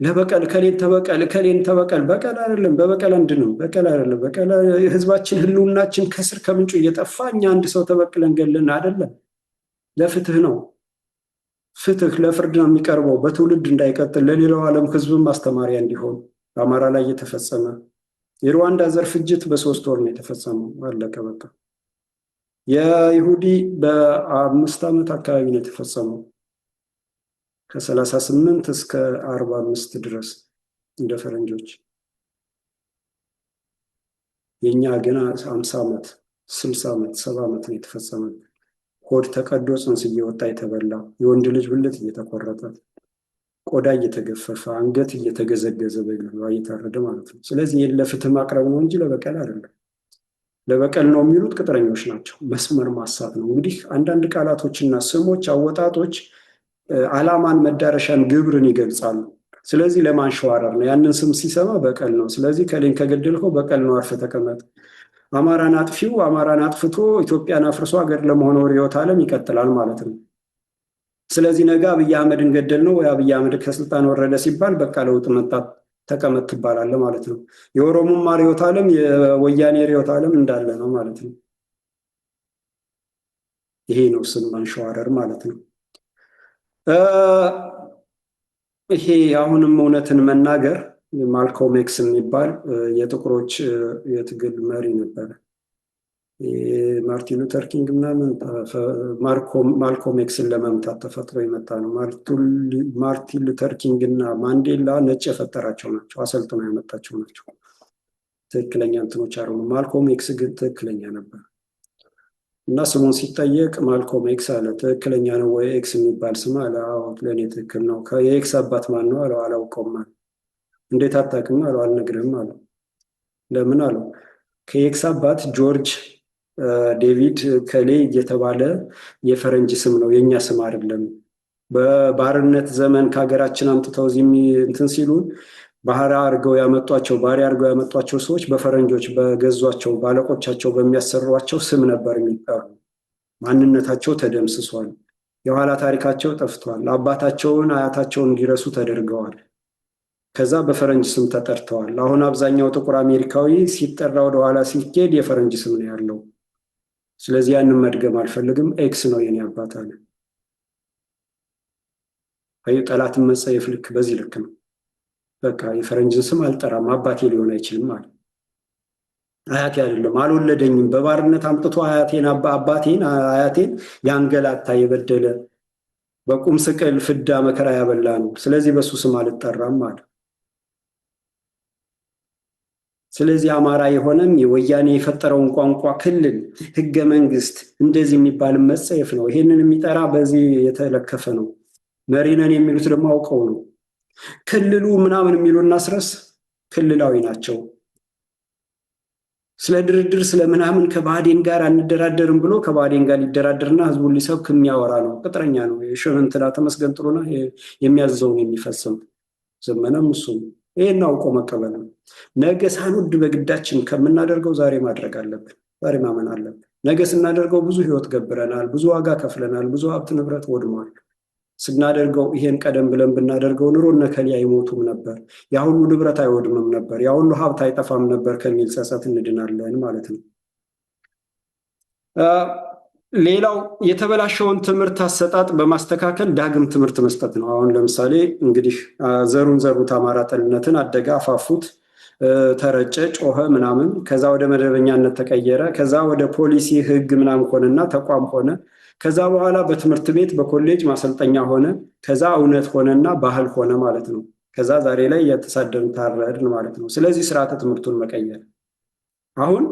ለበቀል ከሌን ተበቀል ከሌን ተበቀል በቀል አይደለም። በበቀል አንድንም በቀል አይደለም። በቀል ህዝባችን ህልውናችን ከስር ከምንጩ እየጠፋ እኛ አንድ ሰው ተበቅለን ገለን አይደለም። ለፍትህ ነው። ፍትህ ለፍርድ ነው የሚቀርበው፣ በትውልድ እንዳይቀጥል ለሌላው ዓለም ህዝብን ማስተማሪያ እንዲሆን በአማራ ላይ እየተፈጸመ የሩዋንዳ ዘር ፍጅት በ3 ወር ነው የተፈጸመው። አለቀ በቃ። የይሁዲ በ5 ዓመት አካባቢ ነው የተፈጸመው ከ38 እስከ 45 ድረስ እንደ ፈረንጆች። የእኛ ገና 50 ዓመት 60 ዓመት 70 ዓመት ነው የተፈጸመ። ሆድ ተቀዶ ጽንስ እየወጣ የተበላ፣ የወንድ ልጅ ብልት እየተቆረጠ፣ ቆዳ እየተገፈፈ፣ አንገት እየተገዘገዘ በቢላዋ እየታረደ ማለት ነው። ስለዚህ ይህን ለፍትህ ማቅረብ ነው እንጂ ለበቀል አይደለም። ለበቀል ነው የሚሉት ቅጥረኞች ናቸው። መስመር ማሳት ነው። እንግዲህ አንዳንድ ቃላቶችና ስሞች አወጣጦች ዓላማን፣ መዳረሻን፣ ግብርን ይገልጻሉ። ስለዚህ ለማንሸዋረር ነው። ያንን ስም ሲሰማ በቀል ነው። ስለዚህ ከሌን ከገደልከው በቀል ነው፣ አርፈህ ተቀመጥ። አማራን አጥፊው አማራን አጥፍቶ ኢትዮጵያን አፍርሶ ሀገር ለመሆነው ርዕዮተ ዓለም ይቀጥላል ማለት ነው። ስለዚህ ነገ አብይ አህመድን ገደል ነው ወይ አብይ አህመድ ከስልጣን ወረደ ሲባል በቃ ለውጥ መጣ ተቀመጥ ትባላለህ ማለት ነው። የኦሮሞማ ርዕዮተ ዓለም የወያኔ ርዕዮተ ዓለም እንዳለ ነው ማለት ነው። ይሄ ነው ስም ማንሸዋረር ማለት ነው። ይሄ አሁንም እውነትን መናገር ማልኮም ኤክስ የሚባል የጥቁሮች የትግል መሪ ነበረ። ማርቲን ሉተር ኪንግ ምናምን ማልኮም ኤክስን ለመምታት ተፈጥሮ የመጣ ነው። ማርቲን ሉተር ኪንግ እና ማንዴላ ነጭ የፈጠራቸው ናቸው፣ አሰልጥኖ ያመጣቸው ናቸው። ትክክለኛ እንትኖች አልሆኑም። ማልኮም ኤክስ ግን ትክክለኛ ነበር እና ስሙን ሲጠየቅ ማልኮም ኤክስ አለ። ትክክለኛ ነው ወይ ኤክስ የሚባል ስም አለ። አዎ ለእኔ ትክክል ነው። የኤክስ አባት ማን ነው አለው። አላውቀውም አለ። እንዴት አታውቅም አለው። አልነግርህም አለው። ለምን አለው። ከኤክስ አባት ጆርጅ ዴቪድ ከሌ እየተባለ የፈረንጅ ስም ነው፣ የእኛ ስም አይደለም። በባርነት ዘመን ከሀገራችን አምጥተው እዚህ እንትን ሲሉ ባህሪያ አድርገው ያመጧቸው ባሪያ አድርገው ያመጧቸው ሰዎች በፈረንጆች በገዟቸው ባለቆቻቸው በሚያሰሯቸው ስም ነበር የሚጠሩ። ማንነታቸው ተደምስሷል። የኋላ ታሪካቸው ጠፍቷል። አባታቸውን አያታቸውን እንዲረሱ ተደርገዋል። ከዛ በፈረንጅ ስም ተጠርተዋል። አሁን አብዛኛው ጥቁር አሜሪካዊ ሲጠራ ወደኋላ ሲኬድ የፈረንጅ ስም ነው ያለው። ስለዚህ ያንን መድገም አልፈልግም። X ነው የኔ አባት አለ። ጠላትን መጸየፍ ልክ በዚህ ልክ ነው። በቃ የፈረንጅን ስም አልጠራም፣ አባቴ ሊሆን አይችልም አለ። አያቴ አይደለም፣ አልወለደኝም። በባርነት አምጥቶ አያቴን አባቴን አያቴን ያንገላታ የበደለ በቁም ስቅል ፍዳ መከራ ያበላ ነው። ስለዚህ በሱ ስም አልጠራም አለ። ስለዚህ አማራ የሆነም የወያኔ የፈጠረውን ቋንቋ፣ ክልል፣ ህገ መንግስት እንደዚህ የሚባል መጸየፍ ነው። ይሄንን የሚጠራ በዚህ የተለከፈ ነው። መሪነን የሚሉት ደግሞ አውቀው ነው። ክልሉ ምናምን የሚሉ እናስረስ ክልላዊ ናቸው። ስለ ድርድር ስለ ምናምን ከባህዴን ጋር አንደራደርም ብሎ ከባህዴን ጋር ሊደራደርና ህዝቡን ሊሰብክ የሚያወራ ነው። ቅጥረኛ ነው። እንትና ተመስገን ጥሩነህ የሚያዘውን የሚፈጽም ዘመነም እሱም ይሄን አውቆ መቀበል ነው። ነገ ሳንወድ በግዳችን ከምናደርገው ዛሬ ማድረግ አለብን። ዛሬ ማመን አለብን። ነገ ስናደርገው ብዙ ህይወት ገብረናል፣ ብዙ ዋጋ ከፍለናል፣ ብዙ ሀብት ንብረት ወድሟል። ስናደርገው ይሄን ቀደም ብለን ብናደርገው ኑሮ እነ እከሌ አይሞቱም ነበር፣ ያ ሁሉ ንብረት አይወድምም ነበር፣ ያ ሁሉ ሀብት አይጠፋም ነበር ከሚል ጸጸት እንድናለን ማለት ነው። ሌላው የተበላሸውን ትምህርት አሰጣጥ በማስተካከል ዳግም ትምህርት መስጠት ነው። አሁን ለምሳሌ እንግዲህ ዘሩን ዘሩት አማራ ጠልነትን አደገ፣ አፋፉት፣ ተረጨ፣ ጮኸ ምናምን፣ ከዛ ወደ መደበኛነት ተቀየረ። ከዛ ወደ ፖሊሲ ህግ ምናምን ሆነና ተቋም ሆነ። ከዛ በኋላ በትምህርት ቤት በኮሌጅ ማሰልጠኛ ሆነ። ከዛ እውነት ሆነና ባህል ሆነ ማለት ነው። ከዛ ዛሬ ላይ የተሳደብን ታረድን ማለት ነው። ስለዚህ ስርዓተ ትምህርቱን መቀየር አሁን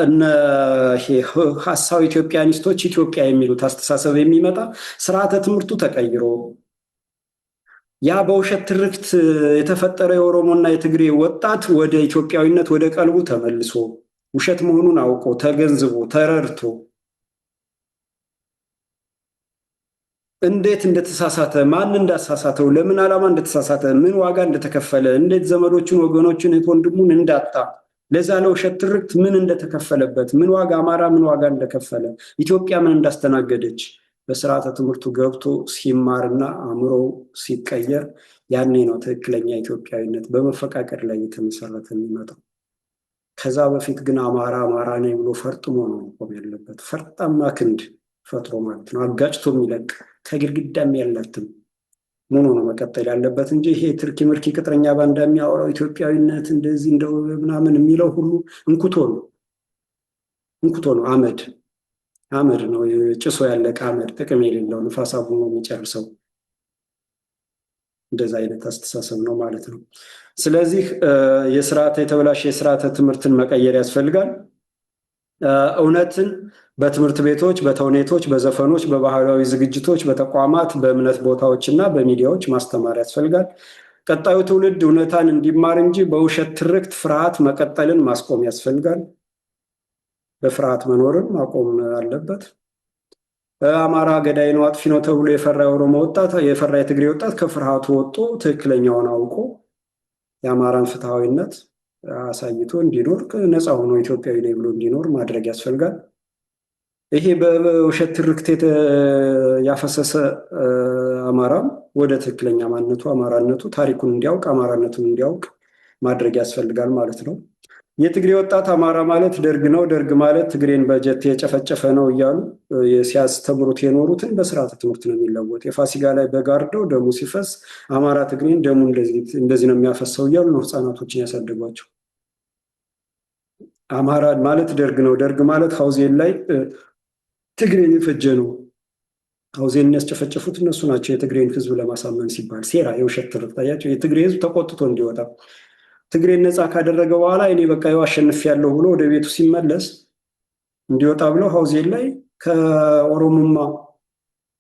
እነ ሀሳዊ ኢትዮጵያኒስቶች ኢትዮጵያ የሚሉት አስተሳሰብ የሚመጣ ስርዓተ ትምህርቱ ተቀይሮ ያ በውሸት ትርክት የተፈጠረ የኦሮሞና የትግሬ ወጣት ወደ ኢትዮጵያዊነት ወደ ቀልቡ ተመልሶ ውሸት መሆኑን አውቆ ተገንዝቦ ተረድቶ እንዴት እንደተሳሳተ፣ ማን እንዳሳሳተው፣ ለምን ዓላማ እንደተሳሳተ፣ ምን ዋጋ እንደተከፈለ፣ እንዴት ዘመዶቹን፣ ወገኖቹን፣ እህት ወንድሙን እንዳጣ፣ ለዛ ለውሸት ትርክት ምን እንደተከፈለበት፣ ምን ዋጋ አማራ ምን ዋጋ እንደከፈለ፣ ኢትዮጵያ ምን እንዳስተናገደች በስርዓተ ትምህርቱ ገብቶ ሲማርና አእምሮ ሲቀየር ያኔ ነው ትክክለኛ ኢትዮጵያዊነት በመፈቃቀድ ላይ የተመሰረተ የሚመጣው። ከዛ በፊት ግን አማራ አማራ ነኝ ብሎ ፈርጥሞ ነው መቆም ያለበት። ፈርጣማ ክንድ ፈጥሮ ማለት ነው፣ አጋጭቶ የሚለቅ ከግድግዳ የሚያላትም ሆኖ ነው መቀጠል ያለበት እንጂ ይሄ ትርኪ ምርኪ ቅጥረኛ ባንዳ የሚያወራው ኢትዮጵያዊነት እንደዚህ እንደው ምናምን የሚለው ሁሉ እንኩቶ ነው፣ እንኩቶ ነው፣ አመድ አመድ ነው፣ ጭሶ ያለቀ አመድ፣ ጥቅም የሌለው ንፋስ አቡኖ የሚጨርሰው እንደዛ አይነት አስተሳሰብ ነው ማለት ነው። ስለዚህ የስርዓተ የተበላሸ የስርዓተ ትምህርትን መቀየር ያስፈልጋል። እውነትን በትምህርት ቤቶች፣ በተውኔቶች፣ በዘፈኖች፣ በባህላዊ ዝግጅቶች፣ በተቋማት፣ በእምነት ቦታዎች እና በሚዲያዎች ማስተማር ያስፈልጋል። ቀጣዩ ትውልድ እውነታን እንዲማር እንጂ በውሸት ትርክት ፍርሃት መቀጠልን ማስቆም ያስፈልጋል። በፍርሃት መኖርን ማቆም አለበት። አማራ ገዳይ ነው አጥፊ ነው ተብሎ የፈራ የኦሮሞ ወጣት፣ የፈራ የትግሬ ወጣት ከፍርሃቱ ወጥቶ ትክክለኛውን አውቆ የአማራን ፍትሐዊነት አሳይቶ እንዲኖር፣ ነፃ ሆኖ ኢትዮጵያዊ ነኝ ብሎ እንዲኖር ማድረግ ያስፈልጋል። ይሄ በውሸት ትርክት ያፈሰሰ አማራም ወደ ትክክለኛ ማንነቱ አማራነቱ ታሪኩን እንዲያውቅ አማራነቱን እንዲያውቅ ማድረግ ያስፈልጋል ማለት ነው። የትግሬ ወጣት አማራ ማለት ደርግ ነው፣ ደርግ ማለት ትግሬን በጀት የጨፈጨፈ ነው እያሉ ሲያስተምሩት የኖሩትን በስርዓተ ትምህርት ነው የሚለወጥ። የፋሲካ ላይ በጋርደው ደሙ ሲፈስ አማራ ትግሬን ደሙ እንደዚህ ነው የሚያፈሰው እያሉ ነው ህፃናቶችን ያሳደጓቸው። አማራ ማለት ደርግ ነው፣ ደርግ ማለት ሀውዜን ላይ ትግሬን የፈጀ ነው። ሀውዜንን ያስጨፈጨፉት እነሱ ናቸው። የትግሬን ህዝብ ለማሳመን ሲባል ሴራ፣ የውሸት ትርክት አያቸው። የትግሬ ህዝብ ተቆጥቶ እንዲወጣ ትግሬን ነፃ ካደረገ በኋላ እኔ በቃ ይኸው አሸንፌያለሁ ብሎ ወደ ቤቱ ሲመለስ እንዲወጣ ብለው ሀውዜን ላይ ከኦሮሞማ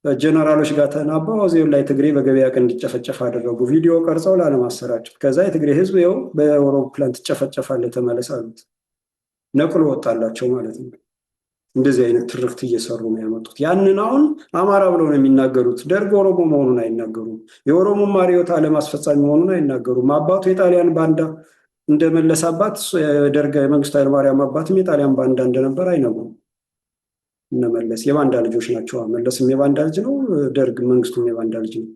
ጀነራሎች ጋር ተናበው ሀውዜን ላይ ትግሬ በገበያ ቀን እንዲጨፈጨፍ አደረጉ። ቪዲዮ ቀርጸው ላለማሰራጨት። ከዛ የትግሬ ህዝብ ይኸው በአውሮፕላን ትጨፈጨፋለህ ተመለስ አሉት። ነቅሎ ወጣላቸው ማለት ነው። እንደዚህ አይነት ትርክት እየሰሩ ነው ያመጡት። ያንን አሁን አማራ ብለው ነው የሚናገሩት። ደርግ ኦሮሞ መሆኑን አይናገሩም። የኦሮሞማ ርዕዮተ ዓለም አስፈጻሚ መሆኑን አይናገሩም። አባቱ የጣሊያን ባንዳ እንደመለስ አባት፣ ደርግ የመንግስቱ ኃይለማርያም አባትም የጣሊያን ባንዳ እንደነበር አይነግሩም። እነመለስ የባንዳ ልጆች ናቸው። መለስም የባንዳ ልጅ ነው። ደርግ መንግስቱም የባንዳ ልጅ ነው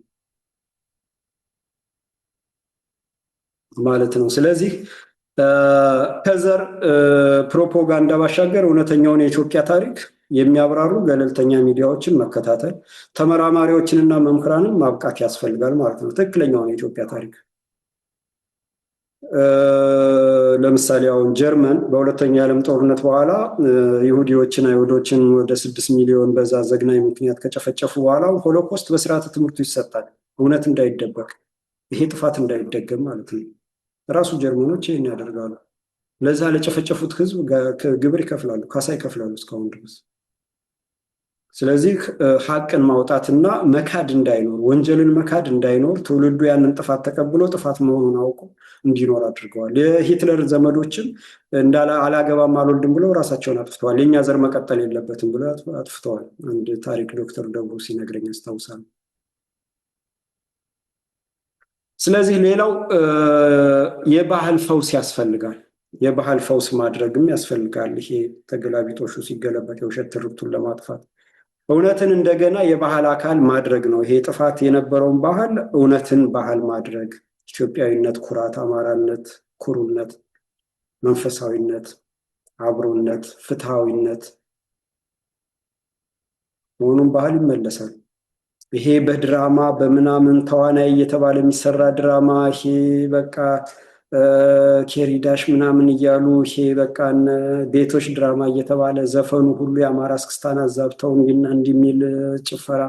ማለት ነው። ስለዚህ ከዘር ፕሮፓጋንዳ ባሻገር እውነተኛውን የኢትዮጵያ ታሪክ የሚያብራሩ ገለልተኛ ሚዲያዎችን መከታተል፣ ተመራማሪዎችንና መምህራንን ማብቃት ያስፈልጋል ማለት ነው። ትክክለኛውን የኢትዮጵያ ታሪክ፣ ለምሳሌ አሁን ጀርመን በሁለተኛ የዓለም ጦርነት በኋላ ይሁዲዎችን፣ አይሁዶችን ወደ 6 ሚሊዮን በዛ ዘግናኝ ምክንያት ከጨፈጨፉ በኋላ ሆሎኮስት በስርዓተ ትምህርቱ ይሰጣል። እውነት እንዳይደበቅ፣ ይሄ ጥፋት እንዳይደገም ማለት ነው። ራሱ ጀርመኖች ይህን ያደርጋሉ። ለዛ ለጨፈጨፉት ህዝብ ግብር ይከፍላሉ፣ ካሳ ይከፍላሉ እስካሁን ድረስ። ስለዚህ ሀቅን ማውጣትና መካድ እንዳይኖር፣ ወንጀልን መካድ እንዳይኖር፣ ትውልዱ ያንን ጥፋት ተቀብሎ ጥፋት መሆኑን አውቆ እንዲኖር አድርገዋል። የሂትለር ዘመዶችም አላገባም አልወልድም ብለው ራሳቸውን አጥፍተዋል። የእኛ ዘር መቀጠል የለበትም ብለው አጥፍተዋል። አንድ ታሪክ ዶክተር ደብሩ ሲነግረኝ አስታውሳለሁ። ስለዚህ ሌላው የባህል ፈውስ ያስፈልጋል። የባህል ፈውስ ማድረግም ያስፈልጋል። ይሄ ተገላቢጦሹ ሲገለበጥ የውሸት ትርክቱን ለማጥፋት እውነትን እንደገና የባህል አካል ማድረግ ነው። ይሄ ጥፋት የነበረውን ባህል እውነትን ባህል ማድረግ፣ ኢትዮጵያዊነት ኩራት፣ አማራነት ኩሩነት፣ መንፈሳዊነት፣ አብሮነት፣ ፍትሃዊነት መሆኑን ባህል ይመለሳል። ይሄ በድራማ በምናምን ተዋናይ እየተባለ የሚሰራ ድራማ፣ ይሄ በቃ ኬሪዳሽ ምናምን እያሉ፣ ይሄ በቃ ቤቶች ድራማ እየተባለ ዘፈኑ ሁሉ የአማራ እስክስታን አዛብተው እንዲና እንዲህ የሚል ጭፈራ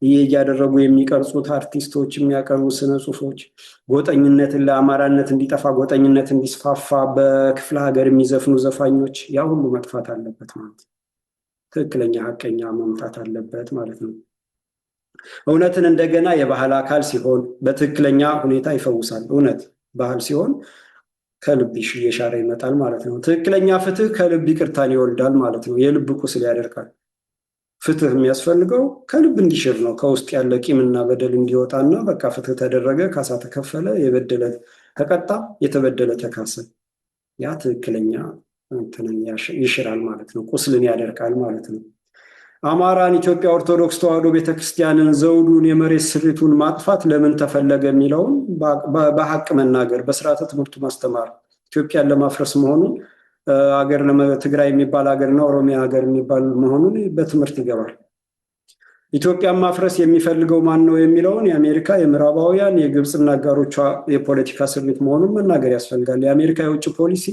እያደረጉ የሚቀርጹት አርቲስቶች፣ የሚያቀርቡ ስነ ጽሁፎች፣ ጎጠኝነትን ለአማራነት እንዲጠፋ፣ ጎጠኝነት እንዲስፋፋ በክፍለ ሀገር የሚዘፍኑ ዘፋኞች፣ ያ ሁሉ መጥፋት አለበት ማለት ነው። ትክክለኛ ሀቀኛ መምጣት አለበት ማለት ነው። እውነትን እንደገና የባህል አካል ሲሆን በትክክለኛ ሁኔታ ይፈውሳል። እውነት ባህል ሲሆን ከልብ እየሻረ ይመጣል ማለት ነው። ትክክለኛ ፍትህ ከልብ ይቅርታን ይወልዳል ማለት ነው። የልብ ቁስል ያደርቃል። ፍትህ የሚያስፈልገው ከልብ እንዲሽር ነው። ከውስጥ ያለ ቂምና በደል እንዲወጣና በቃ ፍትህ ተደረገ፣ ካሳ ተከፈለ፣ የበደለ ተቀጣ፣ የተበደለ ተካሰ። ያ ትክክለኛ እንትንን ይሽራል ማለት ነው። ቁስልን ያደርቃል ማለት ነው። አማራን፣ ኢትዮጵያ ኦርቶዶክስ ተዋሕዶ ቤተክርስቲያንን፣ ዘውዱን፣ የመሬት ስሪቱን ማጥፋት ለምን ተፈለገ የሚለውን በሀቅ መናገር፣ በስርዓተ ትምህርቱ ማስተማር፣ ኢትዮጵያን ለማፍረስ መሆኑን፣ አገር ትግራይ የሚባል ሀገርና ኦሮሚያ ሀገር የሚባል መሆኑን በትምህርት ይገባል። ኢትዮጵያን ማፍረስ የሚፈልገው ማን ነው የሚለውን የአሜሪካ፣ የምዕራባውያን፣ የግብፅና አጋሮቿ የፖለቲካ ስሪት መሆኑን መናገር ያስፈልጋል። የአሜሪካ የውጭ ፖሊሲ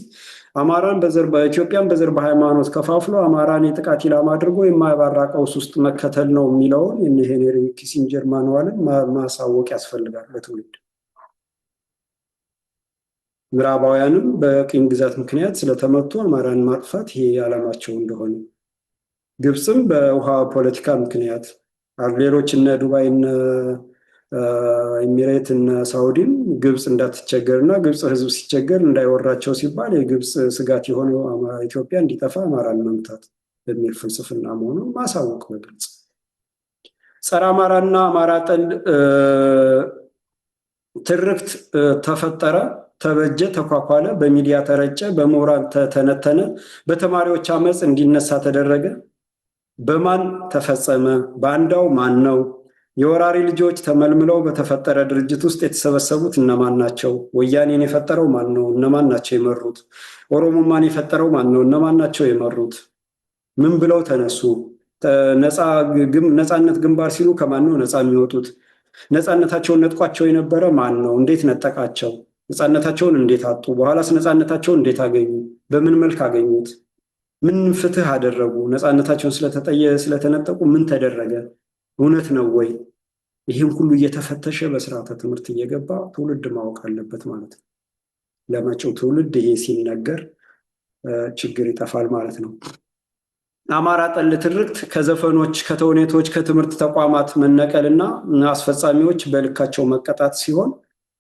አማራን በዘር፣ በኢትዮጵያን በዘር፣ በሃይማኖት ከፋፍሎ አማራን የጥቃት ኢላማ አድርጎ የማያባራ ቀውስ ውስጥ መከተል ነው የሚለውን የነ ሄንሪ ኪሲንጀር manual ን ማሳወቅ ያስፈልጋል ለትውልድ። ምዕራባውያንም በቅኝ ግዛት ምክንያት ስለተመቱ አማራን ማጥፋት ይሄ ዓላማቸው እንደሆነ፣ ግብፅም በውሃ ፖለቲካ ምክንያት፣ ሌሎች እነ ዱባይ፣ እነ ኤሚሬት፣ እነ ሳውዲም ግብፅ እንዳትቸገር እና ግብፅ ህዝብ ሲቸገር እንዳይወራቸው ሲባል የግብፅ ስጋት የሆነው ኢትዮጵያ እንዲጠፋ አማራን መምታት በሚል ፍልስፍና መሆኑን ማሳወቅ በግልጽ። ጸረ አማራና አማራ ጠል ትርክት ተፈጠረ፣ ተበጀ፣ ተኳኳለ፣ በሚዲያ ተረጨ፣ በምሁራን ተተነተነ፣ በተማሪዎች አመፅ እንዲነሳ ተደረገ። በማን ተፈጸመ? ባንዳው ማን ነው? የወራሪ ልጆች ተመልምለው በተፈጠረ ድርጅት ውስጥ የተሰበሰቡት እነማን ናቸው? ወያኔን የፈጠረው ማን ነው? እነማን ናቸው የመሩት? ኦሮሞማን የፈጠረው ማን ነው? እነማን ናቸው የመሩት? ምን ብለው ተነሱ? ነፃነት ግንባር ሲሉ ከማን ነው ነፃ የሚወጡት? ነፃነታቸውን ነጥቋቸው የነበረ ማን ነው? እንዴት ነጠቃቸው? ነፃነታቸውን እንዴት አጡ? በኋላስ ነፃነታቸውን እንዴት አገኙ? በምን መልክ አገኙት? ምን ፍትህ አደረጉ? ነፃነታቸውን ስለተነጠቁ ምን ተደረገ? እውነት ነው ወይ? ይህም ሁሉ እየተፈተሸ በስርዓተ ትምህርት እየገባ ትውልድ ማወቅ አለበት ማለት ነው። ለመጪው ትውልድ ይሄ ሲነገር ችግር ይጠፋል ማለት ነው። አማራ ጠል ትርክት ከዘፈኖች፣ ከተውኔቶች፣ ከትምህርት ተቋማት መነቀልና አስፈጻሚዎች በልካቸው መቀጣት ሲሆን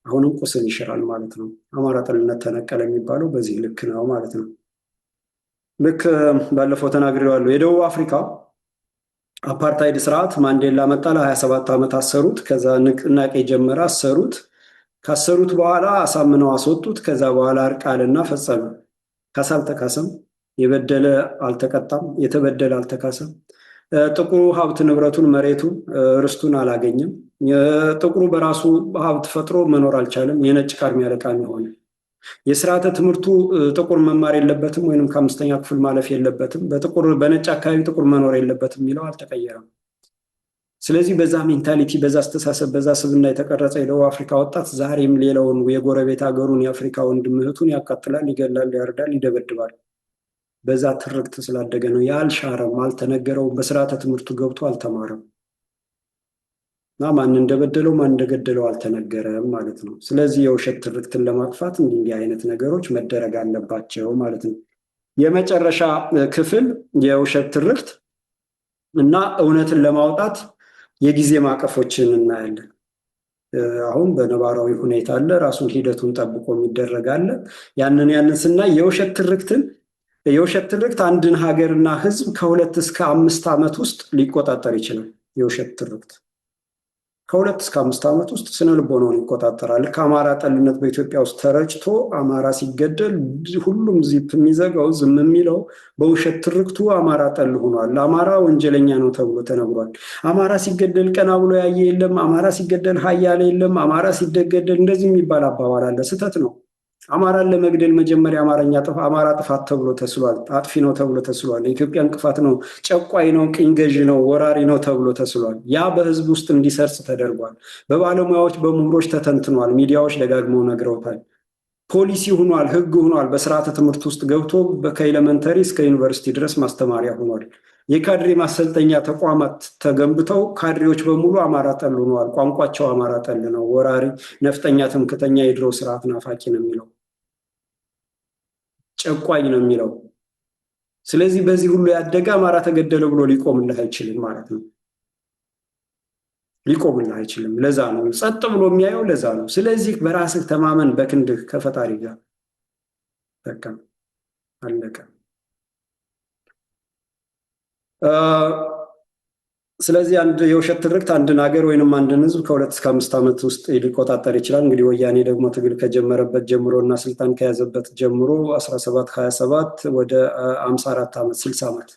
አሁንም ቁስል ይሽራል ማለት ነው። አማራ ጠልነት ተነቀለ የሚባለው በዚህ ልክ ነው ማለት ነው። ልክ ባለፈው ተናግሬዋለሁ። የደቡብ አፍሪካ አፓርታይድ ስርዓት ማንዴላ መጣ፣ ለ27 ዓመት አሰሩት። ከዛ ንቅናቄ ጀመረ፣ አሰሩት። ካሰሩት በኋላ አሳምነው አስወጡት። ከዛ በኋላ እርቅ አለና ፈጸመ። ካሳ አልተካሰም፣ የበደለ አልተቀጣም፣ የተበደለ አልተካሰም። ጥቁሩ ሀብት ንብረቱን፣ መሬቱን፣ ርስቱን አላገኘም። ጥቁሩ በራሱ ሀብት ፈጥሮ መኖር አልቻለም። የነጭ ካርሚ አለቃሚ ሆነ። የስርዓተ ትምህርቱ ጥቁር መማር የለበትም ወይንም ከአምስተኛ ክፍል ማለፍ የለበትም፣ በጥቁር በነጭ አካባቢ ጥቁር መኖር የለበትም የሚለው አልተቀየረም። ስለዚህ በዛ mentality፣ በዛ አስተሳሰብ፣ በዛ ስብዕና የተቀረጸ የደቡብ አፍሪካ ወጣት ዛሬም ሌላውን የጎረቤት ሀገሩን የአፍሪካ ወንድም እህቱን ያቃጥላል፣ ይገላል፣ ያርዳል፣ ይደበድባል። በዛ ትርክት ስላደገ ነው። ያልሻረም፣ አልተነገረውም፣ በስርዓተ ትምህርቱ ገብቶ አልተማረም እና ማን እንደበደለው ማን እንደገደለው አልተነገረም ማለት ነው። ስለዚህ የውሸት ትርክትን ለማጥፋት እንዲህ አይነት ነገሮች መደረግ አለባቸው ማለት ነው። የመጨረሻ ክፍል የውሸት ትርክት እና እውነትን ለማውጣት የጊዜ ማዕቀፎችን እናያለን። አሁን በነባራዊ ሁኔታ አለ፣ ራሱን ሂደቱን ጠብቆ የሚደረግ አለ። ያንን ስናይ የውሸት ትርክት አንድን ሀገርና ሕዝብ ከ2 እስከ 5 ዓመት ውስጥ ሊቆጣጠር ይችላል። የውሸት ትርክት ከ2 እስከ 5 ዓመት ውስጥ ስነ ልቦናውን ይቆጣጠራል። ልክ አማራ ጠልነት በኢትዮጵያ ውስጥ ተረጭቶ አማራ ሲገደል ሁሉም ዚፕ የሚዘጋው ዝም የሚለው በውሸት ትርክቱ አማራ ጠል ሆኗል። አማራ ወንጀለኛ ነው ተብሎ ተነግሯል። አማራ ሲገደል ቀና ብሎ ያየ የለም። አማራ ሲገደል ሀይ ያለ የለም። አማራ ሲገደል እንደዚህ የሚባል አባባል አለ። ስህተት ነው። አማራን ለመግደል መጀመሪያ አማራ ጥፋት ተብሎ ተስሏል። አጥፊ ነው ተብሎ ተስሏል። የኢትዮጵያ እንቅፋት ነው፣ ጨቋኝ ነው፣ ቅኝ ገዢ ነው፣ ወራሪ ነው ተብሎ ተስሏል። ያ በህዝብ ውስጥ እንዲሰርጽ ተደርጓል። በባለሙያዎች በምሁሮች ተተንትኗል። ሚዲያዎች ደጋግመው ነግረውታል። ፖሊሲ ሆኗል፣ ህግ ሆኗል። በስርዓተ ትምህርት ውስጥ ገብቶ ከ elementary እስከ ዩኒቨርሲቲ ድረስ ማስተማሪያ ሆኗል። የካድሬ ማሰልጠኛ ተቋማት ተገንብተው ካድሬዎች በሙሉ አማራ ጠል ሆነዋል። ቋንቋቸው አማራ ጠል ነው። ወራሪ፣ ነፍጠኛ፣ ትምክተኛ፣ የድሮ ስርዓት ናፋቂ ነው የሚለው፣ ጨቋኝ ነው የሚለው። ስለዚህ በዚህ ሁሉ ያደገ አማራ ተገደለ ብሎ ሊቆምልህ አይችልም ማለት ነው። ሊቆምልህ አይችልም። ለዛ ነው ጸጥ ብሎ የሚያየው፣ ለዛ ነው። ስለዚህ በራስህ ተማመን፣ በክንድህ ከፈጣሪ ጋር። በቃ አለቀ። ስለዚህ አንድ የውሸት ትርክት አንድን ሀገር ወይንም አንድን ህዝብ ከ2 እስከ 5 ዓመት ውስጥ ሊቆጣጠር ይችላል። እንግዲህ ወያኔ ደግሞ ትግል ከጀመረበት ጀምሮ እና ስልጣን ከያዘበት ጀምሮ 17 27 ወደ 54 ዓመት፣ 60 ዓመት።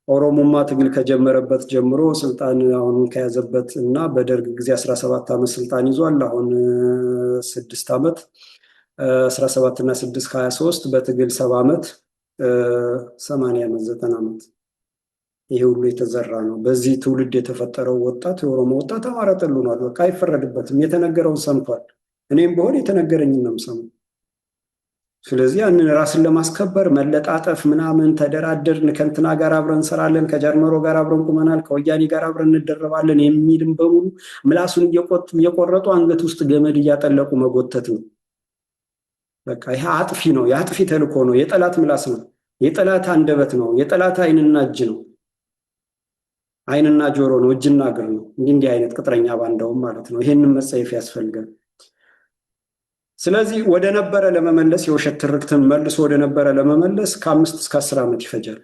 ኦሮሙማ ትግል ከጀመረበት ጀምሮ ስልጣን አሁን ከያዘበት እና በደርግ ጊዜ 17 ዓመት ስልጣን ይዟል። አሁን 6 ዓመት፣ 17 እና 6 23፣ በትግል 70 ዓመት፣ 80 ዓመት፣ 90 ዓመት። ይሄ ሁሉ የተዘራ ነው። በዚህ ትውልድ የተፈጠረው ወጣት የኦሮሞ ወጣት አማራ ጠል ሆኗል። በቃ አይፈረድበትም። የተነገረውን ሰምቷል። እኔም ብሆን የተነገረኝን ነው የምሰማው። ስለዚህ ያንን ራስን ለማስከበር መለጣጠፍ ምናምን፣ ተደራደርን፣ ከእንትና ጋር አብረን እንሰራለን፣ ከጃርመሮ ጋር አብረን ቁመናል፣ ከወያኔ ጋር አብረን እንደረባለን የሚልም በሙሉ ምላሱን እየቆረጡ አንገት ውስጥ ገመድ እያጠለቁ መጎተት ነው። በቃ ይሄ አጥፊ ነው። የአጥፊ ተልእኮ ነው። የጠላት ምላስ ነው። የጠላት አንደበት ነው። የጠላት ዓይንና እጅ ነው። ዓይንና ጆሮ ነው። እጅና እግር ነው። እንዲህ እንዲህ አይነት ቅጥረኛ ባንዳውም ማለት ነው። ይሄንን መጸየፍ ያስፈልጋል። ስለዚህ ወደ ነበረ ለመመለስ፣ የውሸት ትርክትን መልሶ ወደ ነበረ ለመመለስ ከ5 እስከ 10 ዓመት ይፈጃል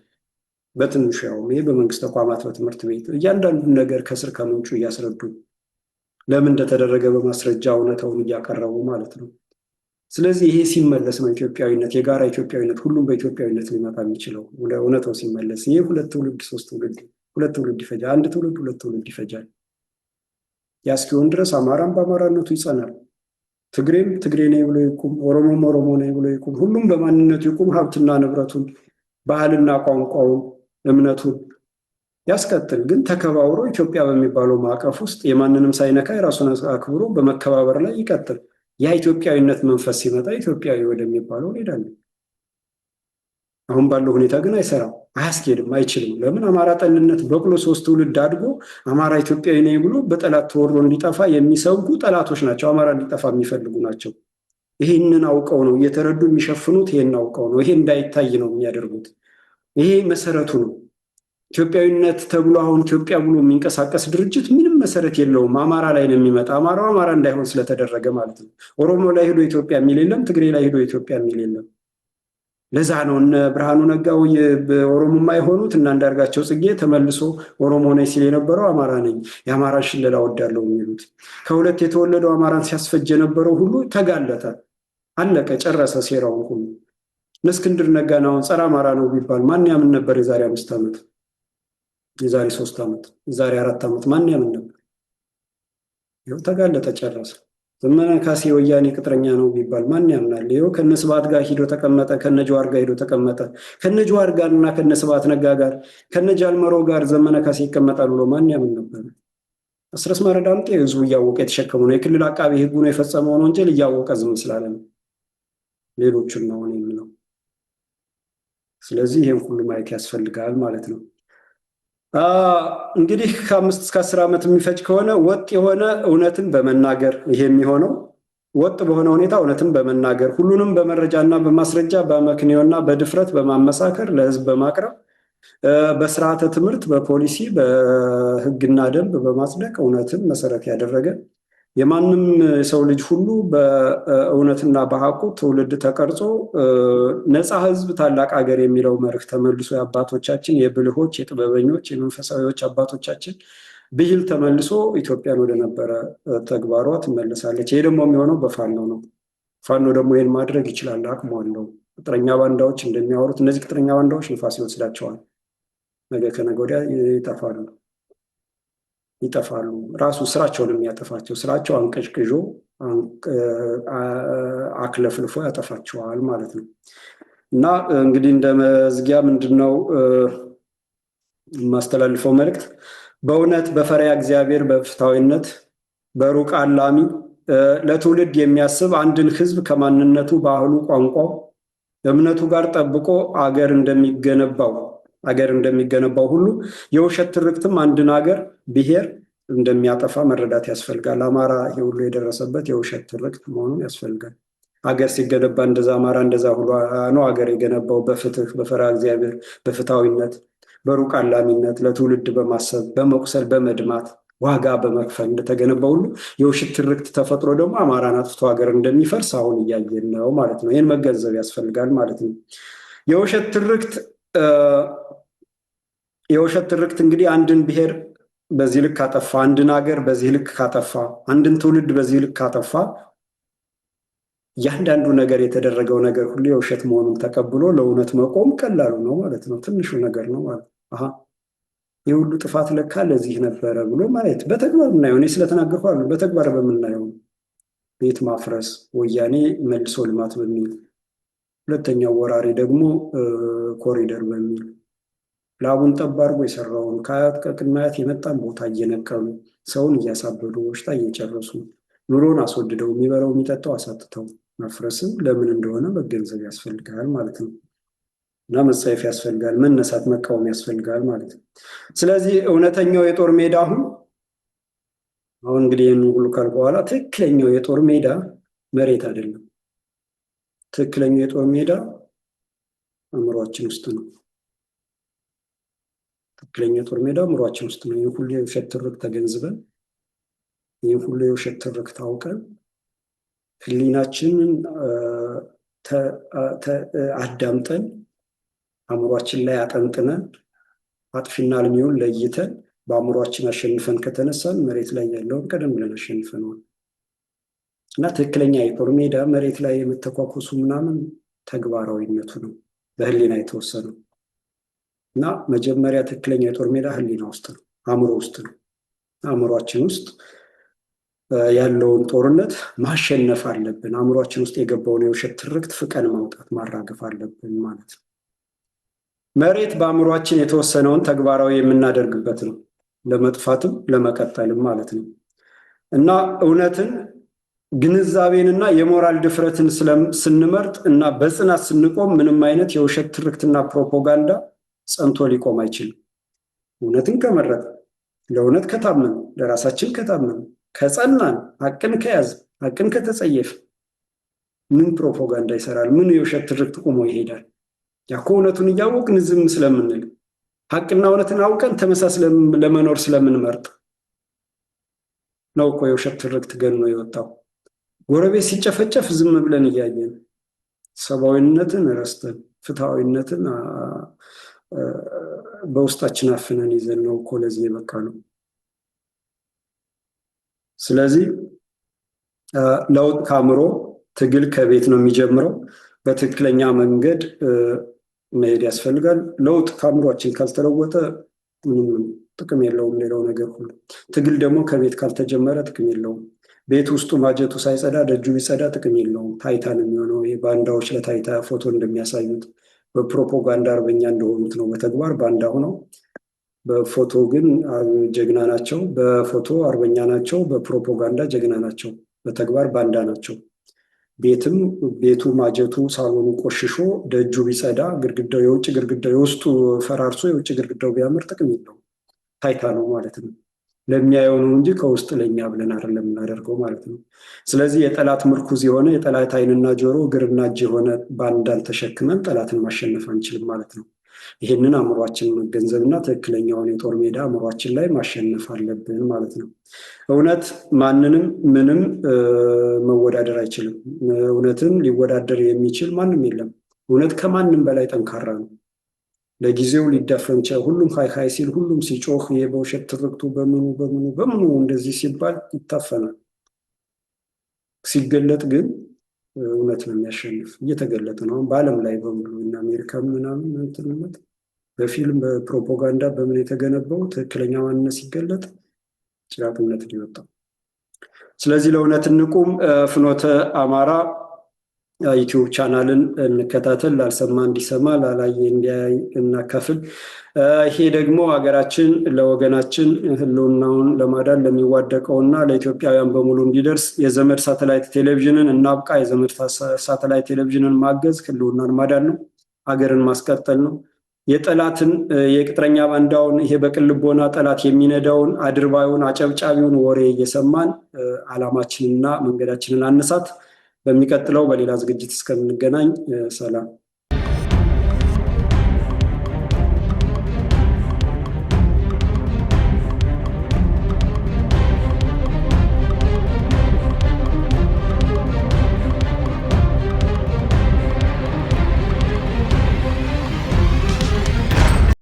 በትንሹ። ያው ይሄ በመንግስት ተቋማት፣ በትምህርት ቤት እያንዳንዱን ነገር ከስር ከምንጩ እያስረዱ፣ ለምን እንደተደረገ በማስረጃ እውነታውን እያቀረቡ ማለት ነው። ስለዚህ ይሄ ሲመለስ ነው ኢትዮጵያዊነት፣ የጋራ ኢትዮጵያዊነት፣ ሁሉም በኢትዮጵያዊነት ሊመጣ የሚችለው እውነታው ሲመለስ። ይሄ ሁለት ትውልድ፣ ሶስት ትውልድ፣ ሁለት ትውልድ ይፈጃል። አንድ ትውልድ፣ ሁለት ትውልድ ይፈጃል። ያ እስኪሆን ድረስ አማራም በአማራነቱ ይጸናል። ትግሬም ትግሬ ነኝ ብሎ ይቁም፣ ኦሮሞም ኦሮሞ ነኝ ብሎ ይቁም። ሁሉም በማንነቱ ይቁም። ሀብትና ንብረቱን፣ ባህልና ቋንቋውን፣ እምነቱን ያስቀጥል። ግን ተከባብሮ ኢትዮጵያ በሚባለው ማዕቀፍ ውስጥ የማንንም ሳይነካ የራሱን አክብሮ በመከባበር ላይ ይቀጥል። ያ ኢትዮጵያዊነት መንፈስ ሲመጣ ኢትዮጵያዊ ወደሚባለው እንሄዳለን። አሁን ባለው ሁኔታ ግን አይሰራም፣ አያስኬድም፣ አይችልም። ለምን? አማራ ጠልነት በቅሎ ሶስት ትውልድ አድጎ አማራ ኢትዮጵያዊ ነኝ ብሎ በጠላት ተወሮ እንዲጠፋ የሚሰብኩ ጠላቶች ናቸው። አማራ እንዲጠፋ የሚፈልጉ ናቸው። ይህንን አውቀው ነው እየተረዱ የሚሸፍኑት። ይሄን አውቀው ነው፣ ይሄ እንዳይታይ ነው የሚያደርጉት። ይሄ መሰረቱ ነው። ኢትዮጵያዊነት ተብሎ አሁን ኢትዮጵያ ብሎ የሚንቀሳቀስ ድርጅት ምንም መሰረት የለውም። አማራ ላይ ነው የሚመጣ። አማራው አማራ እንዳይሆን ስለተደረገ ማለት ነው። ኦሮሞ ላይ ሄዶ ኢትዮጵያ የሚል የለም። ትግሬ ላይ ሄዶ ኢትዮጵያ የሚል የለም። ለዛ ነው እነ ብርሃኑ ነጋ ኦሮሞማ የሆኑት እና አንዳርጋቸው ጽጌ ተመልሶ ኦሮሞ ነኝ ሲል የነበረው አማራ ነኝ፣ የአማራን ሽለላ ወዳለው የሚሉት። ከሁለት የተወለደው አማራን ሲያስፈጅ የነበረው ሁሉ ተጋለጠ፣ አለቀ፣ ጨረሰ ሴራውን ሁሉ። እነ እስክንድር ነጋን አሁን ጸረ አማራ ነው ቢባል ማን ያምን ነበር? የዛሬ 5 ዓመት፣ የዛሬ 3 ዓመት፣ የዛሬ 4 ዓመት ማን ያምን ነበር? ይኸው ተጋለጠ፣ ጨረሰ። ዘመነ ካሴ ወያኔ ቅጥረኛ ነው ቢባል ማን ያምናል? ይኸው ከነ ስብሐት ጋር ሂዶ ተቀመጠ፣ ከነ ጀዋር ጋር ሂዶ ተቀመጠ። ከነ ጀዋር ጋር እና ከነ ስብሐት ነጋ ጋር ከነ ጃልመሮ ጋር ዘመነ ካሴ ይቀመጣል ብሎ ማን ያምን ነበር? አስረስ ማረ ዳምጤ ህዝቡ እያወቀ የተሸከመው ነው። የክልል አቃቢ ህጉ ነው የፈጸመውን ወንጀል እያወቀ ዝም ስላለ ነው። ሌሎቹን ነው እኔ የምለው። ስለዚህ ይሄን ሁሉ ማየት ያስፈልጋል ማለት ነው። እንግዲህ ከ5 እስከ 10 ዓመት የሚፈጅ ከሆነ ወጥ የሆነ እውነትን በመናገር ይሄ የሚሆነው ወጥ በሆነ ሁኔታ እውነትን በመናገር ሁሉንም በመረጃና በማስረጃ በአመክንዮና በድፍረት በማመሳከር ለህዝብ በማቅረብ በስርዓተ ትምህርት በፖሊሲ በህግና ደንብ በማጽደቅ እውነትን መሰረት ያደረገ የማንም የሰው ልጅ ሁሉ በእውነትና በሐቁ ትውልድ ተቀርጾ ነፃ ህዝብ ታላቅ ሀገር የሚለው መርህ ተመልሶ የአባቶቻችን የብልሆች የጥበበኞች የመንፈሳዊዎች አባቶቻችን ብሂል ተመልሶ ኢትዮጵያን ወደ ነበረ ተግባሯ ትመለሳለች። ይሄ ደግሞ የሚሆነው በፋኖ ነው። ፋኖ ደግሞ ይሄን ማድረግ ይችላል፣ አቅሙ አለው። ቅጥረኛ ባንዳዎች እንደሚያወሩት እነዚህ ቅጥረኛ ባንዳዎች ንፋስ ይወስዳቸዋል። ነገ ከነገ ወዲያ ይጠፋሉ። ራሱ ስራቸውን የሚያጠፋቸው ስራቸው አንቀጭቅዦ አክለፍልፎ ያጠፋቸዋል ማለት ነው። እና እንግዲህ እንደ መዝጊያ ምንድነው የማስተላልፈው መልእክት? በእውነት በፈሪሃ እግዚአብሔር በፍትሃዊነት በሩቅ አላሚ ለትውልድ የሚያስብ አንድን ህዝብ ከማንነቱ ባህሉ ቋንቋው እምነቱ ጋር ጠብቆ አገር እንደሚገነባው ሁሉ የውሸት ትርክትም አንድን አገር ብሔር እንደሚያጠፋ መረዳት ያስፈልጋል። አማራ ይሄ ሁሉ የደረሰበት የውሸት ትርክት መሆኑን ያስፈልጋል። አገር ሲገነባ እንደዛ አማራ እንደዛ ሁሉ ነው አገር የገነባው በፍትህ በፈሪሃ እግዚአብሔር በፍትሃዊነት በሩቅ አላሚነት ለትውልድ በማሰብ በመቁሰል በመድማት ዋጋ በመክፈል እንደተገነባ ሁሉ የውሸት ትርክት ተፈጥሮ ደግሞ አማራን አጥፍቶ ሀገር እንደሚፈርስ አሁን እያየን ነው ማለት ነው። ይሄን መገንዘብ ያስፈልጋል ማለት ነው። የውሸት ትርክት እንግዲህ አንድን ብሔር በዚህ ልክ ካጠፋ፣ አንድን ሀገር በዚህ ልክ ካጠፋ፣ አንድን ትውልድ በዚህ ልክ ካጠፋ እያንዳንዱ ነገር የተደረገው ነገር ሁሉ የውሸት መሆኑን ተቀብሎ ለእውነት መቆም ቀላሉ ነው ማለት ነው። ትንሹ ነገር ነው ማለት ነው። አሃ ይህ ሁሉ ጥፋት ለካ ለዚህ ነበረ ብሎ ማለት በተግባር የምናየው እኔ ስለተናገርኩ አይደለም፣ በተግባር በምናየው ቤት ማፍረስ ወያኔ መልሶ ልማት በሚል ሁለተኛው ወራሪ ደግሞ ኮሪደር በሚል ላቡን ጠብ አድርጎ የሰራውን ከአያት ከቅድመ አያት የመጣን ቦታ እየነቀሉ ሰውን እያሳበዱ በሽታ እየጨረሱ ኑሮን አስወድደው የሚበላው የሚጠጣው አሳጥተው መፍረስም ለምን እንደሆነ መገንዘብ ያስፈልጋል ማለት ነው። እና መጸየፍ ያስፈልጋል፣ መነሳት መቃወም ያስፈልጋል ማለት ነው። ስለዚህ እውነተኛው የጦር ሜዳ አሁን እንግዲህ ይሄን ሁሉ ካልኩ በኋላ ትክክለኛው የጦር ሜዳ መሬት አይደለም። ትክክለኛው የጦር ሜዳ አእምሯችን ውስጥ ነው። ትክክለኛው የጦር ሜዳ አእምሯችን ውስጥ ነው። ይሄን ሁሉ የውሸት ትርክት ተገንዝበን ይሄን ሁሉ የውሸት ትርክት አውቀን ህሊናችንን አዳምጠን አእምሯችን ላይ አጠንጥነን አጥፊና አልሚውን ለይተን በአእምሯችን አሸንፈን ከተነሳን መሬት ላይ ያለውን ቀደም ብለን አሸንፈነዋል። እና ትክክለኛ የጦር ሜዳ መሬት ላይ የመተኳኮሱ ምናምን ተግባራዊነቱ ነው በህሊና የተወሰነው። እና መጀመሪያ ትክክለኛ የጦር ሜዳ ህሊና ውስጥ ነው፣ አእምሮ ውስጥ ነው። አእምሯችን ውስጥ ያለውን ጦርነት ማሸነፍ አለብን። አእምሯችን ውስጥ የገባውን የውሸት ትርክት ፍቀን ማውጣት ማራገፍ አለብን ማለት ነው። መሬት በአእምሯችን የተወሰነውን ተግባራዊ የምናደርግበት ነው፣ ለመጥፋትም ለመቀጠልም ማለት ነው። እና እውነትን ግንዛቤንና የሞራል ድፍረትን ስንመርጥ እና በጽናት ስንቆም ምንም አይነት የውሸት ትርክትና ፕሮፓጋንዳ ጸንቶ ሊቆም አይችልም። እውነትን ከመረጥን፣ ለእውነት ከታመን፣ ለራሳችን ከታመን፣ ከጸናን፣ ሐቅን ከያዝ፣ ሐቅን ከተጸየፍ ምን ፕሮፓጋንዳ ይሰራል? ምን የውሸት ትርክት ቆሞ ይሄዳል? ያኮ እውነቱን እያወቅን ዝም ስለምንል ሐቅና እውነትን አውቀን ተመሳስለን ለመኖር ስለምንመርጥ ነው እኮ የውሸት ትርክት ገኖ የወጣው። ጎረቤት ሲጨፈጨፍ ዝም ብለን እያየን ሰብአዊነትን ረስተን ፍትሐዊነትን በውስጣችን አፍነን ይዘን ነው እኮ ለዚህ የበቃ ነው። ስለዚህ ለውጥ ከአእምሮ፣ ትግል ከቤት ነው የሚጀምረው። በትክክለኛ መንገድ መሄድ ያስፈልጋል። ለውጥ ከአእምሯችን ካልተለወጠ ምንም ጥቅም የለውም ሌላው ነገር ሁሉ። ትግል ደግሞ ከቤት ካልተጀመረ ጥቅም የለውም። ቤት ውስጡ ማጀቱ ሳይጸዳ ደጁ ቢጸዳ ጥቅም የለውም። ታይታ ነው የሚሆነው። ይሄ ባንዳዎች ለታይታ ፎቶ እንደሚያሳዩት በፕሮፓጋንዳ አርበኛ እንደሆኑት ነው። በተግባር ባንዳ ሆነው በፎቶ ግን ጀግና ናቸው። በፎቶ አርበኛ ናቸው፣ በፕሮፓጋንዳ ጀግና ናቸው፣ በተግባር ባንዳ ናቸው። ቤትም ቤቱ ማጀቱ ሳሎኑ ቆሽሾ ደጁ ቢጸዳ፣ ግድግዳው የውጭ ግድግዳው የውስጡ ፈራርሶ የውጭ ግድግዳው ቢያምር ጥቅም የለውም። ታይታ ነው ማለት ነው። ለሚያየው ነው እንጂ ከውስጥ ለኛ ብለን አይደለም የምናደርገው ማለት ነው። ስለዚህ የጠላት ምርኩዝ የሆነ፣ የጠላት ዓይንና ጆሮ እግርና እጅ የሆነ ባንዳን ተሸክመን ጠላትን ማሸነፍ አንችልም ማለት ነው። ይህንን አእምሯችን መገንዘብና ትክክለኛውን የጦር ሜዳ አእምሯችን ላይ ማሸነፍ አለብን ማለት ነው። እውነት ማንንም ምንም መወዳደር አይችልም። እውነትን ሊወዳደር የሚችል ማንም የለም። እውነት ከማንም በላይ ጠንካራ ነው። ለጊዜው ሊዳፈን ይችላል። ሁሉም ሀይ ሀይ ሲል፣ ሁሉም ሲጮህ፣ ይሄ በውሸት ትርክቱ በምኑ በምኑ በምኑ እንደዚህ ሲባል ይታፈናል። ሲገለጥ ግን እውነት ነው የሚያሸንፍ። እየተገለጠ ነው አሁን በዓለም ላይ በሙሉ። እና አሜሪካ ምናምን እንትንነት በፊልም፣ በፕሮፓጋንዳ፣ በምን የተገነባው ትክክለኛ ማንነት ሲገለጥ ጭራቅነት ሊወጣው። ስለዚህ ለእውነት እንቁም። ፍኖተ አማራ YouTube channel ን እንከታተል። ላልሰማ እንዲሰማ፣ ላላየ እንዲያይ እናካፍል። ይሄ ደግሞ ሀገራችን ለወገናችን ሕልውናውን ለማዳን ለሚዋደቀውና ለኢትዮጵያውያን በሙሉ እንዲደርስ የዘመድ ሳተላይት ቴሌቪዥንን እናብቃ። የዘመድ ሳተላይት ቴሌቪዥንን ማገዝ ሕልውናን ማዳን ነው፣ ሀገርን ማስቀጠል ነው። የጠላትን የቅጥረኛ ባንዳውን፣ ይሄ በቅን ልቦና ጠላት የሚነዳውን አድርባዩን አጨብጫቢውን ወሬ እየሰማን ዓላማችንንና መንገዳችንን አንሳት። በሚቀጥለው በሌላ ዝግጅት እስከምንገናኝ ሰላም።